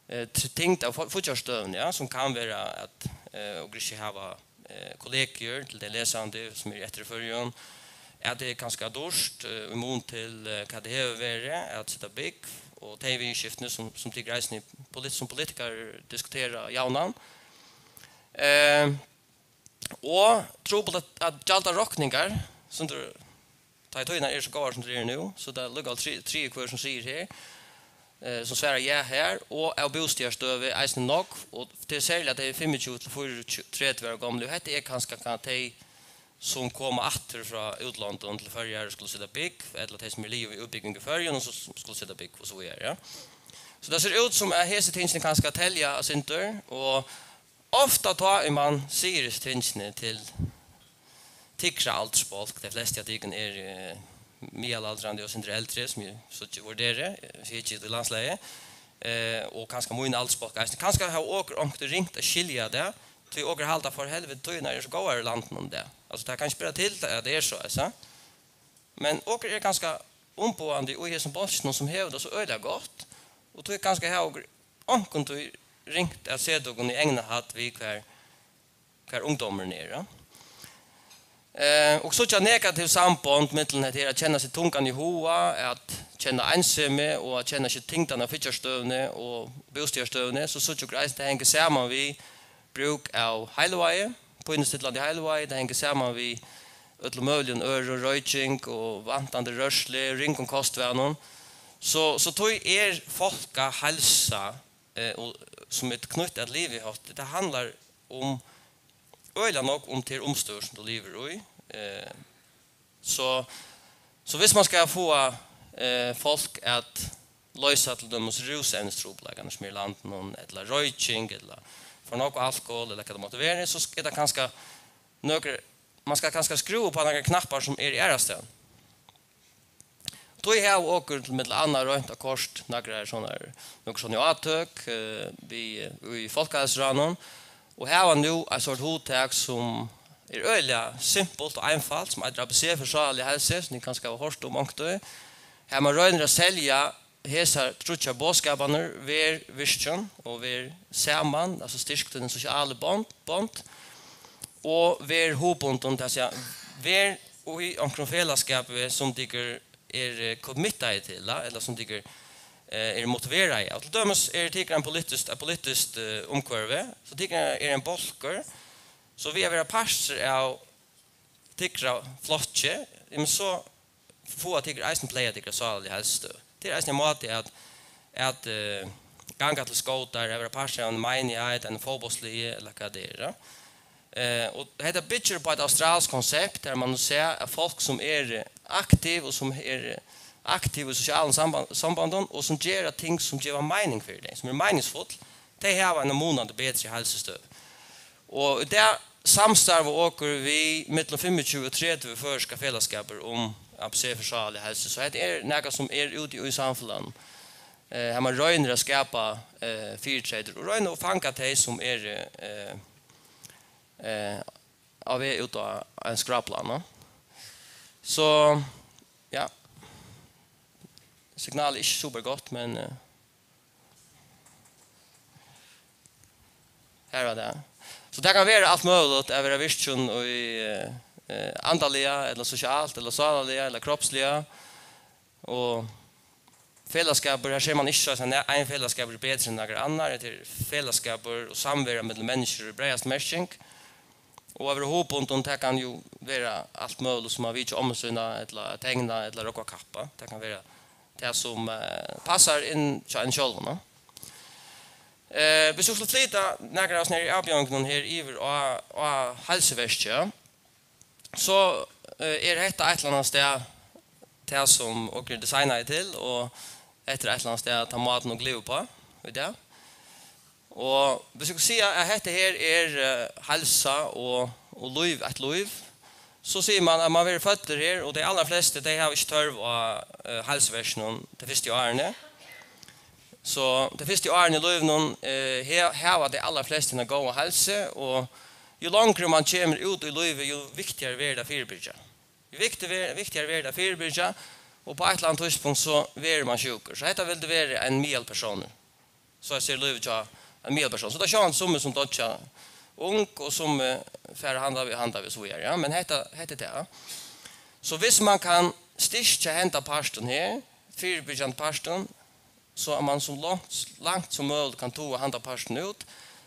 eh, t-, tyngd av fo-, fíggjarstøðuni, ja, sum kann vera at, eh, okur ikki hava, eh, kollegiur til tey lesandi, sum eru eftir í Føroyum, at tað er kanska dýrt, eh, í mun til, eh, hvat tað hevur verið at seta búgv, og tey viðurskiftini, sum, sum tykur eisini polit-, sum politikarar diskutera javnan. Eh, og trupult at, at gjalda rokningar, sum tú, tá ið tíðirnar eru so góðar, sum tær eru nú, so tað er líka tri-, triði hvør sum sigur her, eh, sum svarar ja her, og av bústaðarstøði eisini nógv, og tað er serliga tey fimmogtjúgu til fýraogtretivu ára gomlu, og hetta er kanska, kann tey, sum koma aftur frá útlondum til Føroyar og skulu seta búgv, ella tey, sum eru liðug við útbúgving í Føroyum og so skulu seta búgv og so víðari, ja. So tað sær út sum, at hesi tingini kanska telja eitt sindur, og ofta tá ið man sigur hesi tingini til tykra aldursbólk, tey flestu av tykkum eru, eh, miðalaldrandi og sindur eldri, sum eg síggi, vurderi, eh, sigi í landslagi, eh, og kanska mín aldursbólk eisini. Kanska hava okur onkuntíð ringt at skilja tað, tí okur halda, for helviti, tíðirnar eru so góðar í landinum í dag. Altso, tað kann ikki bera til, at tað er so, altso. Men okur eru kanska umboðandi í hesum bólkinum, sum hevur tað so øgiliga gott, og tí kanska hava okur onkuntíð ringt at seta okum í egna hædd við, hvar, hvar ungdómurin er, ja. Eh, og síggja negativ sambond millum hetta her at kenna seg tungan í huga, at kenna einsemi og at kenna seg tyngdan av fíggjarstøðuni og bústaðarstøðuni, so síggja okur eisini, tað hongur saman við brúk av heilivági, pínustillandi heilivági, tað hongur saman við øllum møguligum øðrum, royking og vantandi rørslu, ringum kostvanum. So, so tí er fólkaheilsa, eh, og, sum er knýtt at livihátti, tað handlar um, øgiliga nógv um tær umstøður, sum tú livir í. Eh, so, so viss man skal fáa, eh, fólk at loysa til dømis rúsevnistrupulleikarnar, sum eru í landinum, ella royking, ella for nógv alkohol, ella hvat tað mátti vera, so er tað kanska nøkur, man skal kanska skrúva upp á nakrar knappar, sum eru aðrastaðni. Tí hava okur til millum annað roynt at koyrt nakrar sovorðnar, nøkur sovorðin átøk, eh, við, í Fólkaheilsuráðnum, og hava nú eitt sort hugtak, sum er øgiliga simpult og einfalt, sum eitur A B C fyri sálarliga heilsu, sum tit kanska hava hoyrt um onkuntíð. Har man roynir at selja hesar tríggjar boðskaparnar: ver virkin og ver saman, altso styrk tíni sosialu bond, bond, og ver hugbundin, tað siga, ver í onkrum felagsskapi, sum tykur eru, eh, committaði til, ella sum tykur, eh, eru motiveraði av. Til dømis eru tykur ein politiskt, eitt politiskt, eh, umhvørvi, so tykur eru ein bólkur, so við at vera partur av tykra flokki, jamen, so fáa tykur eisini pleiga tykra sálarliga heilsustøðu. Tað er eisini ein máti at, at, eh, ganga til skótar, at vera partur av ein meinigheit, ein fótbóltsliði, ella hvat tað er, ja. Eh, og hetta byggir upp á eitt australskt konsept, har man nú sær at fólk, sum eru aktiv og sum eru aktiv í sosialum samband, sambandum, og sum gera ting, sum geva meining fyri tey, sum eru meiningsfull, tey hava eina munandi betri heilsustøðu. Og í dag samstarva okur við millum fimmogtjúgu og tretivu føroyskar felagsskapir um A B C fyri sálarliga heilsu. So hetta er nakað, sum er úti í samfelagnum. Eh, har man roynir at skapa, eh, fyritreytir og roynir at fanga tey, sum eru, eh, eh, á veg út á ein skraplan, no? So, ja. Signalið er ikki super gott, men, eh, Har var tað. So tað kann vera alt møguligt at vera virkin í, eh, andaliga, ella sosialt, ella sálarliga, ella kropsliga. Og felagsskapur, har sær man ikki, so at ein felagsskapur er betri enn nakar annar. Hetta er felagsskapur og samvera millum menniskjur í breiðastu merking. Og at vera hugbundin, tað kann jú vera alt møguligt, sum at vitja ommu sína, ella at tekna, ella rógva at kappa. Tað kann vera tað, sum, eh, passar inn hjá einum sjálvum, no? Eh, viss tú skuldi flyta nakrar av hesum her avbjóðingunum her yvir á, á heilsuverkið, so, eh, er hetta eitt ella annað stað tað, sum okur eru designaði til, og hetta er eitt ella annað stað tann mátin, okur liva uppá í dag. Og viss okur siga, at hetta her er, eh, heilsa og, og lív, eitt lív, So sigur man, at man verður føddur her, og tey allarflestu, tey hava ikki tørv á, eh, heilsuverkinum tey fyrstu árini. So tey fyrstu árini í lívinum, eh, he-, hava tey allarflestu eina góða heilsu, og jú longri man kemur út í lívið, jú viktigari verður tað at fyribyrgja. Jú viktig-, ver-, viktigari verður tað at fyribyrgja, og á eitt ella annað tíðspunkt so verður man sjúkur. So hetta vildi verið ein miðalpersonur. So eg sigi lívið hjá ein miðalpersón. So tað er sjálvandi summi sum doyggja ung, og summi fara handan veg, handan veg, so víðari, ja. Men hetta, hetta er tað, ja. So viss man kann styrkja henda partin her, fyribyrgjandi partin, so at man so langt, langt sum møguligt kann toga handa partin út,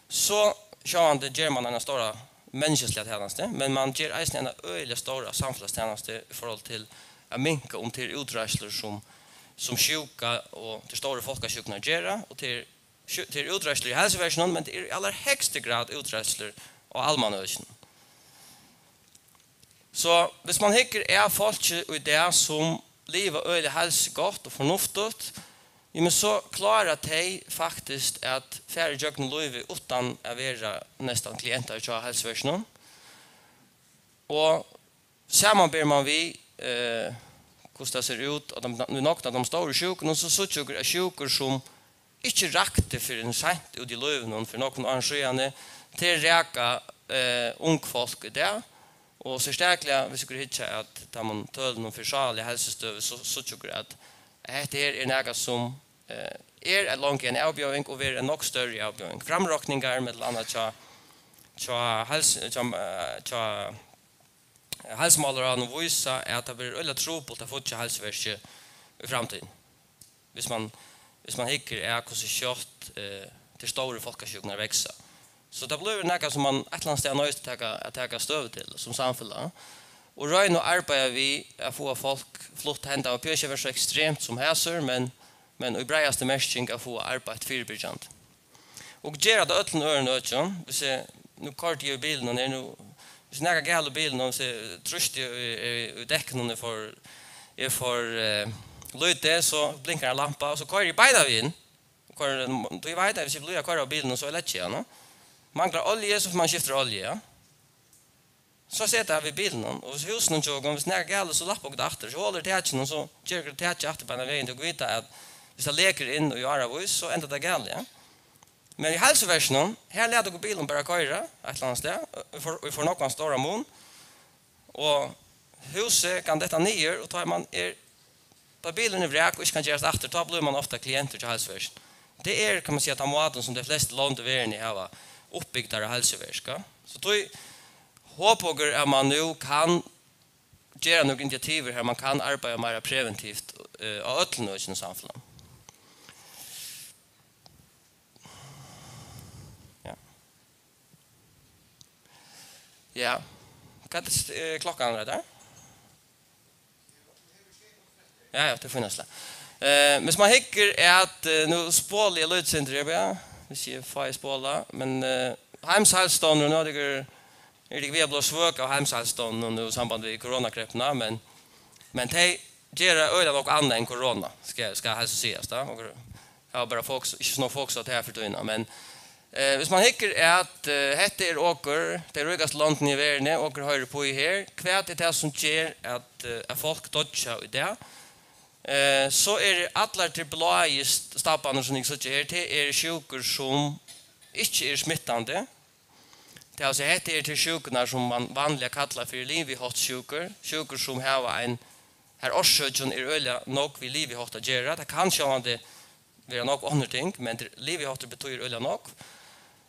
so sjálvandi ger man eina stóra menniskjaliga tænastu, men man ger eisini eina øgiliga stóra samfelagstænastu í forhold til at minka um tær útreiðslur sum, sum sjúka og tær stóru fólkasjúkurnar gera, og tær sjú-, tær útreiðslur í heilsuverkinum, men tað er í allarhøgstu grad útreiðslur á almannaøkinum. So, viss man hyggur at fólki í dag, sum liva øgiliga heilsugott og fornuftigt, jú, men so klára tey faktiskt at fara ígjøgnum lívið uttan at vera næstan klientar hjá heilsuverkinum. Og samanber man við, eh, hvussu tað sær út, at teir, nokk av teimum stóru sjúkunum, so síggja okur, at sjúkur, sum ikki raktu fyrr enn seint út í lívinum fyri nøkrum árum síðani, tey raka, eh, ung fólk í dag, og serstakliga, viss okur hyggja at teimum tølunum fyri sálarliga heilsustøðu, so síggja okur, at hetta her er nakað, sum, eh, er longu ein avbjóðing og verður ein nokk størri avbjóðing. Framrokningar, millum annað hjá, hjá heilsu-, hjá, eh, hjá heilsumálaráðnum vísa, at tað verður øgiliga trupult at fáa heilsuverki í framtíðini. Viss man, viss man hyggur at hvussu skjótt, eh, tær stóru fólkasjúkurnar vaksa. So tað blívur nakað, sum man eitt ella annað stað noyðist at taka, at taka støðu til sum samfelag. Og royna at arbeiða við at fáa fólk flutt handan, og behøvir ikki at vera so ekstremt sum hasir, men, men í breiðastu merking at fáa arbeitt fyribyrgjandi. Og gera tað á øllum øðrum økjum. Viss eg, nú koyrdi eg í bilinum her, nú, viss nakað er galið í bilinum, viss eg trýsti í, í, í dekkunum, eg fái, eg fái, eh, lítið, so blinkar ein lampa, og so koyri eg beinanvegin. Koyri, tí eg veit, at viss eg blívi at koyra á bilinum, so leggi eg hann, ja. Manglar olju, so fær man skifta olju, ja. So seta eg við bilinum, og viss húsini hjá okum, viss nakað er galið, so lappa okur aftur. So holdi eg takið, og so geri eg takið aftur beinanvegin, tí okur vita, at viss tað lekur inn í áravís, so endar tað galið, ja. Men í heilsuverkinum, her lata okur bilin bara koyra eitt ella annað stað, og fáa, og fáa nokk ein stóran mun, og húsið kann detta niður, og tá man er, tá bilurin er vrak og ikki kann gerast aftur, tá blívur man ofta klientur hjá heilsuverkinum. Tað er, kann man siga, tann mátin, sum tey flestu lond í verðini hava uppbygt teirra heilsuverk, ja. So tí hopa okur, at man nú kann gera nøkur initiativir, har man kann arbeiða meira preventivt, eh, á øllum økjum í samfelagnum. Ja. Ja. Hvat er, eh, klokkan, Reidar? Ja, ja, tað er fínast. Eh, men man hyggur at, eh, nú spoli eg lítið sindur her, ja. Viss eg fái spola, men, eh, Heims Heilsustovnur, nú er tað, er tað við at blíva svøk av Heims Heilsustovnur nú í samband við koronakreppuna, men, men tey gera øgiliga nokk annað enn korona, skal, skal helst sigast, ja. Og hava bara fokus, ikki so nógv fokus á tað her fyri tíðina, men, eh, viss man hyggur at, eh, hetta er okur, tey ríkastu londini í verðini, okur hoyrir upp í her, hvat er tað, sum ger at, eh, at fólk doyggja í dag? Eh, so eru allar tær bláu st-, stabbarnar, sum tit síggja her, tað eru sjúkur, sum ikki eru smittandi. Tað vil siga, hetta eru tær sjúkurnar, sum man vanliga kallar fyri liviháttssjúkur, sjúkur, sum hava ein, har orsøkin er øgiliga nógv við liviháttin at gera. Tað kann sjálvandi vera nógv onnur ting, men tað er, liviháttur betýðir øgiliga nógv.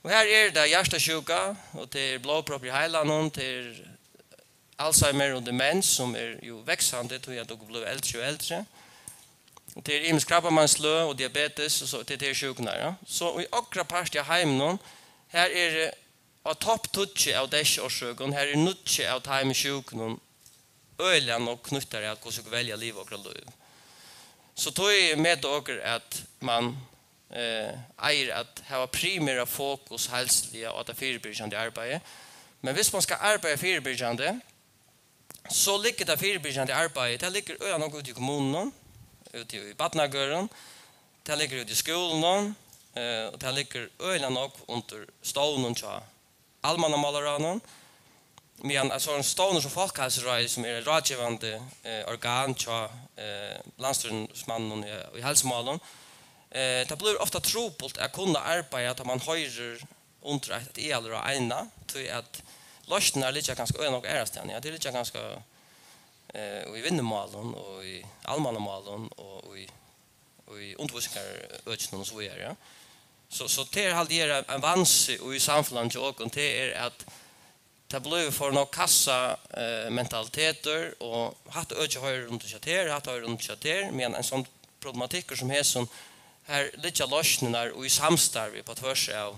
Og her er tað hjartasjúka, og tað er blóðproppur í heilanum, tað er Alzheimer og demens, sum er jú vaksandi, tí at okur blíva eldri og eldri. Og tað er ymisk krabbameinssløg og diabetes, og so, tað er tær sjúkurnar, ja. So í okra parti av heiminum, her er, eh, á topp tíggju av deyðsorsøkum, her er níggju av teimum sjúkunum øgiliga nógv knýttar at hvussu okur velja at liva okra lív. So tí meta okur, at man, eh, eigur at hava primera fokus heilsuliga á tað fyribyrgjandi arbeiðið. Men viss man skal arbeiða fyribyrgjandi, so liggur tað fyribyrgjandi arbeiðið, tað liggur øgiliga nógv úti í kommununum, úti í barnagørðum, tað liggur úti í skúlunum, eh, og tað liggur øgiliga nógv undir stovnum hjá almannamálaráðnum. Meðan ein sånn stovnur sum Fólkaheilsuráðið, sum er eitt ráðgevandi, eh, organ hjá, eh, landsstýrismanninum í, í heilsumálum, eh, tað blívur ofta trupult at kunna arbeiða, tá man hoyrir undir eitt, eitt aðalráð eina, tí at loysnirnar liggja kanska øgiliga nógv aðrastaðni. Ja, tær liggja kanska, eh, í vinnumálum og í almannamálum og í, í undirvísingarøkinum og so víðari, ja. So, so tað er, haldi eg, er ein, ein vansi í samfelagnum hjá okkum, tað er, at tað blívur for nógv kassa, eh, mentalitetur, og hatta økið hoyrir undir hjá tær, hatta hoyrir undir hjá tær, meðan ein sånn problematikkur sum hesin, har liggja loysnirnar í samstarvi á tvørsi av,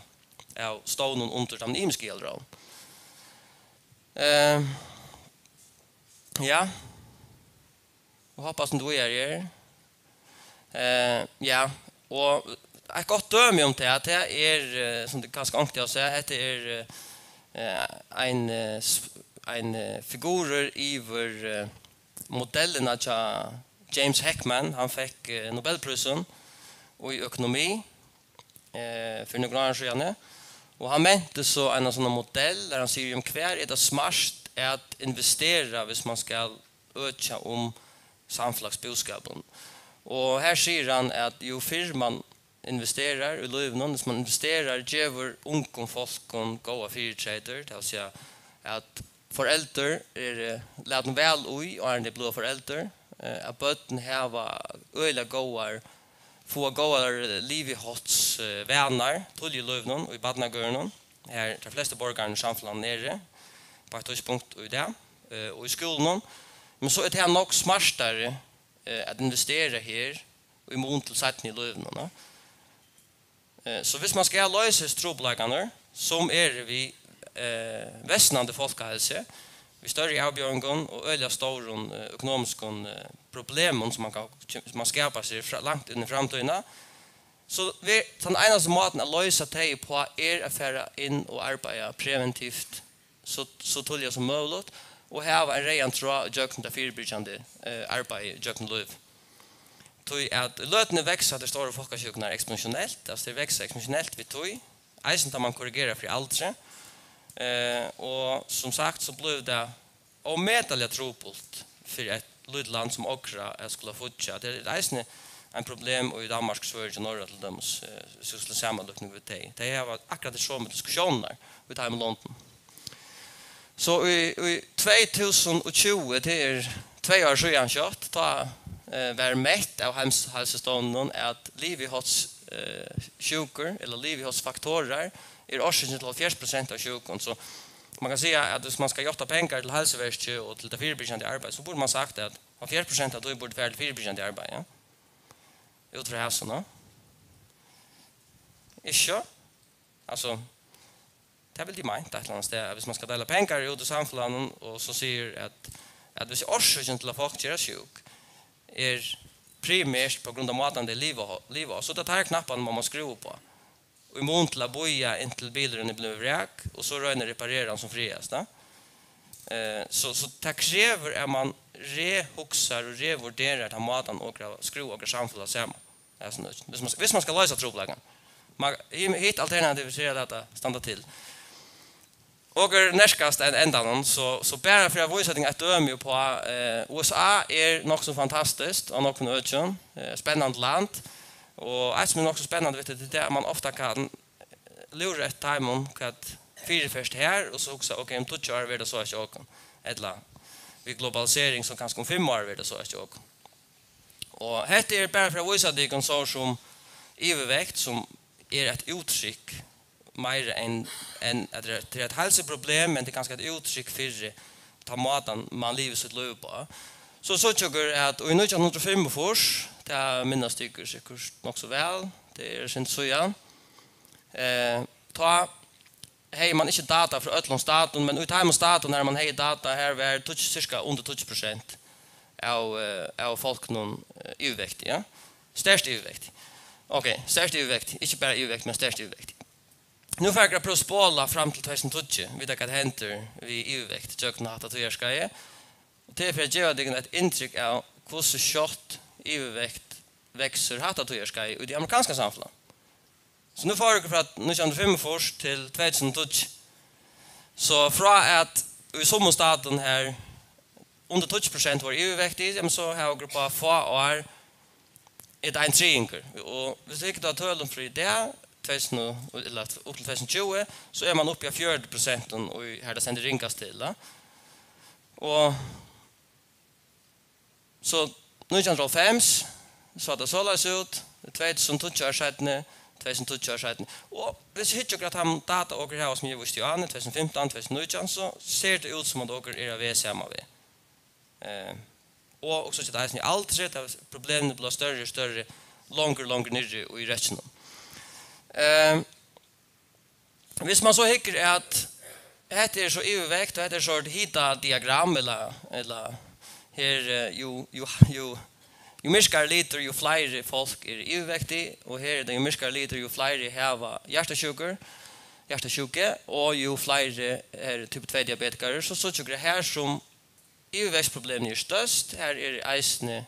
av stovnum undir teimum ymisku aðalráðum. Eh, ja. Og hoppa sum tú er her. Eh, ja, og eitt gott dømi um tað, tað er, eh, sum tað kanska onkuntíð at siga, hetta er, eh, ein, eh, s-, ein, eh, figurur yvir, eh, modellina hjá James Heckman. Hann fekk, eh, Nobelprísin í økonomi, eh, fyri nøkrum árum síðani. Og hann menti so eina sånn modell, har hann sigur, um, hvar er tað smart at investera, hvis man skal økja um samfelagsbúskapin. Og her sigur hann, at jú fyrr man investerar í lívinum, hvis man investerar, gevur ungum fólkum góðar fyritreytir, tað vil siga, at foreldur eru latin væl í, áðrenn tey blíva foreldur, eh, at børn hava øgiliga góðar, fáa góðar liviháts, eh, vanar tíðliga í lívinum, í barnagørðunum, har teir flestu borgararnir í samfelagnum eru, á eitt tíðspunkt í dag, eh, og í skúlunum. Men so er tað nokk smartari, eh, at investera her í mun til seinni í lívinum, ne? Eh, so hvis man skal loysa hesar trupulleikarnar, sum eru við, eh, versnandi fólkaheilsu, við størri avbjóðingum og øgiliga stórum, eh, økonomiskum, eh, problemum, sum man kann, sum man skapar seg fra, langt inn í framtíðina, so ver-, tann einasti mátin at loysa tey uppá er at fara inn og arbeiða preventivt so, so tíðliga sum møguligt, og hava ein reyðan tráð gjøgnum tað fyribyrgjandi, eh, arbeiðið gjøgnum lív. Tí at í løtuni vaksa tær stóru fólkasjúkurnar eksponentielt, altso, tær vaksa eksponentielt við tí, eisini tá man korrigerar fyri aldri. Eh, og sum sagt, so blívur tað ómetaliga trupult fyri eitt lítið land sum okra at skula fíggja. Tað er eisini ein problem í Danmark, Svøríki og Noregi til dømis, eh, so skal samanlíkna við tey. Tey hava akkurát tær somu diskussiónirnar í teimum londum. So í, í tvey túsund og tjúgu, tað er tvey ár síðan skjótt, tá, eh, var mett av Heims-, Heilsustovnunin, at liviháts-, eh, sjúkur, ella livihátsfaktorar, er orsøkin til hálvfjerðs prosent av sjúkum. So man kann siga, at hvis man skal játta pengar til heilsuverkið og til tað fyribyrgjandi arbeiðið, so burdi man sagt, at hálvfjerðs prosent av tí burdi farið til fyribyrgjandi arbeiði, ja. Út frá hasum, ja. Ikki? Altso, tað vildi eg meint eitt ella annað stað, at hvis man skal deila pengar út í samfelagnum, og so sigur at, at hvis orsøkin til at fólk gerast sjúk, er primært á grund av mátan tey liva, liva á, so tað er teir knapparnar, man má skrúva uppá. Í mun til at bíða inntil bilurin er blivin vrak, og so royna at reparera hann sum frægast, ja. Eh, so, so tað krevur, at man rehugsar og revurderar tann mátan, okra, skrúva okra samfelag saman. Altso, hvis man, hvis man skal loysa trupulleikan. Man, hi-, hitt alternativið er at lata standa til. Okur nærkast enn endanum, so, so bara fyri at vísa tykkum eitt dømi uppá, eh, U S A er nokk so fantastiskt á nokkrum økjum, eh, spennandi land, og eitt sum er nokk so spennandi við tí, tað er at man ofta kann lúra eftir teimum, hvat fyriferst her, og so hugsa, ok, um tíggju ár verður tað so hjá okkum, ella við globalisering, so kanska um fimm ár verður tað so hjá okkum. Og hetta er bara fyri at vísa tykkum so sum yvirvekt, sum er eitt úttrykk meira enn, enn at tað er, tað er eitt heilsuproblem, men tað er kanska eitt úttrykk fyri tann mátan, man livir sítt lív uppá. So síggja okur, at í nítjan hundrað og fimmogfýrs, tað minnast tykur sikkurt nokk so væl, tað er eitt sindur síðan, eh, tá hevði man ikki data frá øllum statum, men í teimum statum, har man hevði data, har var tíggju, cirka undir tíggju prosent av, eh, av fólkunum, eh, yvirvektig, ja. Sterkt yvirvektig. Ok, sterkt yvirvektig, ikki bara yvirvektig, men sterkt yvirvektig. Nú fara okur at prøva at spola fram til tvey túsund og tíggju, vita hvat hendir við yvirvekt gjøgnum hatta tíðarskeiðið. Og tað er fyri at geva tykkum eitt inntrykk av, hvussu skjótt yvirvekt veksur hatta tíðarskeiðið í tí amerikanska samfelagnum. So nú fara okur frá nítjan hundrað og fimmogfýrs til tvey túsund og tíggju. So frá at í summum statum har undir tíggju prosent vóru yvirvektig, jamen, so hava okur upp á fá ár, er tað ein triðingur. Og viss tú hyggur á tølini fyri í dag, tvey túsund og, ella upp til tvey túsund og tjúgu, so er man uppi á fjøruti prosent, og har tað stendur ringast til, ja. Og so nítjan hundrað og hálvfems, sá tað soleiðis út, tvey túsund og tíggju ár seinni, tvey túsund og tíggju ár seinni. Og viss tú hyggur at hann data okur hava, sum eg vísti á, tvey túsund og fimtan, tvey túsund og nítjan, so sær tað út sum at okur eru á veg sama veg. Eh, og, og so er tað eisini aldri, at problemini blíva størri og størri, longur, longur niðri í røkkinum. Eh, Viss man so hyggur at hetta er so yvirvekt, og hetta er so eitt hitadiagram, ella, ella her, eh, jú, jú, jú, jú myrkari litur, jú fleiri fólk eru yvirvektig, og her er tað jú myrkari litur, jú fleiri hava hjartasjúkur, hjartasjúku, og jú fleiri eru type tvey diabetikarar, so síggja okur her sum yvirvekstproblemini eru størst, her er eisini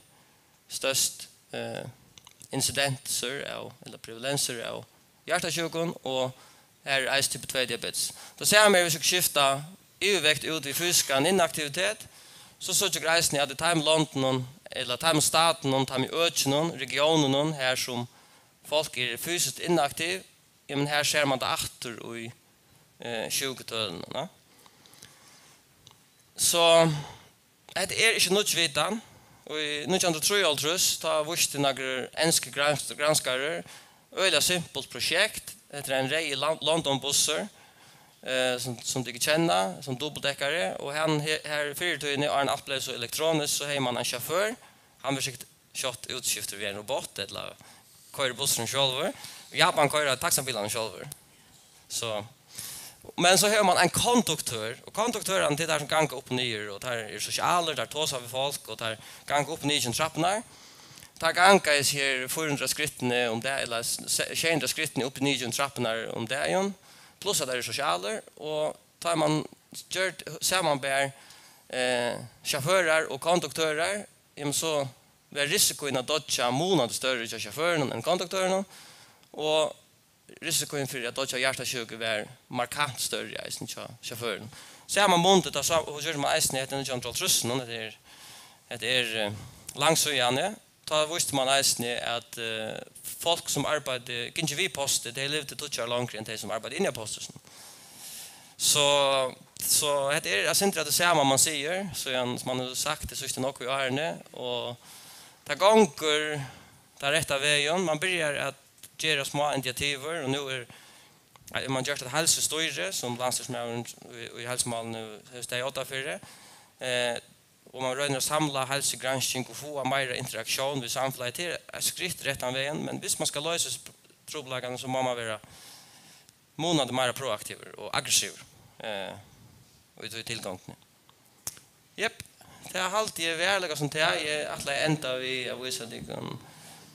størst, eh, incidensur av, ella prevalensur av hjartasjúkum, og her er eisini type tvey diabetes. Tað sama er, viss okur skifta yvirvekt út við fysiskan inaktivitet, so síggja okur eisini, at í teimum londunum, ella teimum statunum, teimum økjunum, regionunum, her sum fólk eru fysiskt inaktiv, jamen, her sær man tað aftur í, eh, sjúkutølunum, ja. So, hetta er ikki nýggj vitan. Og í nítjan hundrað og trýoghálvtrýss, tá vísti nakrir enskir grans-, granskarar øgiliga simpult prosjekt. Hetta er ein reyður Lon-, London-bussur, eh, sum, sum tykur kenna, sum dupultdekkari. Og hann he-, her fyrr í tíðini, áðrenn alt bleiv so elektroniskt, so hevði man ein sjåfør. Hann var sikkurt skjótt útskiftur við ein robot, ella koyra bussurin sjálvur. Í Japan koyra taxabilarnir sjálvir. So, men so hevur man ein konduktør, og konduktørar, tað eru teir sum ganga upp og niður, og teir eru sosialir, teir tosa við fólk, og teir ganga upp og niður ígjøgnum trappurnar. Teir ganga hesi her fýra hundrað skrittini um dag, ella s-, sjey hundrað skrittini upp og niður ígjøgnum trappurnar um dagin, pluss at teir eru sosialir, og tá man gjørdi samanber, eh, sjåførar og konduktørar, jamen, so var risikoin at doyggja munandi størri hjá sjåførunum enn konduktørunum, og risikoin fyri at doyggja av hjartasjúku var markant størri eisini hjá sjåførunum. Sama mundið, tá sá, og gjørdi man eisini hetta í nítjan hundrað og hálvtrýssunum, hetta er, hetta er, eh, langt síðani, tá vísti man eisini, at, eh, fólk, sum arbeiddu, gingu við posti, tey livdu tíggju ár longri enn tey, sum arbeiddu inni á posthúsinum. So, so hetta er eitt sindur av tí sama, man sigur, so hann, sum man hevur sagt, tað síðstu nógvu árini, og tað gongur tann rætta vegin. Man byrjar at gera smá initiativir, og nú er, er man gjørt eitt heilsustýri, sum landsstýrismaðurin í, í heilsumálum hevur staðið á fyri. Eh, og man roynir at samla heilsugransking og fáa meira interaktión við samfelagið. Tað er eitt skritt rættan vegin, men viss man skal loysa hesar trupulleikarnar, so má man vera munandi meira proaktivur og aggressivur, eh, í tí tilgongdini. Jep, tað haldi eg veruliga sum tað. Eg ætlaði at enda við at vísa tykkum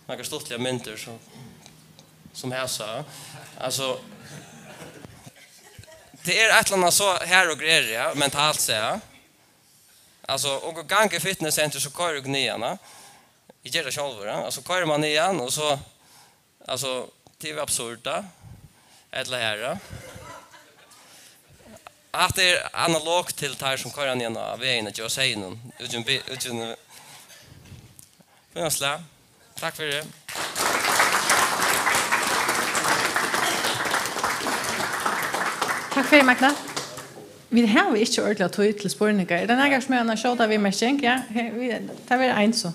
nakrar stuttligar myndir, sum, sum hesa. Altso, tað er eitt ella annað so her og greiðir, ja, mentalt, ja. Altso, okur ganga í fitnesscenter, so koyra okur niðan, ja. Eg geri tað sjálvur, ja. Altso, koyrir man niðan, og so, altso, tað er absurd, ja. Ella her, ja. Hatta er analogt til teir, sum koyra niðan á vegin at geva seyðinum. Útgjøgnum bi-, útgjøgnum. Fínt slag. Takk fyri. Takk fyri, Magna. Vit hava ikki ordiliga tíð til spurningar. Er tað nakar, sum hevur eina skjóta viðmerking? Ja, her, vit, tað verður ein so.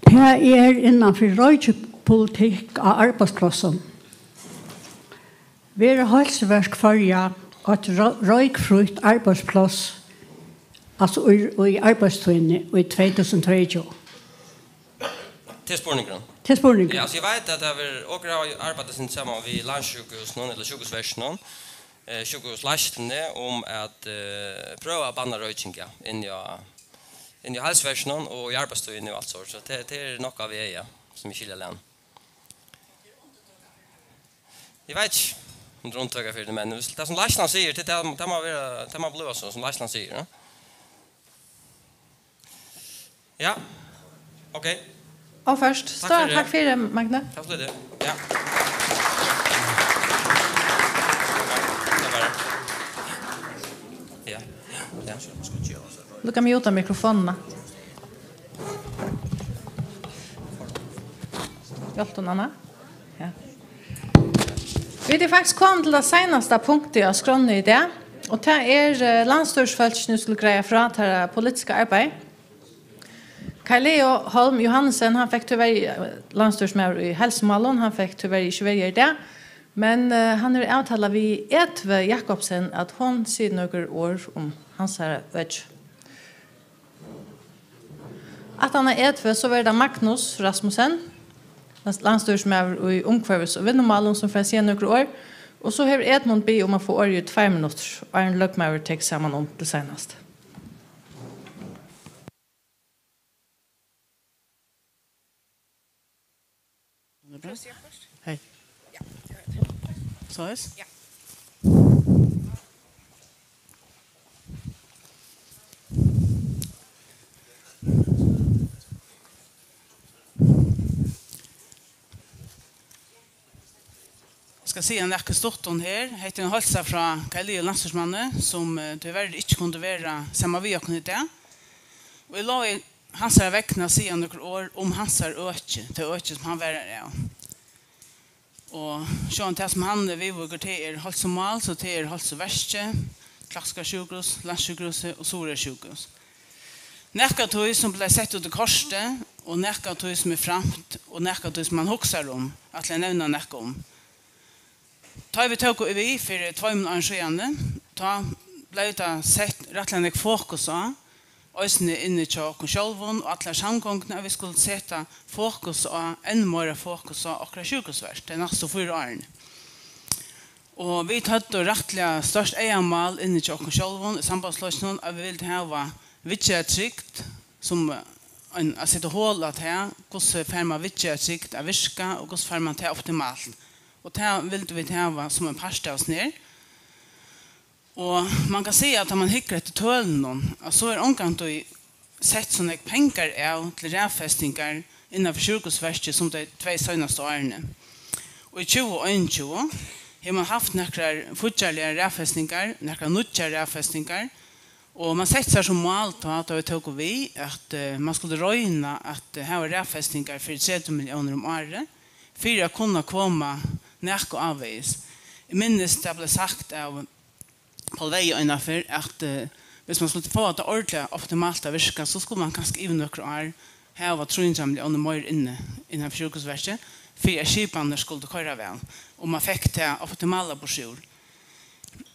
Tað er innan fyri roykipolitikk á arbeiðsplássum. Verður Heilsuverk Føroya eitt ro-, roykfrítt arbeiðspláss, altso í, í arbeiðstíðini í tvey túsund og tveyogtjúgu? Tað er spurningurin. Tað er spurningurin. Ja, altso, eg veit at tað verður, okur hava arbeitt sindur saman við Landssjúkrahúsinum, ella sjúkrahúsverkinum, eh, sjúkrahúsleiðsluni, um at, eh, prøva at banna royking, ja, inni á, inni á heilsuverkinum og í arbeiðstíðini og alt sovorðið. So tað, tað er nokk á veg, ja, sum eg skilji tað. Eg veit ikki um tað er undirtøka fyri tað, men viss tað sum leiðslan sigur, tað, tað, tað má vera, tað má blíva so, sum leiðslan sigur, ja. Ja. Ok. Og først, takk fyri, Magna. Takk fyri. Ja. Takk fyri. Lukka meg út av mikrofonina. Hjálp honum, Anna. Ja. Vit eru faktiskt komin til tað seinasta punktið á skránni í dag, og tað er, eh, landsstýrisfólkini skulu greiða frá teirra politiska arbeiði. Kaj Leo Holm Johannesen, hann fekk tíverri, eh, landsstýrismaður í heilsumálum, hann fekk tíverri ikki verið í dag, men, eh, hann hevur avtalað við Edve Jakobsen, at hon sigur nøkur orð um hansara øki. Aftan á Edve, so verður tað Magnus Rasmussen, lands-, landsstýrismaður í umhvørvis- og vinnumálum, sum fer at siga nøkur orð, og so hevur Edmund biðið um at fáa orðið í tveir minuttir, áðrenn løgmaður tekur saman um til seinast. Hey. Soleiðis? Ja. Eg skal siga nakað stutt um her. Hetta er ein heilsa frá Kaj Leo landsstýrismanni, sum, eh, tíverri ikki kundi vera saman við okkum í dag. Og eg lovi hansara vegna siga nøkur orð um hansara øki, tað øki, sum hann var av. Og sjálvandi tað, sum hann viðvíkur, tað er heilsumál, so tað er heilsuverkið, Klaksvíkar sjúkrahús, Landssjúkrahúsið og Suðuroyar sjúkrahús. Nakað av tí, sum bleiv sett út í kortið, og nakað av tí, sum er framt, og nakað av tí, sum mann hugsar um, ætli eg at nevna nakað um. Tá vit tóku við fyri tveimum árum síðani, tá bleiv tað sett rættiliga nógv fokus á, eisini inni hjá okkum sjálvum og allar samgongurnar, at vit skuldu seta fokus á, enn meira fokus á okkara sjúkrahúsverk tey næstu fýra árini. Og vit høvdu rættiliga stórt eyðamál inni hjá okkum sjálvum í Sambandsflokkinum, at vit vildu hava viðgerðartrygd, sum ein, at seta hol á tað, hvussu fær mann viðgerðartrygd at virka, og hvussu fær mann tað optimalt. Og tað vildu vit hava sum ein part av hesum her. Og mann kann siga, at tá mann hyggur eftir tølunum, at so er ongantíð sett so nógv pengar av til raðfestingar innanfyri sjúkrahúsverkið sum tey tvey seinastu árini. Og í tjúgu einogtjúgu hevur mann havt nakrar fíggjarligar raðfestingar, nakrar nýggjar raðfestingar, og mann setti sær sum mál tá, tá vit tóku við, at, eh, mann skuldi royna at, eh, hava raðfestingar fyri tretivu milliónir um árið, fyri at kunna koma nakað ávegis. Eg minnist, tað bleiv sagt av Poul Veyhe einaferð, at, eh, viss mann skuldi fáa tað ordiliga optimalt at virka, so skuldi mann kanska yvir nøkur ár hava trý hundrað milliónir meira inni innan sjúkrahúsverkið, fyri at skipanir skuldu koyra væl, og mann fekk tað optimala burturúr.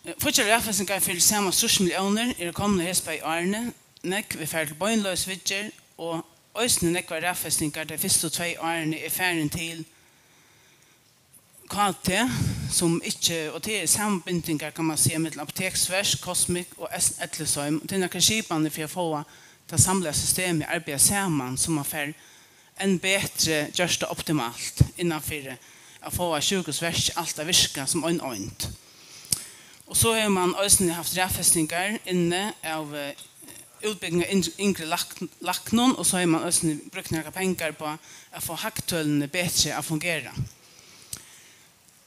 Eh, fíggjarligar raðfestingar fyri sama trýss milliónir eru komnar hesi bæði árini. Nógv er farið til beinleiðis viðgerð, og eisini nógvar raðfestingar tey fyrstu tvey árini er farin til K T, sum ikki, og tað er samanbindingar, kann man siga, millum Apoteksverk, Cosmic og S-, Ellisheim. Og tað er nakrar skipanir fyri at fáa tað samlaða systemið at arbeiða saman, so man fær enn betri gjørt tað optimalt innan fyri at fáa sjúkrahúsverkið alt at virka sum ein eind. Og so hevur man eisini havt raðfestingar inni av, eh, útbúgving av yng-, yngri lak-, læknum, og so hevur man eisini brúkt nakrar pengar upp á at fáa hagtølini betri at fungera.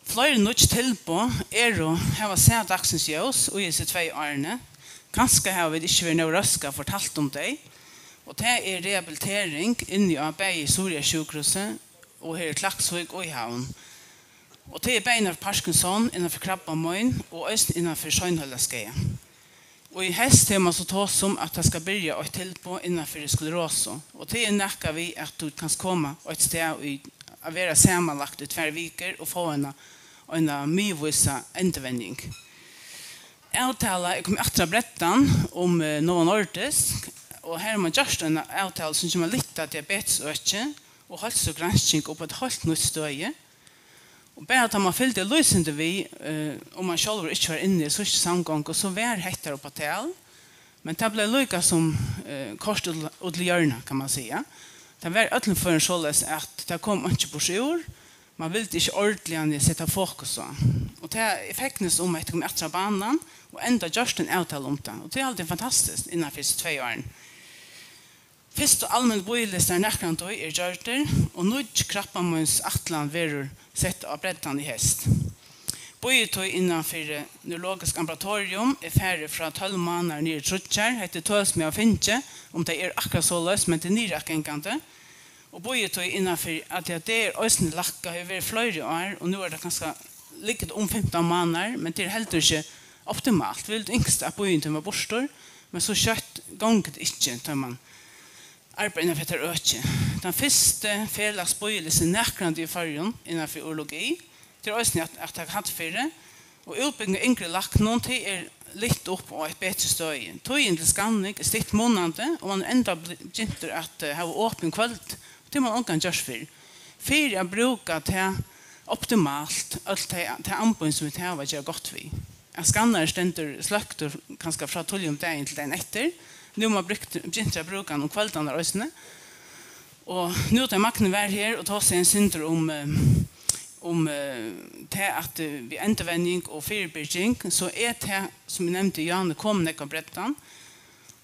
Fleiri nýggj tilboð eru, hava sæð dagsins ljós í hesi tvey árini. Kanska hava vit ikki verið nóg røsk at fortalt um tey, og tað er rehabilitering inni á bæði Suðuroyar sjúkrahúsi og her í Klaksvík og í Havn. Og tað er bæði innan fyri Parkinson, innan fyri krabbamein og eisini innan fyri seinheilaskaða. Og í heyst hevur man so tosað um, at tað skal byrja eitt tilboð innan fyri sklerosu. Og tað er nakað við, at tú kanst koma eitt stað í, at vera samanlagt í tvær vikur og fáa eina, eina miðvísa endurvenjing. Avtala er komin aftur á brettan um, eh, Novo Nordisk, og her hevur man gjørt eina avtalu, sum kemur at lyfta diabetesøkið og heilsugransking upp á eitt heilt nýtt støði. Og bara tá man fylgdi lýsandi við, eh, um man sjálvur ikki var inni í síðstu samgongu, so var hetta upp á tal. Men tað bleiv líka sum, eh, koyrt út, út til hjørna, kann man siga. Tað var í øllum førum soleiðis, at tað kom einki burturúr. Man vildi ikki ordiliga seta fokus á. Og tað, eg fegnist um, at hetta kom aftur á banan, og enntá gjørt ein avtala um tað. Og tað er altíð fantastiskt innan fyri hesi tvey árini. Fyrstu almennu bíðilistar nakrantíð eru gjørdir, og nýggj krabbameinsætlan verður sett á brettan í heyst. Bíðitíð innan fyri neurologisk ambulatorium er farið frá tólv mánaðar niður í tríggjar. Hetta er tøl sum eg havi fingið, um tey eru akkurát soleiðis, men tað er niðuratgangandi. Og bíðitíð innan fyri A D H D er eisini lækkað, hevur verið fleiri ár, og nú er tað kanska, liggur um fimtan mánaðir, men tað er heldur ikki optimalt. Vit vildu ynskt, at bíðitíðin var burtur, men so skjótt gongur tað ikki, tá man arbeiðir innan fyri hetta økið. Tann fyrsti felags bíðilistin nakrantíð í Føroyum innan fyri urologi, tað er eisini at, at taka hædd fyri, og útbúgving av yngri læknum, tað er lyft upp á eitt betri støði. Tíðin til skanning er stytt munandi, og man er enntá bli-, byrjaður at, eh, hava opið um kvøldið, tað hevur man ongantíð gjørt fyrr. Fyri at brúka tað optimalt, øll tey, tey amboðini sum vit hava at gera gott við. At skannari stendur sløktur kanska frá tíðliga um dagin til dagin eftir. Nú má brúkt, byrjað at brúka hann um kvøldarnar eisini. Og nú tá Magni var her og tosaði ein sindur um, eh, um, eh, tað at, eh, við endurvenjing og fyribyrging, so er tað, sum eg nevndi, Jane kom nógv á breddan.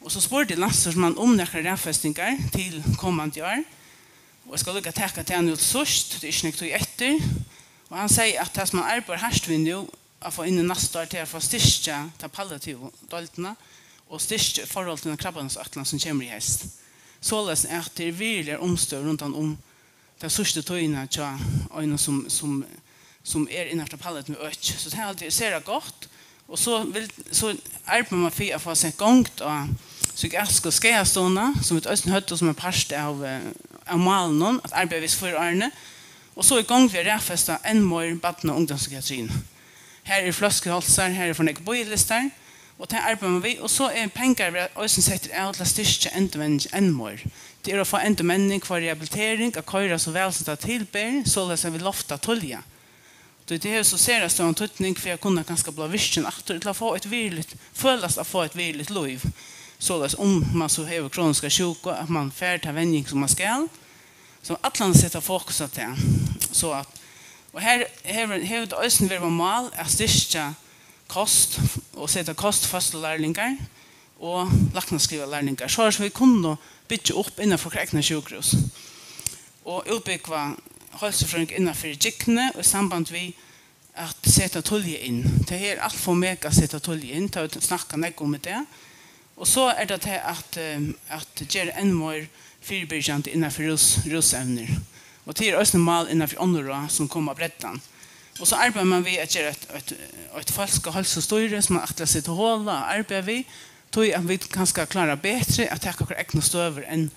Og so spurdi landsstýrismann um nakrar raðfestingar til komandi ár. Og eg skal líka taka tað nú til síðst, tað er ikki nógv tíð eftir. Og hann segði, at tað, sum hann arbeiðir hart við nú, at fáa inn í næsta ár, tað er at fáa styrkja ta palliativu deildina og styrkja í forhold til ta krabbameinsáætlan, sum kemur í heyst. Soleiðis at tað er veruliga umstøður rundan um ta síðstu tíðina hjá einum, sum, sum, sum er innanfyri palliativum øki. So tað haldi eg er sera gott. Og so vil, so arbeiðir man fyri at fáa sett gongd á psykiatrisku skaðastovuna, sum vit eisini høvdu sum ein part av, eh, av málinum, at arbeiða við fýra árini. Og so í gongd við at raðfesta enn meir barna- og ungdómspsykiatriina. Har eru fløskuhálsar, har eru for nógvir bíðilistar, og tað arbeiðir man við, og so er pengar verða eisini settir av til at styrkja endurmenning enn meir. Tað er at fáa endurmenning, fáa rehabilitering, at koyra so væl sum tað til ber, soleiðis at vit lofta tíðliga. Tí tað hevur so sera stóran týdning fyri at kunna kanska blíva virkin aftur, ella fáa eitt veruligt, følast at fáa eitt veruligt lív. Soleiðis um man so hevur kroniska sjúku, at man fær ta venjing sum man skal, sum allan at seta fokus á tað. So at, og her hevur, hevur tað eisini verið mál at styrkja kost og seta kost føðslulærlingar og læknaskrivalærlingar, soleiðis at vit kunnu byggja upp innan fyri okkara egna sjúkrahús og útbúgva heilsufrøðingar innan fyri gygni í samband við at seta tíðliga inn. Tað er alt for mega at seta tíðliga inn, tað hava vit snakkað nógv um í dag. Og so er tað tað at, eh, at gera enn meir fyribyrgjandi innan fyri rús, rúsevnir. Og tað er eisini mál innan fyri onnur ráð, sum koma á breddan. Og so arbeiðir man við at gera eitt, eitt, eitt fólkaheilsustýri, sum man ætlar seg til hola at arbeiða við, tí at vit kanska klára betri at taka okkara egnu støður enn,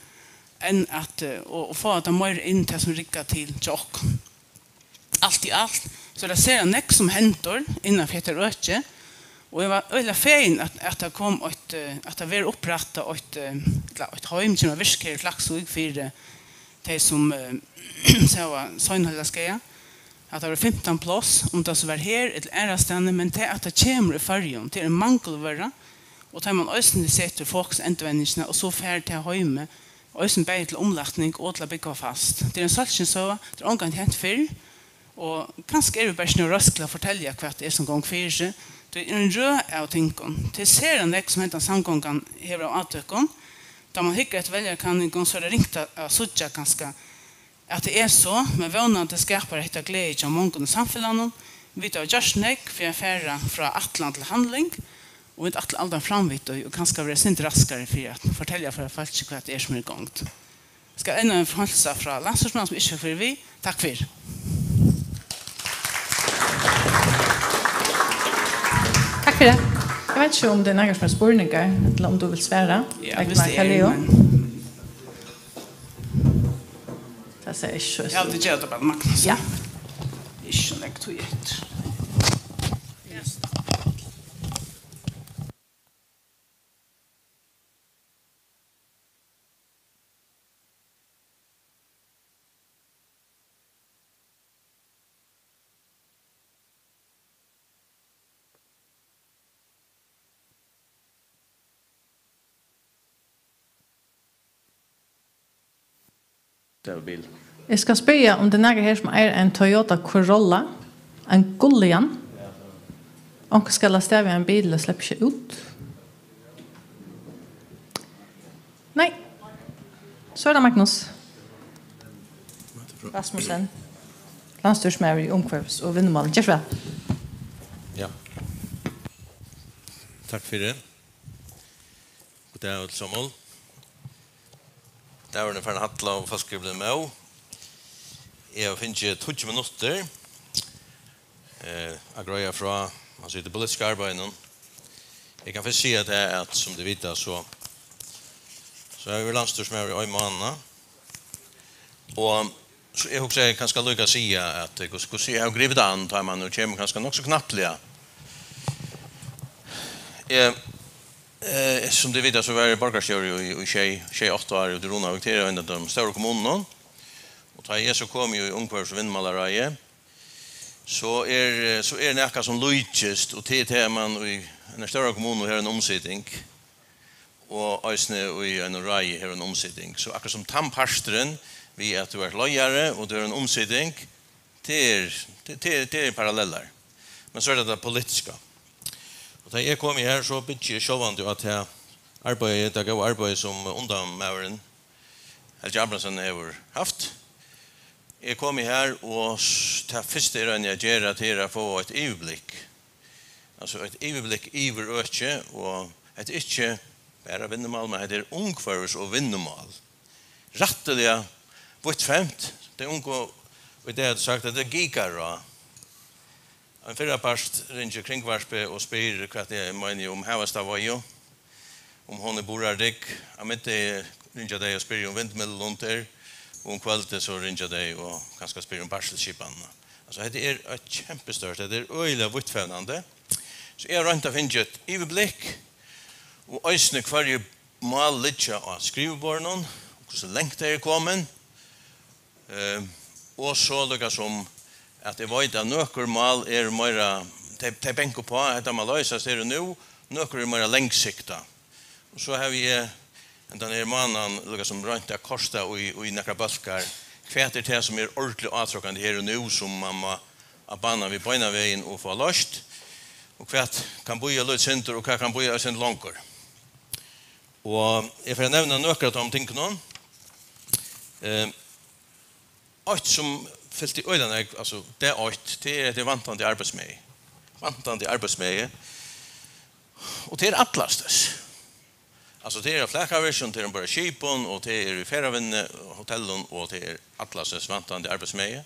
enn at, eh, og, og fáa tað meira inn, tað sum riggar til hjá okkum. Alt í alt, so er tað sera nógv, sum hendir innan fyri hetta økið, og eg var øgiliga fegin, at, at tað kom eitt, eh, at tað verður upprættað eitt, eh, ella eitt heim, sum er virkt her í Klaksvík fyri tey, sum, eh, sum hava seinheiligaskaða, at tað verður fimtan pláss, um tað so var her ella aðrastaðni, men tað, at tað kemur í Føroyum, tað er ein mangulvøra, og tá man eisini setir fokus á endurvenningina, og so fær tað heimið eisini bæði til umlætning og til at búgva fast. Tað er ein sólskinssøga, tað er ongantíð hent fyrr, og kanska eru vit bara ikki nóg røsk til at fortelja, hvat tað er, sum gongur fyri seg. Tað er ein røð av tingum. Tað er sera nógv, sum hendan samgongan hevur av átøkum. Tá man hyggur eftir veljarakanningum, so er tað ringt at, at síggja kanska, at tað er so, men vónandi skapar hetta gleði hjá mongum í samfelagnum. Vit hava gjørt nógv fyri at fara frá ætlan til handling, og vit ætla at halda fram við tí, og kanska vera eitt sindur raskari fyri at fortelja fyri fólki, hvat tað er, sum er í gongd. Skal enn ein heilsa frá landsstýrismanni, sum ikki fekk verið við. Takk fyri. Takk fyri. Eg veit ikki, um tað er nakar, sum hevur spurningar, ella um tú vilt svara. Ja, Dagmar, hvis det er, Karl Leo. Men tað sær ikki so. Ja, tað ger tað bara, Magnus. Ja. Ikki so nógv tíð eftir. Tað var bil. Eg skal spyrja, um tað er nakar her, sum eigur ein Toyota Corolla, ein gulligan. Onkur skal avstað við ein bil, ella sleppur ikki út. Nei. So er tað Magnus Rasmussen, landsstýrismaður í umhvørvis- og vinnumálum. Ger so væl. Takk fyri. God dag, øll somul. Dagurin er farin at halla, og fólk eru blivin móð. Eg havi fingið tíggju minuttir, eh, at greiða frá, altso, tí politiska arbeiðinum. Eg kann fyrst siga tað, at sum tit vita, so, so havi eg verið landsstýrismaður í ein mánað. Og so eg hugsaði kanska líka at siga, at, eh, hvussu, hvussu eg havi gripið tað an, tá man nú kemur kanska nokk so knappliga. Eg, eh, sum tit vita, so var eg borgarstjóri í, í sjey, sjey, átta ár úti í Runavík, tað er ein av teimum stóru kommununum. Og tá eg so kom í Umhvørvis- og Vinnumálaráðið, so er, eh, so er nakað sum líkist, og tað er tað, man í einari stórari kommunu hevur eina umsiting, og eisini í einum ráði hevur eina umsiting. So akkurát sum tann parturin við at tú ert leiðari og tú hevur eina umsiting, tað er, tað, tað, tað er parallellar. Men so er tað tað politiska. Og tá eg kom í her, so byggi eg sjálvandi á tað arbeiði, tað góða arbeiði, sum undirmaðurin Helgi Abrahamsen hevur havt. Eg kom í her, og s-, tað fyrsta eg royni at gera, tað er at fáa eitt yvirblikk. Altso eitt yvirblikk yvir økið, og hetta er ikki bara vinnumál, men hetta er umhvørvis- og vinnumál. Rættiliga víðfevnt. Tey ungu í dag hava sagt, at tað er gígaráð. Ein fyrrapart ringir Kringvarpið og spyr, hvat eg meini um havastaveiðu, um hon er burðardygg. Á middegi ringja tey og spyrja um vindmyllulundir, og um kvøldið so ringja tey og kanska spyrja um barsilsskipanina. Altso, hetta er eitt kempestórt, hetta er øgiliga víðfevnandi. So eg havi roynt at fingið eitt yvirblikk, og eisini hvørji mál liggja á skriviborðinum, hvussu langt tey eru komin. Eh, og so líka sum at eg veit, at nøkur mál eru meira, tey, tey banka upp á, hetta má loysast her og nú, nøkur eru meira langsiktað. Og so havi eg hendan her mánaðin líka sum roynt at koyra í, í nakrar bólkar, hvat er tað, sum er ordiliga átrokandi her og nú, sum man má á banan við beinanvegin og fáa loyst, og hvat kann bíða eitt lítið sindur, og hvat kann bíða eitt sindur longur. Og eg fari at nevna nøkur av teimum tingunum. Eh, eitt sum fylti øgiliga nógv, altso, tað eitt, tað er, tað er vantandi arbeiðsmegi. Vantandi arbeiðsmegi. Og tað er allastaðni. Altso, tað er á flakavirkjum, tað er umborð á skipum, og tað er í ferðavinnu, hotellum, og tað er allastaðni vantandi arbeiðsmegi.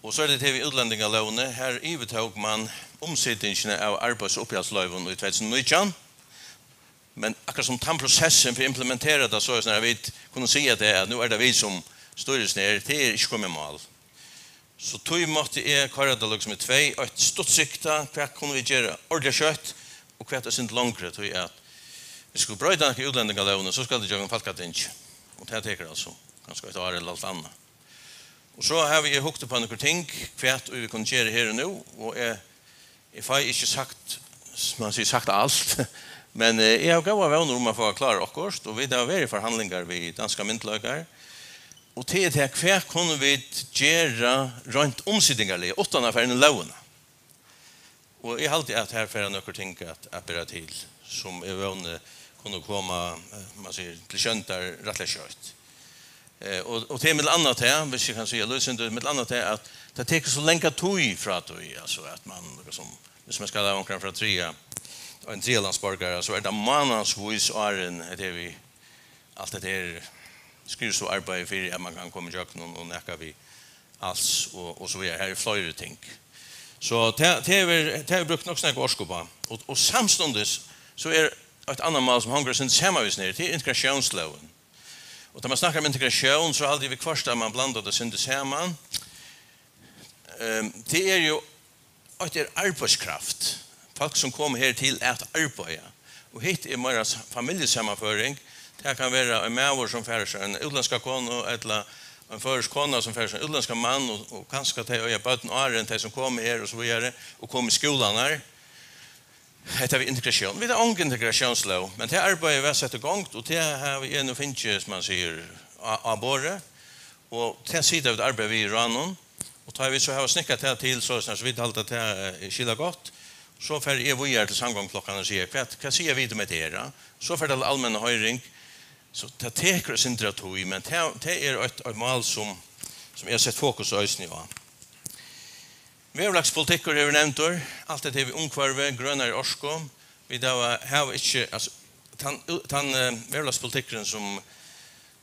Og so er tað tað við útlendingalógini, har yvirtók man umsitingina av arbeiðs- og uppihaldsleyvum í tvey túsund og nítjan. Men akkurát sum tann prosessin fyri at implementera tað, soleiðis at vit kunnu siga tað, at nú er tað vit sum stýra hesum her, tað er ikki komið í mál. So tí mátti eg koyra tað líkasum í tvey, eitt stuttsiktað, hvat kunnu vit gera ordiliga skjótt, og hvat eitt sindur longri, tí at vit skulu broyta nakað í útlendingalógini, so skal tað gjøgnum Fólkatingið. Og tað tekur altso kanska eitt ár ella alt annað. Og so havi eg hugt upp á nøkur ting, hvat ið vit kunnu gera her og nú, og eg, eg fái ikki sagt, sum man sigur, sagt alt, men, eh, eg havi góðar vónir um at fáa klárað okkurt, og vit hava verið í forhandlingar við danskar myndugleikar, og tað er tað, hvat kunnu vit gera reint umsitingarliga, uttan at fara inn í lógina? Og eg haldi, at her fara nøkur ting at, at bera til, sum eg vóni kunnu koma, eh, man sigur, til sjóndar rættiliga skjótt. Eh, og, og tað er millum annað tað, hvis eg kann siga lítið sindur, millum annað tað, at tað tekur so langa tíð frá tí, altso, at man, líkasum, hvis man skal hava onkran frá triðja, ein triðja landsborgara, so er tað mánaðarvís áðrenn, at tað er við alt hetta her skrivstovuarbeiði fyri, at man kann koma ígjøgnum og nakað við als og, og so víðari. Her eru fleiri ting. So tað, tað hevur, tað hevur brúkt nokk so nógva orku upp á. Og, og samstundis so er eitt annað mál, sum hongur eitt sindur saman við hesum her, tað er integratiónslógin. Og tá man snakkar um integratión, so haldi eg viðhvørt, at man blandar tað eitt sindur saman. Ehm, tað er jú, eitt er arbeiðskraft, fólk, sum koma her til at arbeiða, og hitt er meira s-, familjusamanføring. Tað kann vera ein maður, sum fær sær eina útlendska konu, ella ein føroysk kona, sum fær sær ein útlendskan mann, og, og kanska tey eiga børn áðrenn tey, sum koma her, og so víðari, og koma í skúlarnar. Hetta við integratión. Vit hava onga integratiónslóg, men tað arbeiðið var sett í gongd, og tað havi eg nú fingið, sum man sigur, á, á borðið. Og tað sita vit og arbeiða við í ráðnum. Og tá vit so hava snikkað tað til, soleiðis at vit halda, at tað, eh, er skilagott, so fari eg víðari til samgonguflokkarnar og sigi, hvat, hvat siga vit um hetta her, ja? So fer tað til almenna hoyring. So tað tekur eitt sindur av tíð, men tað, tað er eitt, eitt mál, sum, sum eg havi sett fokus eisini á. Veðurlagspolitikkur hevur verið nevndur, alt hetta her við umhvørvi, grønari orku, Vit hava, hava ikki, altso, tann, tann, eh, veðurlagspolitikkurin, sum,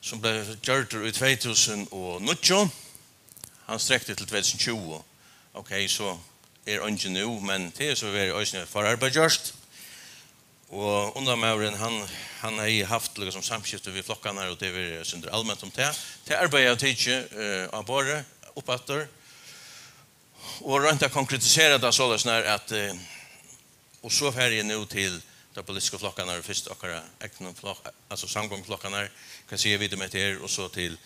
sum bleiv gjørdur í tvey túsund og níggju, hann strekti til tvey túsund og tjúgu. Ok, so er eingin nú, men tað er so verið eisini forarbeitt gjørt. Og undirmaðurin, hann, hann hevði havt líka sum samskifti við flokkarnar, og tað er verið sindur alment um tað. Tað arbeiðið er tikið, eh, á borðið, upp aftur, og roynt at konkretisera tað soleiðis nær at, eh, og so fari eg nú til teir politisku flokkarnar, og fyrst okkara egnu flokk, altso samgonguflokkarnar, hvat siga vit um hetta her, og so til,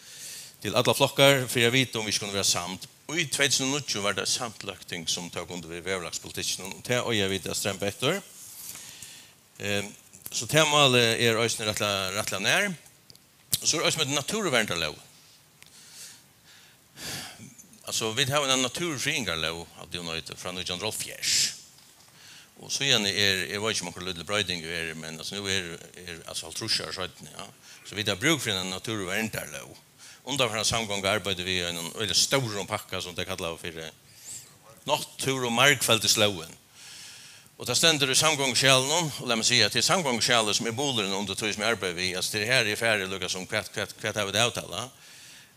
til allar flokkar, fyri at vita um vit ikki kunnu vera samd. Og í tvey túsund og níggju var tað samlagt ting, sum tók undir við veðurlagspolitikkinum, og tað eiga vit at stremba eftir. Ehm, so tað málið er eisini rættiliga, rættiliga nær. So er eisini eitt náttúruverndarlóg. Altso, vit hava eina náttúrufriðingarlóg, av tí hon eitur, frá nítjan hundrað og hálvfjerðs. Og síðani er, eg veit ikki, um onkur lítil broyting er, men, altso, nú er, er, altso, hálvtrýss ár seinni, ja. So vit hava brúk fyri eina náttúruverndarlóg. Undanfarna samgonga arbeiddu vit við einum øgiliga stórum pakka, sum tey kallaðu fyri náttúru- og margfeldislógin. Og tað stendur í samgonguskjalinum, og lat meg siga, at tað er samgonguskjalið, sum er bulurin undir tí, sum eg arbeiði við. Altso, tað er her, eg fari líka sum, hvat, hvat, hvat hava vit avtalað?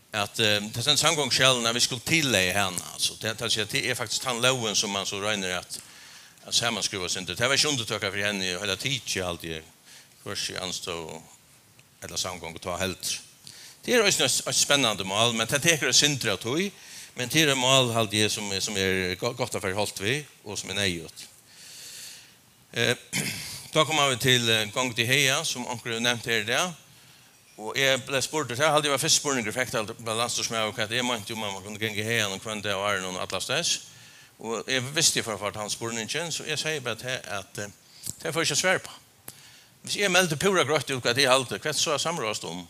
At, eh, tað stendur í samgonguskjalinum, at vit skulu tilleggja hana, altso. Tað, tað, tað er faktiskt tann lógin, sum man so roynir at, at samanskrúva seg undir. Tað var ikki undirtøka fyri henni, og heila tikið, haldi eg, hvørki andstøðu ella samgongu tá heldur. Tað er eisini eitt, eitt spennandi mál, men tað tekur eitt sindur av tíð, men tað er eitt mál, haldi eg, sum, sum er go-, gott at fara í holt við, og sum er neyðugt. Eh, tá koma vit til, eh, gongd í haga, sum onkur hevur nevnt her í dag. Og eg bleiv spurdur, tað haldi eg var fyrsti spurningur, eg fekk til landsstýrismaður, hvat eg meinti um, at man kundi ganga í haganum hvønn dag á árinum allastaðis. Og eg visti, eg fór at fáa tann spurningin, so eg segði bara tað, at, eh, tað fór eg ikki at svara upp á. Hvis eg meldi púra greitt út, hvat eg haldi, hvat so at samráðast um?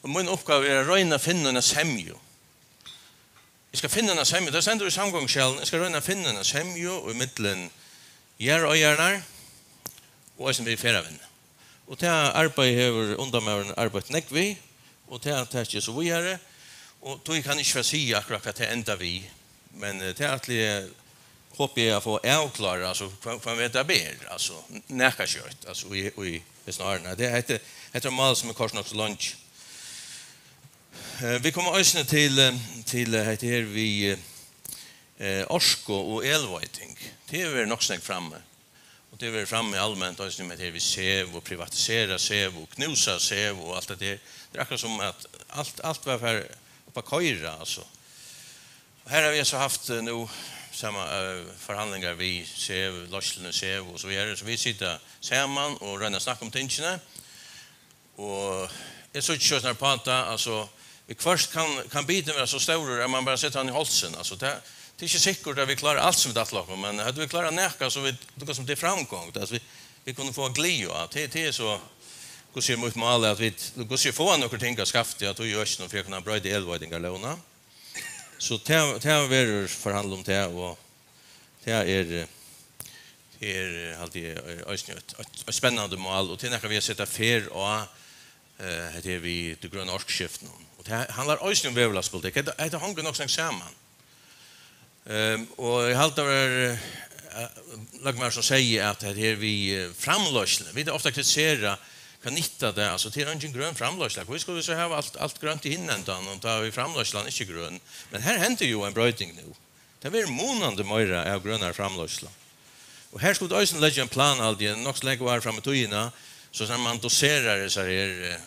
Og mín uppgáva er at royna at finna eina semju. Eg skal finna eina semju. Tað stendur í samgonguskjalinum, eg skal royna at finna eina semju ímillum jarðeigararnar og eisini við ferðavinnuni. Og tað arbeiðið hevur undirmaðurin arbeitt nógv við, og tað taki eg so víðari, og tí kann eg ikki fara at siga akkurát, hvat tað endar við, men, eh, tað ætli eg, hopi eg, at fáa avklárað, altso, hvønn, hvønn veg tað ber, altso, nakað skjótt, altso, í, í hesum árinum. Tað, hetta, hetta er mál, sum er koyrt nokk so leingi. Eh, vit koma eisini til, eh, til, eh, hetta her við, eh, orku og elveiting. Tað hevur verið nokk so nógv frammi. Og tað hevur verið frammi alment eisini um hetta her við SEV og privatisera SEV og knúsa SEV og alt hetta her. Tað er akkurát sum at alt, alt var farið upp at koyra, altso. Og her hava vit so havt, eh, nú sama, eh, forhandlingar við SEV, leiðsluna í SEV og so víðari. So vit sita saman og royna at snakka um tingini. Og eg síggi ikki soleiðis upp á tað, altso, viðhvørt kann, kann bitin vera so stórur, at man bara setir hann í hálsin. Altso, tað, tað er ikki sikkurt, at vit klára alt, sum vit ætla okkum, men høvdu vit klárað nakað, so vit, líka sum til framgongd, altso, vit, vit kunnu fáa gleði á. Tað, tað er so, hvussu er mítt mál, at vit, hvussu er fáa nøkur ting at skaffa, at tú gjørt nú fyri at kunna broyta elveitingarlógina. So tað, tað verður forhandlað um tað, og tað er, eh, tað er, eh, haldi eg, er eisini eitt, eitt, eitt spennandi mál, og tað er nakað við at seta ferð á, eh, hetta her við tí grøna orkuskiftinum. Og tað handlar eisini um veðurlagspolitikk. Hetta, hetta hongur nokk so nógv saman. Ehm, og eg haldi, tað var, eh, løgmaður, sum segði, at hetta her við, eh, framleiðsluni, vit hava ofta kritiserað, hvat nyttar tað? Altso, tað er eingin grøn framleiðsla. Hví skulu vit so hava alt, alt grønt í hinum endanum, tá ið framleiðslan ikki er grøn? Men her hendir jú ein broyting nú. Tað verður munandi meira av grønari framleiðslu. Og her skulu vit eisini leggja ein plan, haldi eg, nokk so langt fram í tíðina, so at man doserar hesar her, eh,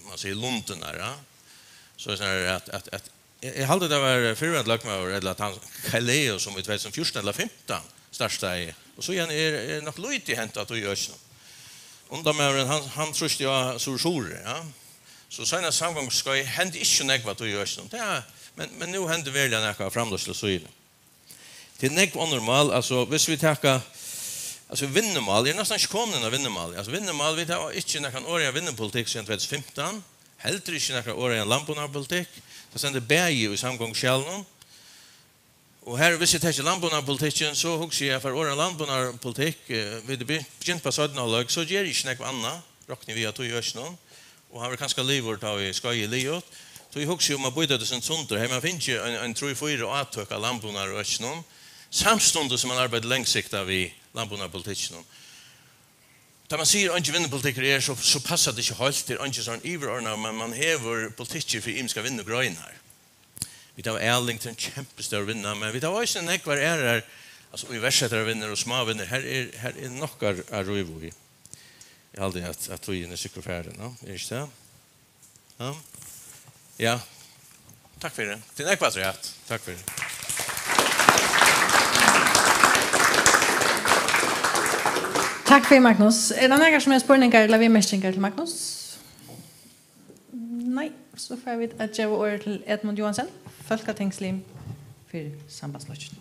man sigur, lundurnar, ja. So at, at, at, eg, eg haldi, tað var fyrrverandi løgmaður, ella tann Kaj Leo, sum í tvey túsund og fjúrtan ella fimtan startaði. Og síðan er, er nokk lítið hent á tí økinum. Undirmaðurin, hann, hann trýsti á Suðuroy, ja. So seinast samgonguskeiðið hendi ikki so nógv á tí økinum. Tað, men, men nú hendir veruliga nakað á framleiðslusíðuni. Tað er nógv onnur mál, altso, hvis vit taka, altso, vinnumál, eg eri næstan ikki komin inn á vinnumál. Altso, vinnumál, vit hava ikki nakran orðaðan vinnupolitikk síðan tvey túsund og fimtan, heldur ikki nakran orðaðan landbúnaðarpolitikk. Tað stendur bæði í samgonguskjalinum. Og her, hvis eg taki landbúnaðarpolitikkin, so hugsi eg, at fara orðaðan landbúnaðarpolitikk, eh, vit eru begynt á seinna hálvleik, so ger eg ikki nógv annað, rokni eg við, á tí økinum. Og hann verður kanska liðugur, tá ið skeiðið er liðugt. So eg hugsi um at býta tað sundur. Hevði man fingið ein, ein trý, fýra átøk á landbúnaðarøkinum, samstundis sum man arbeiddi langsiktað við landbúnaðarpolitikkinum, Tá man sigur, eingin vinnupolitikkur er, so, so passar tað ikki heilt. Tað er eingin sånn yvirordnað, men man hevur politikkir fyri ymiskar vinnugreinar. Vit hava Aling, tað er ein kempestór vinna, men vit hava eisini nógvar aðrar, altso, íverksetarar vinnur og smávinnur. Her er, her er nokk at, at ríva í. Eg haldi, at, at tíðin er sikkurt farin, no? Er ikki tað? Ja. Ja. Takk fyri. Tað er nógv afturat. Takk fyri. Takk fyri, Magnus. Er tað nakar sum hevur spurningar ella viðmerkingar til Magnus? Nei, so fara vit at geva orðið til Edmund Johansen, fólkatingslim fyri Sambandsflokkin.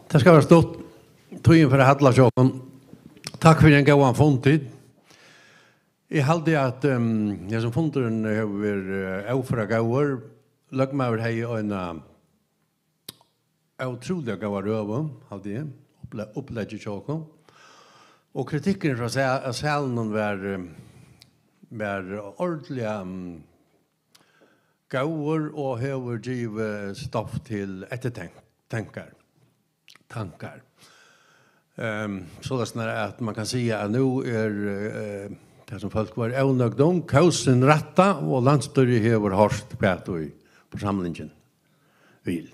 Tað skal vera stutt. Tíðin fer at halla hjá okkum. Takk fyri ein góðan fund, tit. Eg haldi, at um, hesin fundurin hevur verið eh, óføra góður. Løgmaður hevði eina ótrúliga góða røðu, haldi eg, upple- uppleggi hjá okkum. Og kritikkurin frá sa- salinum var, eh, var ordiliga um, góður og hevur givið stoff til eftirtankar. Tankar. Um, soleiðis at man kann siga at nú er uh, tað sum fólk var ónøgd um, kósin rætta og landsstýrið hevur hoyrt hvat í forsamlingin vil.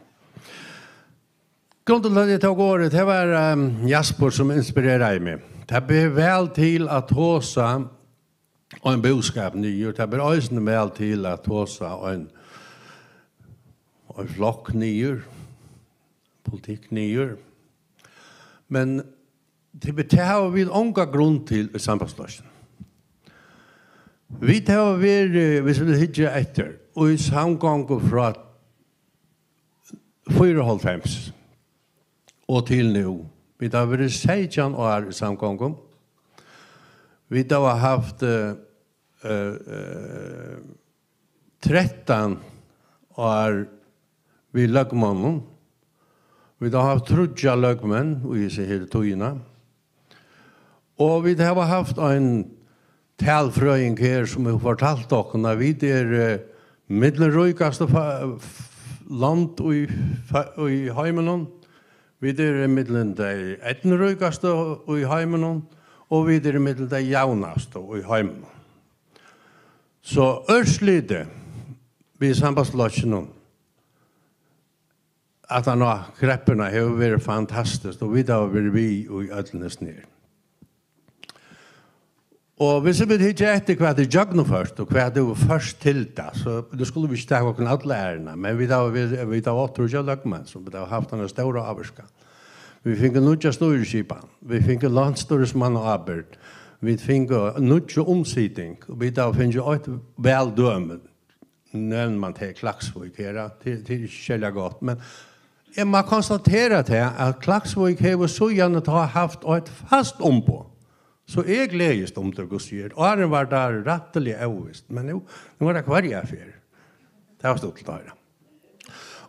Grundin til at eg tók orðið, tað var um, Jasper sum inspireraði meg. Tað ber væl til at tosa ein búskap niður. Tað ber eisini væl til at tosa ein, ein flokk niður, politikk niður. Men tað, tað hava vit onga grund til í Sambandsflokkinum. Vit hava verið, viss vit hyggja eftir, í samgongu frá fýraoghálvfems og til nú. Vit hava verið seytjan ár í samgongum. Vit hava havt eh, eh, eh, trettan ár við løgmonnum. Vit hava havt tríggjar løgmenn í hesi her tíðina. Og vit hava havt ein talfrøðing her, sum hevur fortalt okkum, at vit eru eh, millum ríkastu fa- f- lond í, fa- í heiminum. Vit eru millum tey eydnuríkastu í heiminum, og vit eru millum tey javnastu í heiminum. So úrslitið við Sambandsflokkinum aftan á kreppuna hevur verið fantastiskt, og vit hava verið við í øllum hesum her. Og viss vit hyggja eftir, hvat er gjøgnumført, og hvat er ført til tað, so nú skulu vit ikki taka okkum alla æruna, men vit hava verið, vit hava átt tríggjar løgmenn, sum vit hava havt eina stóra ávirkan. Vit fingu nýggja stýrisskipan, vit fingu landsstýrismannaábyrgd, vit fingu nýggja umsiting, og vit hava fingið eitt væl dømi. Nevnir man tað Klaksvík her, ja. Tað, tað er ikki serliga gott, men eg má konstatera tað, at Klaksvík hevur síðan tá havt eitt fast umboð. So eg gleðist um tað, Gud sigur. Áðrenn var tað rættiliga óvist, men nú, nú er tað hvørja ferð. Tað var stuttligt at hoyra.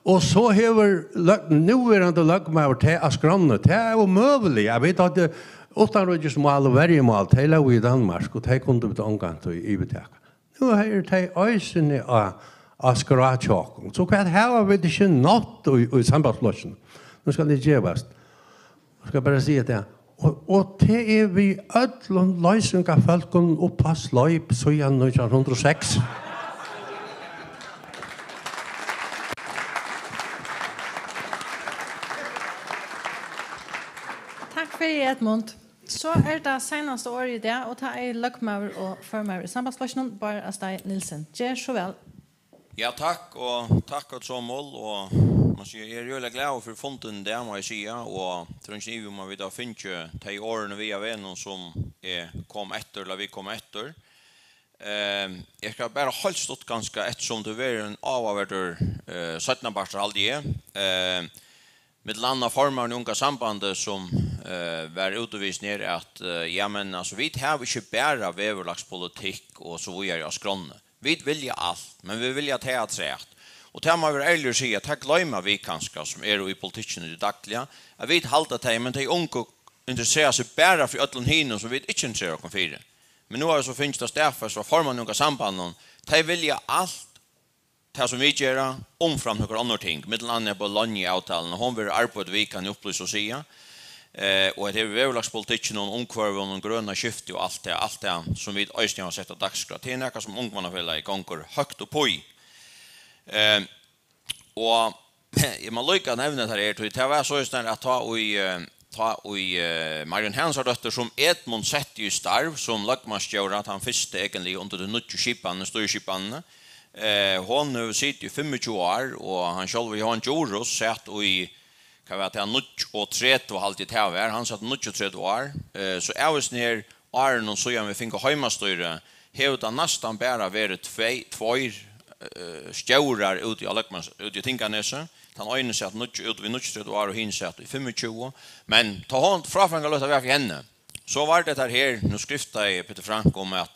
Og so hevur løg, núverandi løgmaður tað á skránni, tað er ómøguligt. Eg veit at uttanríkismál og verjumál, tey lógu í Danmark, og tey kundu vit ongantíð yvirtaka. Nú eru tey eisini á, á skrá hjá okkum. So hvat hava vit ikki nátt í, í Sambandsflokkinum? Nú skal eg gevast. Eg skal bara siga tað. Og, og tað er við øllum loysingarfólkum upp á sleip síðan nítjan hundrað og seks. Takk fyri, Edmund. So er tað seinasta orðið í dag, og tað er løgmaður og formaður í Sambandsflokkinum, Bárður Á. Steig Nielsen. Ger so væl. Ja, takk, og takk at Somol, og man sigur, eg er øgiliga glaður fyri fundin í dag, má eg siga, og tað er eingin ivi um at vit hava fingið tey orðini við av vegnum sum eg kom eftir, ella vit koma eftir. Eh, eg skal bara heilt stutt kanska, eftirsum tað verður ein áhugaverdur eh, seinnapartur, haldi eg. Eh, millum annað formaðurin í Unga Sambandi, sum eh, var útvísin her, at eh, ja, men, altso, vit hava ikki bara veðurlagspolitikk og so víðari á skránni. Vit vilja alt, men vit vilja tað afturat. Og tað má vera ærligur og siga, at tað gloyma vit kanska, sum eru í politikkinum í tí dagliga, at vit halda tey, men tey ungu interessera seg bara fyri øllum hinum, sum vit ikki interessera okkum fyri. Men nú hava vit so fingið tað staðfest frá formanni í Unga Sambandinum, tey vilja alt, tað sum vit gera, umframt nøkur onnur ting, millum annað Bologna-avtalan, og hon verður arbeitt við, kann eg upplysa og siga. Eh, og hetta hevur veðurlagspolitikkin og umhvørvið og grøna skifti og alt tað, alt tað sum vit eisini hava sett á dagskrá. Tað er nakað sum Ungmannafelagið gongur høgt upp í. Eh, og eg má líka nevna tað her, tí tað var soleiðis at tá í, eh, tá í, eh, Marion Hansardóttir, sum Edmund setti í starv sum løgmansstjóra, tann fyrsti eigentliga undir tí nýggju skipanini, stýrisskipanini, eh, hon hevur sitið í fimmogtjúgu ár, og hann sjálvur, Johan Djurhuus, sat í, hvat var tað, níggjuogtretivu, haldi eg tað var, hann sat níggjuogtretivu ár, eh, so av hesum her árunum, síðan vit fingu heimastýri, hevur tað næstan bara verið tvey, tveir, eh, stjórar úti á løgmans-, úti í Tinganesi. Tann eini sat níggju, út við níggjuogtretivu ár, og hin sat í fimmogtjúgu. Men tá hon, fráfaringarløtan var fyri henni, so var tað her, nú skriftaði Petur Frank um, at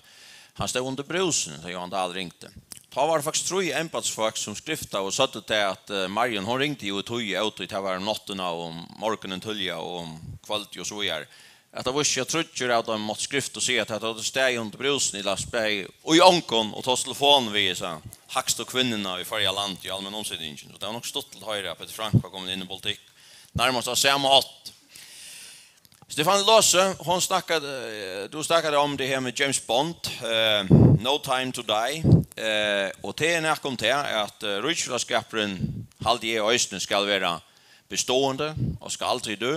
hann stóð undir brúsuni, tá Johan Dahl ringdi. Tá var faktiskt trý embætisfólk, sum skriftaðu og søgdu tað, at, eh, Marion, hon ringdi jú í tíð og ótíð, tað var um náttina og um morgunin tíðliga og um kvøldið og so víðari. At tað vísti seg, at tríggir av teimum máttu skrifta og siga, at tað høvdu staðið undir brúsuni, ella staðið í ongum og tosað telefon við hesa hægstu kvinnuna í Føroya landi í almennu umsitingini. Og tað var nokk stuttligt at hoyra, at Petur Frank var komin inn í politikk nærmast á sama hátt. Stefan Losse, hon snakkade, eh, du snakkade om det her med James Bond, eh, No Time to Die, eh, og tað er nakað um tað, at, eh, ríkisfelagsskapurin, haldi eg eisini, skal vera bestående og skal aldrig dø,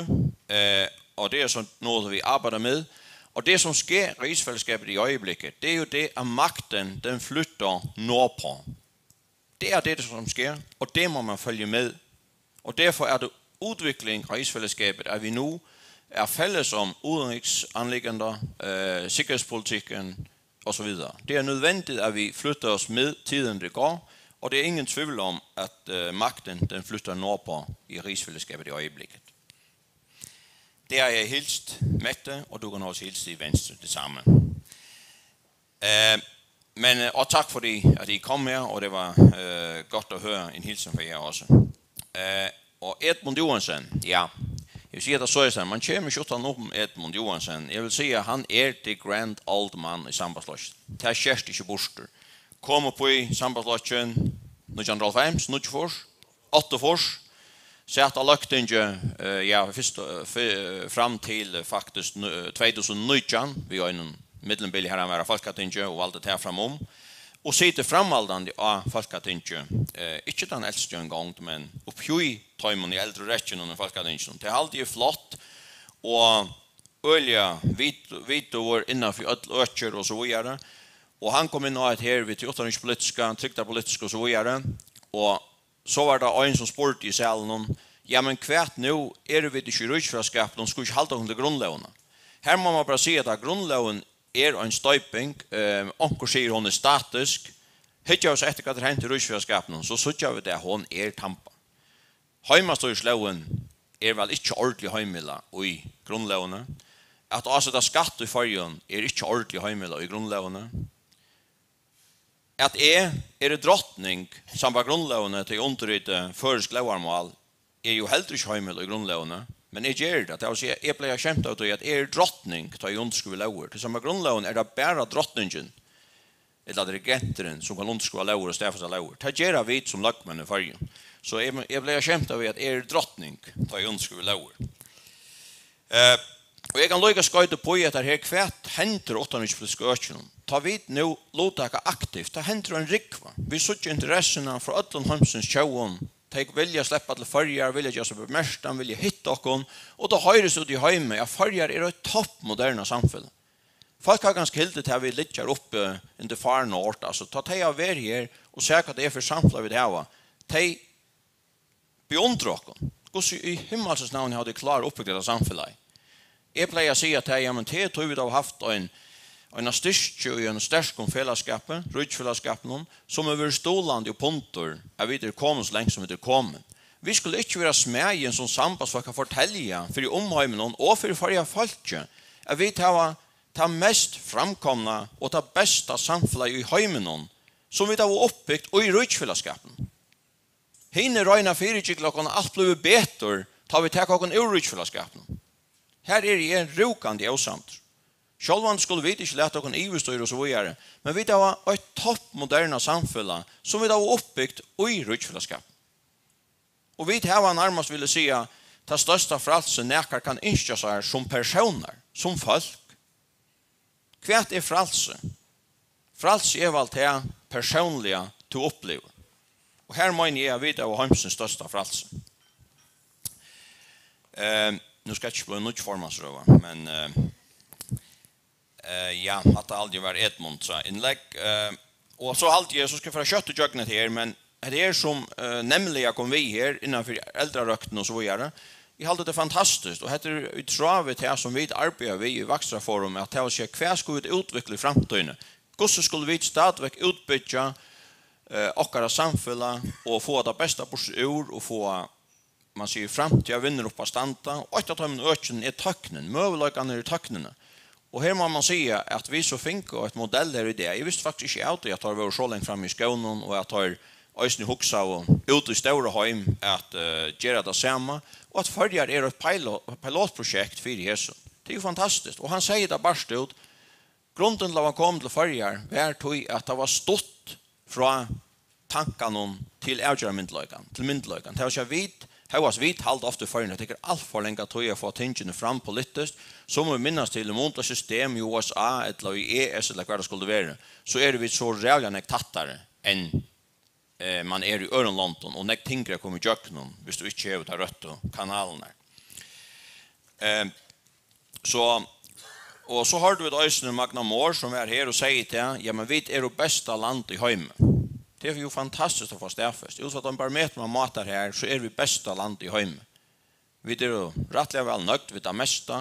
eh, og det er sådan noget, vi arbejder med. Og det, som sker i rigsfællesskabet i øjeblikket, det er jo det, at magten, den flytter nordpå. Det er det, som sker, og det må man følge med. Og derfor er det udvikling af rigsfællesskabet, at vi nu er fælles om udenrigsanliggender, øh, sikkerhedspolitikken og så videre. Det er nødvendigt, at vi flytter os med tiden, det går, og det er ingen tvivl om, at, øh, magten, den flytter nordpå i rigsfællesskabet i øjeblikket. Det har jeg hilst Mette, og du kan også hilse i Venstre det samme. Eh, men, eh, og tak fordi, at I kom her, og det var, eh, godt at høre en hilsen fra jer også. Eh, og Edmund Joensen, ja, jeg vil sige, at der så jeg sådan, man kemur ikki uttan um Edmund Joensen. Jeg vil sige, at hann er the grand old man í Sambandsflokkinum. Tað skert ikki burtur. Kom upp í Sambandsflokkin nítjan hundrað og hálvfems, níggjuogfýrs, áttaogfýrs, sat á Løgtingi, eh, ja, fyrst, eh, fy-, fram til, eh, faktiskt, nu, eh, tvey túsund og nítjan, við einum millumbili har hann var á Fólkatingi og valdi tað framum, og situr framhaldandi á Fólkatingi, eh, ikki tann elsti eingong, men uppi í teimum í eldru rekkjunum í Fólkatinginum. Tað haldi eg er flott, og øgiliga vit-, vitugur innan fyri øll økir og so víðari. Og hann kom inn á eitt her við tí uttanríkispolitiska, trygdarpolitiska og so víðari. Og so var tað ein, sum spurdi í salinum: "Ja, men hvat nú, eru vit ikki í ríkisfelagsskapinum, skulu vit ikki halda okkum til grundlógina?" Her má man bara siga, at grundlógin er ein stoyping. Eh, onkur sigur, hon er statisk. Hyggja vit so eftir, hvat er hent í ríkisfelagsskapinum, so síggja vit, at hon er tampað. Heimastýrislógin er væl ikki ordiliga heimilað í grundlógini. At áseta skatt í Føroyum er ikki ordiliga heimilað í grundlógini. At eg eri drotning sambært grundlógini, tá eg undirriti føroysk lógarmál, er jú heldur ikki heimilað í grundlógini, men eg geri tað. Tað vil siga, eg blívi skemtur av tí, at eg eri drotning, tá eg undirskrivi lógir. Tí sambært grundlógini er tað bara drotningin, ella regenturin, sum kann undirskriva lógir og staðfesta lógir. Tað gera vit sum løgmenn í Føroyum. So eg, eg blívi skemtur av, at eg eri drotning, tá eg undirskrivi lógir. Eh, og eg kann líka skoyta upp í hetta her, hvat hendir uttanríkispolitiska økinum? Tá vit nú luttaka aktivt, tað hendir ein rúgva. Vit síggja interessuna frá øllum heimsins tjóðum. Tey vilja sleppa til Føroyar, vilja gera seg bemerktan, vilja hitta okkum. Og tað hoyrist úti í heimi, at Føroyar er eitt toppmoderna samfelag. Fólk hava kanska hildið, at vit liggja uppi in the far north, altso, tá tey hava verið her og sæð, hvat tað er fyri samfelag, vit hava, tey beundra okkum. Hvussu í himmalsins navni hava tit klárað at uppbygt hetta samfelagið? Eg plagi at siga, at tað, ja, men tað er tí, vit hava havt ein, eina styrki í einum sterkum felagsskapi, ríkisfelagsskapinum, sum hevur verið stuðlandi upp undir, at vit eru komin so langt, sum vit eru komin. Vit skulu ikki vera smæðin, sum sambandsfólk, at fortelja fyri umheiminum og fyri Føroya fólki, at vit hava tað mest framkomna og tað besta samfelagið í heiminum, sum vit hava uppbygt í ríkisfelagsskapinum. Hini royna at fyrigilla okkum, at alt blívur betur, tá vit taka okkum úr ríkisfelagsskapinum. Her eri eg rúkandi ósamdur. Sjálvandi skulu vit ikki lata okkum yvirstýra og so víðari, men vit hava eitt toppmoderna samfelag, sum vit hava uppbygt í ríkisfelagsskap. Og vit hava nærmast, vil eg siga, tað størsta frælsi, nakar kann ynskja sær sum persónar, sum fólk. Hvat er frælsi? Frælsi er væl tað persónliga, tú upplivir. Og her meini eg, at vit hava heimsins størsta frælsi. Eh, nú skal ikki blíva nýggj formansrøða, men, eh, eh, ja, hatta haldi eg var Edmunds innlegg. Eh, og so haldi eg, so skal eg fara skjótt ígjøgnum hetta her, men hetta er sum, eh, Nemliga kom við her, innan fyri eldrarøktina og so víðari. Eg haldi, tað er fantastiskt, og hetta er í tráð við tað, sum vit arbeiða við í Vakstrarforum, at tað vil siga, hvat skulu vit útvikla í framtíðini? Hvussu skulu vit stadigvæk útbyggja, eh, okkara samfelag og fáa tað besta burtur úr og fáa, man sigur, framtíðarvinnur upp at standa? Og eitt av teimum økjunum er tøknin, møguleikarnir í tøknini. Og her má man siga, at vit so fingu eitt modell her í dag. Eg visti faktiskt ikki av tí, at teir vóru so langt frammi í skóginum, og at teir eisini hugsaðu út í stóra heim at, eh, gera tað sama, og at Føroyar er eitt pilo-, pilotprojekt fyri hesum. Tað er jo fantastiskt. Og hann segði tað bart út, grundin til, at hann kom til Føroyar, var tí, at tað var stutt frá tankanum til avgerðarmyndugleikan, til myndugleikan. Tað vil siga, vit, hóast vit halda ofta í Føroyum, at tað tekur alt for langa tíð at fáa tingini fram politiskt, so má vit minnast til, um undra system í U S A ella í E S ella hvar tað skuldi verið, so eru vit so ræðuliga nógv tættari enn, eh, man er í øðrum londum, og nógv tyngri at koma ígjøgnum, viss tú ikki hevur teir røttu kanalirnar. Eh, So, og so hoyrdu vit eisini Magna Mohr, sum var her og segði tað, ja, men vit eru besta land í heimi. Tað er jo fantastiskt at fáa staðfest. Út frá teimum barometrum man mátar her, so eru vit besta land í heimi. Vit eru rættiliga væl nøgd við tað mesta.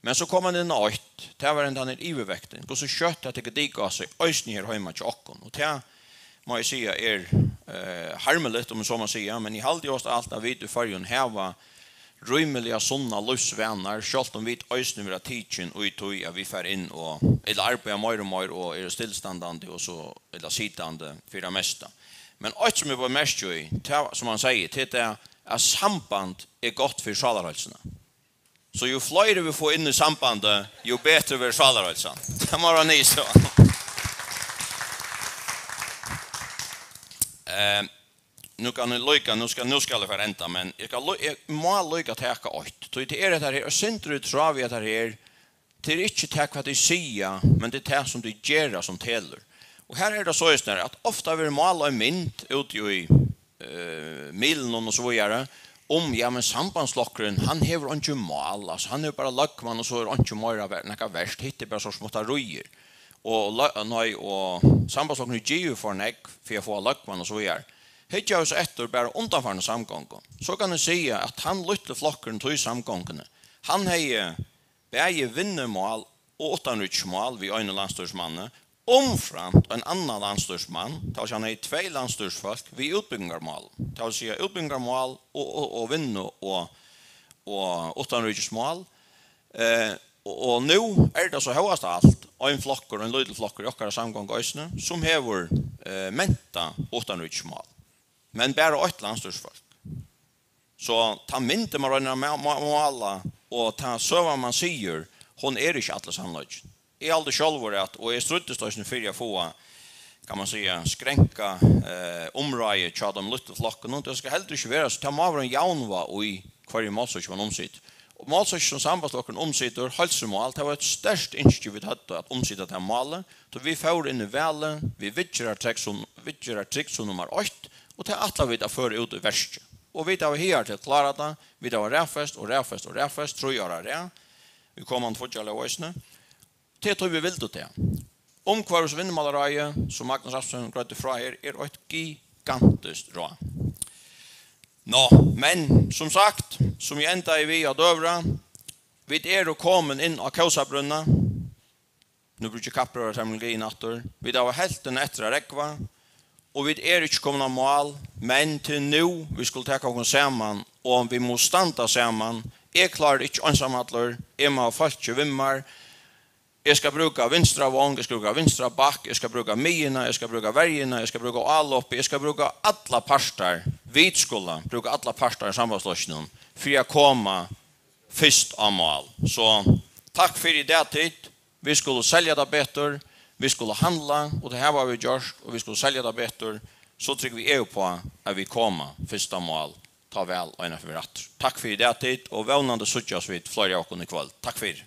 Men so kom hann inn á eitt, tað var hendan her yvirvektin. Hvussu skjótt tað tekur dik á seg, eisini her heima hjá okkum. Og tað má eg siga er, eh, harmiligt, um eg so má siga, men eg haldi jú alt, at vit í Føroyum hava rímiliga sunnar lívsvanar, sjálvt um vit eisini verða tikin í tí, at vit fara inn og, ella arbeiða meira og meira og eru stillstandandi og so, ella sitandi fyri tað mesta. Men eitt, sum eg beit merki í, tað, sum hann segði, tað er tað, at samband er gott fyri sálarheilsuna. So jú fleiri vit fáa inn í sambandið, jú betri verður sálarheilsan. Tað má vera niðurstøðan. Eh, nú kann eg líka, nú skal, nú skal eg fara enda, men eg skal lí-, eg má líka taka eitt. Tí tað er hetta her, og sindur í tráð við hetta her, tað er ikki tað, hvat tey siga, men tað er tað, sum tey gera, sum telur. Og her er tað soleiðis, at ofta verður málað ein mynd úti í, eh, miðlunum og so víðari, um, ja, men Sambandsflokkurin, hann hevur einki mál, altso, hann hevur bara løgmann, og so er einki meira ver-, nakað vert, hitt er bara so smáttaríir. Og lø-, nei, og Sambandsflokkurin hevur givið for nógv fyri at fáa løgmann og so víðari. Hyggja vit so eftir bara undanfarnu samgongu, so kann eg siga, at tann lítli flokkurin í tí samgonguni, hann hevði bæði vinnumál og uttanríkismál við einum landsstýrismanni, umframt ein annan landsstýrismann, tað vil siga, hann hevði tvey landsstýrisfólk við útbúgvingarmál, tað vil siga, útbúgvingarmál og, og, og vinnu og, og uttanríkismál. Eh, og, og nú er tað so hóast alt ein flokkur, ein lítil flokkur í okkara samgongu eisini, sum hevur, eh, ment uttanríkismál, men bara eitt landsstýrisfólk. So tann myndin, man roynir at má-, má-, mála, og tann søgan, man sigur, hon er ikki allur sannleikin. Eg haldi sjálvur at, og eg stríddist eisini fyri at fáa, kann man siga, skranka, eh, umráðið hjá teimum lítlu flokkunum. Tað skal heldur ikki vera so, tað má vera ein javnvág í, hvørjum málsøki man umsitur. Og málsøki, sum Sambandsflokkurin umsitur, heilsumál, tað var eitt sterkt ynski, vit høvdu, at umsita tað málið, tá vit fóru inn í valið við viðgerðartrygd sum, viðgerðartrygd sum nummar eitt, og tað ætla vit at føra út í verkið. Og vit hava higartil klárað tað, vit hava raðfest og raðfest og raðfest trý ár á rað, í komandi fíggjarlóg eisini. Tað er tí, vit vildu tað. Umhvørvis- og vinnumálaráðið, sum Magnus Rasmussen greiddi frá her, er eitt gigantiskt ráð. Nå, men, sum sagt, sum eg endaði við á døgurða, vit eru komin inn á Kósabrúnna. Nú brúki eg kappróðrarterminologiina aftur. Vit hava helvtina eftir at rógva, og vit eru ikki komin á mál, men tað er nú, vit skulu taka okkum saman, og vit mugu standa saman. Eg klári ikki einsamallur, eg má hava fólki við mær. Eg skal brúka vinstra vong, eg skal brúka vinstra bakk, eg skal brúka miðjuna, eg skal brúka verjuna, eg skal brúka álopið, eg skal brúka allar partar. Vit skulu brúka allar partar í Sambandsflokkinum fyri at koma fyrst á mál. So takk fyri í dag, tit. Vit skulu selja tað betur, vit skulu handla, og tað hava vit gjørt, og vit skulu selja tað betur, so trúgvi eg uppá, at vit koma fyrsta mál, tá væl einaferð aftur. Takk fyri í dag, tit, og vónandi síggjast vit, fleiri av okkum, í kvøld. Takk fyri.